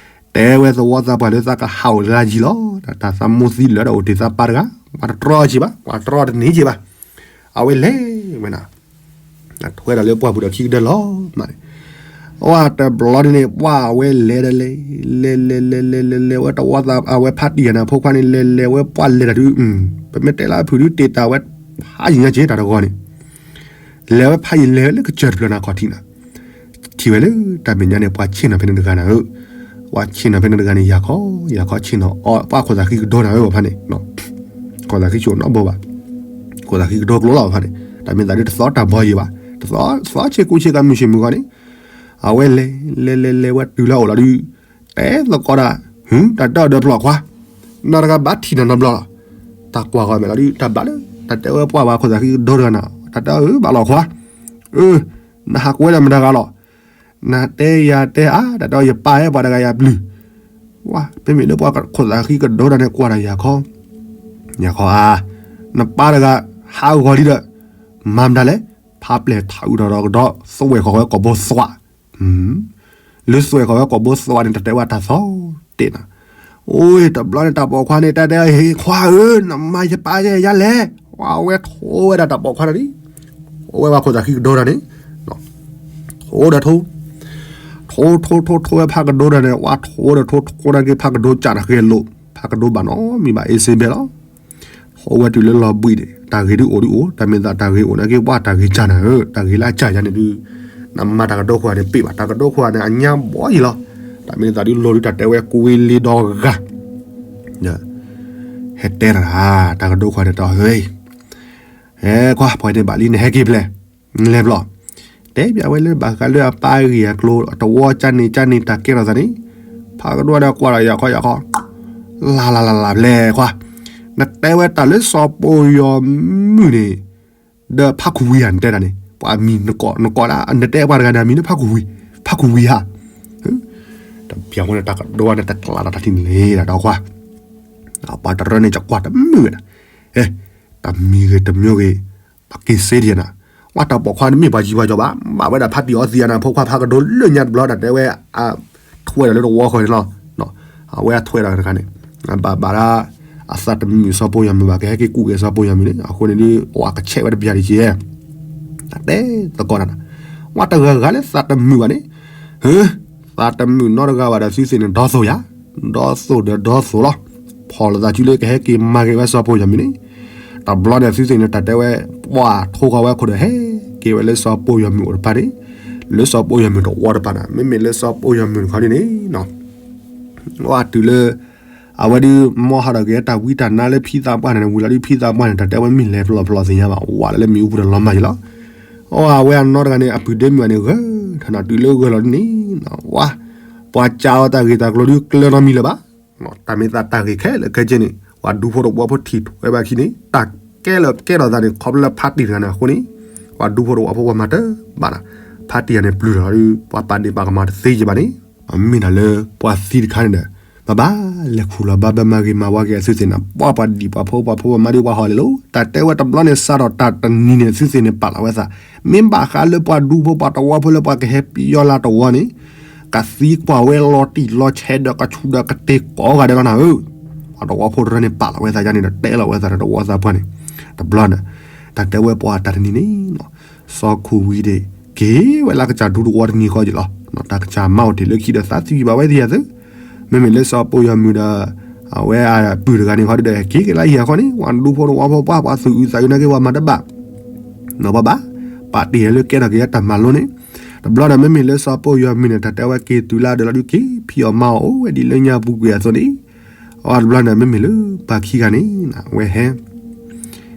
တဲဝဲသဝီသးပှၢ်လၢသးကဟးအိၣ်လၢယံၤလီၤ, တၢ်သးမိၢ်သံလၢာ်ဒီးအိၣ်တ့ၢ်သးပၢ်တဂၤ, ပှၤတတြီအီၤက့ၤဘၣ်, ပှၤတတြီတန့ၢ်က့ၤဘၣ်, အဝဲလဲၤဝဲနၤ, ထွဲဒီးလၢပှၢ်ပူၤဒီးခံကဒၢလီၤမးန့ၣ်, ဝါ တဘျီန့ၣ်န့ၣ် ပှၤအဝဲလဲၤဒီးလဲၤ, လဲၤလဲၤလဲၤလဲၤလဲၤလဲၤဝဲတဝီသး အဝဲဖါတံၢ်ယၤန့ၣ် အဖိခွါန့ၣ် လဲၤလဲၤဝဲပှၤလဲၤတၢ်ဒုး, ပမ့ၢ်တဲလၢအဖုၣ်ဒုးတ့ၢ်တၢ်ဝဲ ဖးယံၤညါက့ၤတၢ်တဂီၤန့ၣ် လဲၤဝဲဖးယံၤလဲၤဝဲလၢကစၢၢ်တဖျၢၣ်နၤခီၣ်ထံးနၤ, ထံၣ်ဝဲလၢတၢ်မဲာ်ညါန့ၣ် ပှၤဆ့ၣ်နီၤဖဲန့ၣ်တဂၤနၤဧၢ, ပှၤဆ့ၣ်နီၤဖဲန့ၣ်တဂၤန့ၣ် ယၤခီ ယၤခီဆ့ၣ်နီၤအီၤ ပှၤခိၣ်သးဃံကဒိနၤဧၢဘၣ်ဖဲန့ၣ်, ခိၣ်သးဃံဆိၣ်နီတဘိဘၣ်, ခိၣ်သးဃံကဒိကျိလီၤဘၣ်ဖဲန့ၣ်, တၢ်မ့ၢ်သးဒုးတသီတၢ်ဘီယံၤဘၣ်, တသီဆ့ကူဆ့ကၤမုၢ်ဆ့ၣ်မုၢ်ဂီၤန့ၣ်, အဝဲလဲၤလဲၤလဲၤလဲၤဝဲတုၤလၢအအိၣ်လီၤဒုး, တဲသကိးဒၣ်, ဟု တၢ်တၢ်အီၣ်ဒၢးဖျိးခွါ, နီၢ်တဂၤဘၣ်ထံၣ်နၤနီတဘျီလီၤ, တၢ်ကွၢ်ဂီၤမဲာ်လီၤဒုး တၢ်ဘၣ်လၢ တၢ်တဲဝဲပှၤဘၣ်ခိၣ်သးဃံကဒိတဂၤနၤ, တၢ်တဲအၢဘၣ်လီၤခွါ, အၢ နဟးကွဲးဒၣ်မတၤတဂၤလီၤ, နတဲယၤတဲအါ တၢ်တဲအီၤယပၢ်အဲၣ်ပှၤတဂၤယၤပျုၢ်, ဝါ မ့မ့ၢ်လၢပှၤခိၣ်သးဃံကဒိတၢ်န့ၣ်ကွၢ်ဒီးယၤခီ, ယၤခီဧါ, နပၢ်တဂၤ ဟးဂီၤလံဒီး, မၤမတၤလဲၣ်, ဖးပျဲၢ်ထးအုးထီၣ်ဒီးကဒီး သွဲၣ်ဃီၤဝဲကိာ်ဘိသွး လၢသွဲၣ်ဃီၤဝဲကိာ်ဘိသွးန့ၣ် တၢ်တဲဝဲတၢ်သီတ့ၢ်နၤ, အိၣ် တဘျီန့ၣ် တၢ်ပိာ်ခွါန့ၣ် တၢ်တဲအီၤ ဟ့ၣ်ခွါဧၢ နမၤယပၢ်ယဲယၤလဲၣ်, ဝါ အဝဲထိဝဲဒၣ်တၢ်ပိာ်ခွါန့ၣ်လံ, ထိဝဲပှၤခိၣ်သးဃံကဒိတၢ်န့ၣ်, ထိဒီးထိ, ထိထိထိထိဝဲ ဖးကဒိတၢ်န့ၣ် ဝါ ထိဒီးထိ ထိနာ်က့ ဖးကဒိကၢ်နၤဃဲလိာ်, ဖးကဒိဘၣ်နီတမံၤဘၣ် အ့စ့ဘဲလီၤ ထိဝဲတုၤလၢလီၤဘှံးန့ၣ် တၢ်ဂ့ၤဒုးအိၣ်ဒုးအိၣ် တၢ်မ့ၢ်သးတၢ်ဂ့ၤအိၣ်နာ်က့ ပှၤတၢ်ဂ့ၤကၢ်နၤဧၢ, တၢ်ဂ့ၤလၢအကၢ်ယၤန့ၣ်ဒုး, နမၤတၢ်ကဒိခိၣ်ဂၤန့ၣ် ပ့ၢ်ဘၣ် တၢ်ကဒိခိၣ်ဂၤန့ၣ် အညါဘီယံၤလီၤ, တၢ်မ့ၢ်သးဒုးလိၤဒုး တၢ်တဲဝဲကွ့လံဒီဂၤ, ဟဲတဲတၢ်, တၢ်ကဒိခိၣ်ဂၤန့ၣ် တၢ်ဟဲ ဟဲခွါ ပှၤန့ၣ်ဘၣ်လံ နဟဲက့ၤဖဲလဲၣ်, လဲၤဘျီ, တဲပျးဝဲလၢဘၣ်ဃးလၢအပၢ်ဂ့ၢ်အကျိၤ တဝီကၢ်န့ၣ်ကၢ်န့ၣ် တၢ်ကဲထီၣ်သးန့ၣ်, ဖးကဒိဒီးကွၢ်ဒီးယၤခီယၤခီ, လၢ်လၢ်လၢ်လၢ်ဖဲလဲၣ်ခွါ, နတဲဝဲတၢ်လၢစီၤပီယီၤမုၢ်န့ၣ်, ဒီးဖးခူဝံဧါ နတဲတၢ်န့ၣ် ပှၤအမံၤနကိး နကိးဒၣ် နတဲပှၤတဂၤန့ၣ် အမံၤလၢဖးခူဝံ, ဖးခူဝံဧါ, တပျးဝဲန့ၣ် တၢ်ကဒိန့ၣ် တကျးလီၤတၢ်ထံၣ်န့ၣ်လံဒီးခွါ, ပှၤတရၢန့ၣ် ကကွၢ်တမုာ်ဝဲဒၣ်, တမံၤဂ့ၤတမံၤဂ့ၤ, ပက့ၤစ့ဒံးနၤ, ဝဲတၢ်ပိာ်ခွါန့ၣ်မ့ၢ်ပှၤကံပှၤကီဘၣ်, ဘၣ်ဝဲဒၣ်ဖးတံၢ်အီသံးအနၤ ဖိခွါဖးကဒိလၢညါတဘျီ တၢ်တဲဝဲ, ထွဲဒီးလၢတဝီဃီန့ၣ်လီၤ, အဝဲအထွဲဒီးတခါန့ၣ်, ဘၣ်ဘၣ်ဒၣ်, အသးတမုာ်စီၤပီယီၤမုၢ်ဘၣ် ကဟဲက့ၤကူၣ်က့ၤစီၤပီယီၤမုၢ်န့ၣ် အဃိန့ၣ်ဒုး အဝဲကဆဲးဝဲတပျးဒံးက့ၤ, တၢ်တဲသကိးနၤ, ဝဲတဂၤဂၤလၢသးတမုာ်ဘၣ်န့ၣ်, ဟၢ, သးတမုာ်နီတဂၤဘၣ်ဒီးသုသ့ၣ်န့ၣ် ဒီသိၣ်ယၤ, ဒီသိၣ်ဒီးဒီသိၣ်လီၤ ဖီၣ်လိာ်သးစုလၢကဟဲက့ၤမၤဂ့ၤဝဲစီၤပိာ်ယီၤမုၢ်န့ၣ်, တဘျီန့ၣ်သုသ့ၣ်န့ၣ် တၢ်တဲဝဲ ပှၤထိဃီၤဝဲအခိၣ်ဒီး ဟဲက့ၤဝဲလၢစီၤပိာ်ယီၤမုၢ်အိၣ်တပၤန့ၣ်, လၢစီၤပိာ်ယီၤမုၢ်တဝီတပၤန့ၣ် မ့မ့ၢ်လၢစီၤပိာ်ယီၤမုၢ်တခီဒ်န့ၣ် ဝဲတုၤလၢ အဝဲဒုး မ်ဟးထီၣ်က့ၤတၢ်ဝံတၢ်နါလၢဖံသးပှၢ်န့ၣ် ဝံၤလီၤဒုးဖံသးပှၢ်န့ၣ် တၢ်တဲဝဲမ့ၢ်လဲၤဖျိးဖျိးသ့ၣ်ညါဘၣ် ဝးလၢမ့ၣ်အူပူၤဒီးလီၤမၢ်ယံၤလီၤ. အဝဲအနီၢ်တဂၤန့ၣ် အပုၢ်ဒ့မုၣ်န့ၣ် ဂၢၢ်ထီၣ်န့ၣ် တုၤလၢဂၢၢ်လီၤဒ်န့ၣ် ဝါ ပှၤကးအီၤတၢ်ဂ့ၢ်တၢ်ကျိၤဒုးကျၢၤနီတမံၤလၢၤဘၣ်. တၢ်မ့ၢ်သးတၢ်ဂ့ၢ်ခဲလၢာ်ခဲဆ့န့ၣ် ပှၤဒူဖိတဝီဖိထံၣ်ထွဲဘၣ်ခံန့ၣ် တၢ်ကဲလၢာ်ကဲထီၣ်သးန့ၣ် ခီဖျိလၢဖါတံၢ်တဂၤန့ၣ်အဃိန့ၣ် ပှၤဒူဖိတဝီဖိပှၤမၤတဘၣ်နီၤ. ဖါတံၢ်တဂၤန့ၣ်ပျုၢ်ထီၣ်ဒီး ပှၤပာ်ဒ့ၣ်ပာ်ကမၣ်တသ့က့ဘၣ်န့ၣ် မ့ၢ်ဒၣ်လၢပှၤသံတခါန့ၣ်ဒီး ဘၣ်ဘၣ်လဲၤခူၣ်လီၤဘၣ်ဘၣ်မၤဂ့ၤမၤဝါက့ၤအသုသ့ၣ်န့ၣ် ပှၤပှၤဒံၣ်ပှၤဖိပှၤဖိပှၤမါဒုးပှၤဟီၣ်လၢာ်လီၤ. တၢ်တဲဝဲတဘျီန့ၣ် စးထီၣ်တၢ်တနံၤန့ၣ် သုသ့ၣ်န့ၣ်ပာ်လီၤဝဲသး မ့ၢ်ဘၣ်ဃးလၢပှၤဒူဖိပှၤတဝီဖိလၢပှၤကဟဲပယီၤလၢတဝီန့ၣ် ကသံကွၢ်ဝဲလီၤတံၢ်လီၤဆဲးဒီးကဆူးဒီးကတ့ၤကိးဂၤဒဲးလီၤနၤဧၢ. ပှၤတဝီဖိတရၢန့ၣ်ပာ်လီၤဝဲသးယါန့ၣ်ဒီးတဲလီၤဝဲသးဒီးတဝီသးပှၢ်န့ၣ် တဘျီန့ၣ် တၢ်တဲဝဲပှၤတၢ်တနံၤန့ၣ် စီၤခိၣ်ဝံၤဒ့ၣ် က့ၤဝဲလၢကစၢ်ဒူတဝီတနံၤဃီက့ၤလီၤ. တၢ်ကစၢ်မါအိၣ်တ့ၢ်လၢခံဒီးသးသံဘၣ်ဝဲသ့ၣ်ယၤသု မ့မ့ၢ်လၢစီၤပိာ်ယီၤမုၢ်ဒီး အဝဲအပုၢ်တဂၤန့ၣ်ဃီဒီး က့ၤက့ၤလၢဟံၣ်အဃီန့ၣ် ပှၤဒူဖိတဝီဖိပှၤ ပှၤသူၣ်အုးသးအုးနာ်က့ၤပှၤမၤတဘၣ် နီၢ်ပှၤဘၣ် ပာ်တ့ၢ်လၢကဲထီၣ်က့ၤတၢ်မၤလိန့ၣ် တဘျီဒီးမ့မ့ၢ်လၢစီၤပိာ်ယီၤမုၢ်န့ၣ် တၢ်တဲဝဲက့ၤတုၤလၢဒၢးလီၤဒုးက့ၤ ဖံးအီၣ်မၤအီၣ်အိၣ်ဝဲဒ်လၢညါပူၤကွံာ်အသိးန့ၣ် အတဘျီန့ၣ် မ့မ့ၢ်လၢပှၤခံဂၤန့ၣ် အဝဲဟဲ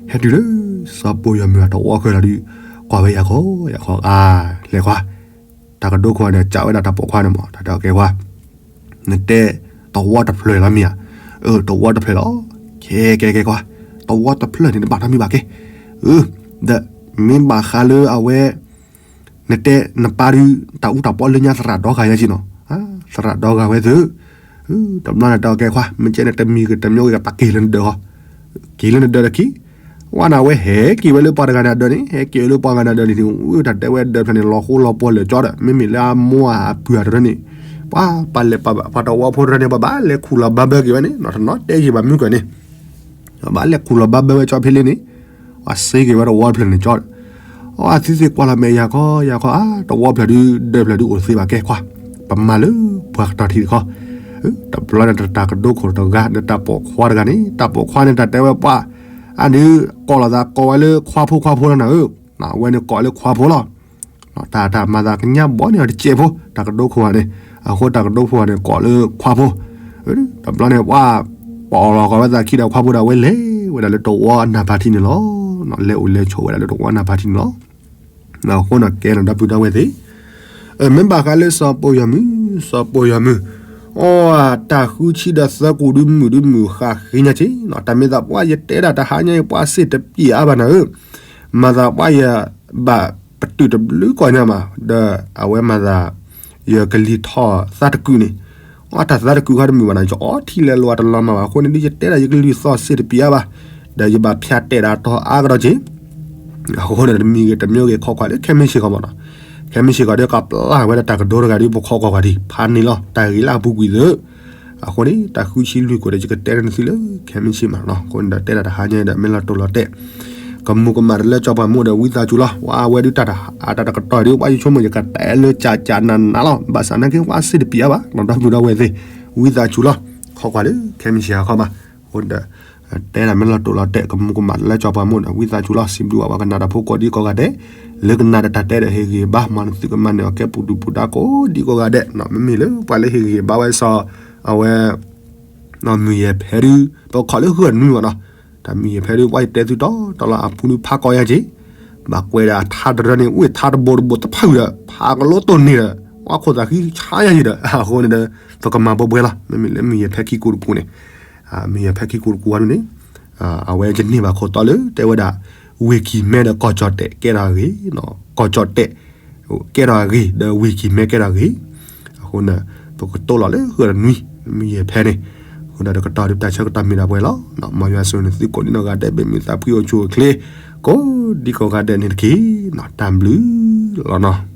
ဟဲတုၤလၢ စီၤပိာ်ယီၤမုၢ်အတဝီဃၢၤလီၤဒုး ကွၢ်ဝဲယၤခီ ယၤခီ အါ လဲၤခွါ တၢ်ကဒိခိၣ်န့ၣ် ကးဝဲဒၣ်တၢ်ပိာ်ခွါန့ၣ်မး တၢ်တဲကဲခွါ နတဲ တဝီတဖျၢၣ်လီၤမ့ၢ်ဧါ. အၢ တဝီတဖျၢၣ်လီၤ. ကဲ ကဲ ကဲ ကွၢ် တဝီတဖျၢၣ်န့ၣ် နဘၣ်နီတမံၤဘၣ်ကဲ. အၢ ဒီး မ့ၢ်ဘၣ်ဃးလၢအဝဲ နတဲ နပၢ်ဒုး တၢ်အူတၢ်ပီလၢညါသရၣ်ဒီဂၤယါက့နီၤ. သရၣ်ဒီဂၤဝဲသ့ၣ်. တဘျီန့ၣ်တဲကဲခွါ မ့ၢ်ကဲန့ၣ်တမံၤဂ့ၤတမံၤဂ့ၤ ပက့ၤလၢနဒၢးဃီ. က့ၤလၢနဒၢးတခံ ဝဲန့ၣ်ဝဲဟဲက့ၤဝဲလၢပှၤတဂၤန့ၣ်အဒၢးန့ၣ် ဟဲက့ၤဝဲလၢပှၤဂၤန့ၣ်အဒၢးန့ၣ် တၢ်တဲဝဲဒၢးဖျၢၣ်န့ၣ် လီၤဃိလီၤပှီၢ်လၢာ်ကၠီဒီး မ့မ့ၢ်လၢအမိၢ်အပုၢ်အတရၢန့ၣ် ပှၤပာ်လဲၤပာ်ဘၣ် ပှၤတဝီဖိတရၢန့ၣ် ပှၤဘၣ်လဲၤခူၣ်လီၤဘၣ်ဘၢက့ၤဝဲန့ၣ် နီၢ်တနီၢ်တဲက့ၤဘၣ်မုၢ်ကၢန့ၣ် ဘၣ်လဲၤခူၣ်လီၤဘၣ်ဘၢဝဲကၠီဖဲလ့န့ၣ် ပှၤစ့က့ၤဝဲတဝီဖျၢၣ်န့ၣ်ကၠီဒီး အသုသ့ၣ်ကွၢ်လီၤမဲာ်ယၤခီ ယၤခီ အါ တဝီဖျၢၣ်ဒုး ဒၢးဖျၢၣ်ဒုးအိၣ်တသ့ဘၣ်ကဲခွါ ပမၤလၢပှၤကတီၤထံတခီ တဘျီန့ၣ်တၢ်ကဒိခိၣ်တဂၤ ဒီးတၢ်ပိာ်ခွါတဂၤန့ၣ် တၢ်ပိာ်ခွါန့ၣ် တၢ်တဲဝဲပှၤ အဒုး ကိးလီၤသးကိးဝဲလၢခွါဖိခွါဖိလီၤနၤဧၢ အဝဲန့ၣ်ကိးလၢခွါဖိလီၤ တၢ်တၢ်မၤသးကညးဘီန့ၣ်အီၤတစဲးဖိ တၢ်ကဒိခိၣ်ဂၤန့ၣ် အဃိတၢ်ကဒိဖိဂၤန့ၣ် ကိးလၢခွါဖိ တဘျီန့ၣ် ပှၤ ပအီၣ်လီၤကီးဝဲသးခံဒီးခွါဖိဒီး အဝဲလဲၤဝဲဒၣ်လၢတဝီအနၢ်ဖးထံန့ၣ်လီၤ. လဲၤအိၣ်လဲၤဆိးဝဲဒၣ်လၢတဝီအနၢ်ဖးထံန့ၣ်လီၤ. အဃိန့ၣ်ကဲန့ၣ် ဒီပုၢ်ဒီဝဲၢ်သ့ၣ် မ့ၢ်ဘၣ်ဃးလၢစီၤပိာ်ယီၤမုၢ် စီၤပိာ်ယီၤမုၢ် အီ တၢ်ဃုဆံဒီးသၢကူၣ်ဒုးမုၢ်ဒုးမုၢ်ဃာ်ဃ့ညါက့ၤ တၢ်မ့ၢ်သးပှၤယတဲဒၣ်တဟါညါအံၤ ပှၤစ့ၣ်တပျံၤအါဘၣ်နၤဧၢ မၤသးပှၤယဘၣ်ပတုာ်တဘျုးကီၢ်ညါမး ဒီးအဝဲမၤသး ယကလံၤထီၣ်သးတကုာ်န့ၣ် အီတၢ်သးတကုာ်ခီတမုာ်ဘၣ်နၤ ယအီထံလဲၤလီၤတလီၤမၢ်ဘၣ် အဃိန့ၣ်ဒုးယတဲဒၣ်ယကလံၤသီၣ်စ့ၣ်တပျံၤအါဘၣ် ဒီးယဘၣ်ဖၠးတဲာ်ဒၣ်တီၤအါကဒီးက့ၤ အဃိန့ၣ် တမံၤဂ့ၤတမံၤဂ့ၤ ခိးကွၢ်လၢခဲမုၢ်ဆ့ၣ်ဃီမးနီၤ ခဲမုၢ်ဆ့ၣ်ဃီဒီးကပျၢ်ဝဲဒၣ်တၢ်ကဒိတဂၤဒီး ပခိးကွၢ်ကွၢ်ဒံး ဖးန့ၣ်လီၤ တၢ်ဂ့ၢ်လၢအပူၤကွံာ်သ့ၣ် အဃိန့ၣ် တၢ်ဃုဆံလွံၢ်ကိာ်ဒီး ယကတဲန့ၢ်သုလၢခဲမုၢ်ဆ့ၣ်မးနီၤ အဃိန့ၣ်ဒီးတဲဒၣ်တဟါညါဒီး မ့ၢ်လီၤတိၢ်လီၤတဲာ် ကမူၤကမၣ်တလၢကၠီပှၤမူဒီး ဝံသးစူၤလီၤ ဝဲဒုးတၢ်တဟါ တၢ်တကတီၢ်ဒုး ပှၤယဆိကမိၣ်ယကတဲလၢကၠးကၠးနးနးလီၤ ဘၣ်ဆၣ်နာ်က့ ပှၤစ့ၣ်တပျံၤအါဘၣ် ဒီပုၢ်ဒီဝဲၢ်သ့ၣ် ဝံသးစူၤလီၤ ခိးကွၢ်လၢခဲမုၢ်ဆ့ၣ်အခီမး အဃိဒီး တဲဒၣ်မ့ၢ်လီၤတိၢ်လီၤတဲာ် ကမူၤကမၣ်တလၢကၠီပှၤမူဒီး ဝံသးစူၤလီၤ စံးဘျုးဘၣ်ပှၤကနၣ်တၢ်ဖိကိးဒံကိးဂၤဒဲး လၢကနၣ်ဒီးတၢ်တဲဒီးဟ့ၣ်ဂံၢ်ဟ့ၣ်ဘါ မ်နသုကမၤန့ၢ်အီၤကဲပူၤဒုၣ်ပူၤဒါကိးဒံကိးဂၤဒဲး မ့မ့ၢ်လၢပှၤလၢဟ့ၣ်ဂံၢ်ဟ့ၣ်ဘါဝဲစီၤ အဝဲ မုၢ်ယဲၢ်ဖဲဒုး ပခိးလၢဃုနွံဝဲနီၤ တၢ်မုၢ်ယဲၢ်ဖဲဒုး ပှၤယတဲသုတီတီလီၤ အပူၤဒုးဖးကီယါက့ၤ ဘၣ်ကွဲးဒၣ်ထါတရၢန့ၣ် ဝ့ၢ်ထါတဘိတဘိတဖၣ်ဝံၤဒီး ဖးကလိတိၢ်န့ၢ်ဒီး ပှၤခိၣ်သးဃံဆါယါက့ၤဒီး အဃိန့ၣ်ဒီး ပကမၤဘှဲဘှဲလီၤ မ့မ့ၢ်လၢမုၢ်ယဲၢ်ဖဲခံကိးတပူၤန့ၣ် မုၢ်ယဲၢ်ဖဲခံကိးတပူၤဝဲဒၣ်န့ၣ် အဝဲယန့ၢ်ဘၣ်ခိၣ်တီလၢ တဲဝဲဒၣ် ဝ့ၢ်ကံၤမဲဒီးကီၢ်ကၠီၣ်တဲာ်ကဲထီၣ်အဂ့ၢ် ကီၢ်ကၠီၣ်တဲာ် ကဲထီၣ်အဂ့ၢ် ဒီးဝ့ၢ်ကံၤမဲကဲထီၣ်အဂ့ၢ် အဃိန့ၣ် ပကတိၤလီၤလၢဃုနွံ မုၢ်ယဲၢ်ဖဲန့ၣ် အဃိန့ၣ်ဒီးကတီၢ်ဒုးတၢ်ဆၢကတီၢ်မ့ၢ်ဒၣ်ပှဲၤလီၤ မ်ယွၤဆိၣ်ဂ့ၤန့ၢ်သုကိးဒံနီၢ်ဂၤဒဲး ဘၣ်မုာ်သးဖှံအိၣ်ဆူၣ်အိၣ်ချ့ ကိးဒံကိးဂၤဒဲးန့ၣ်တက့ၢ် တၢ်ဘျုးလီၤနီၤ.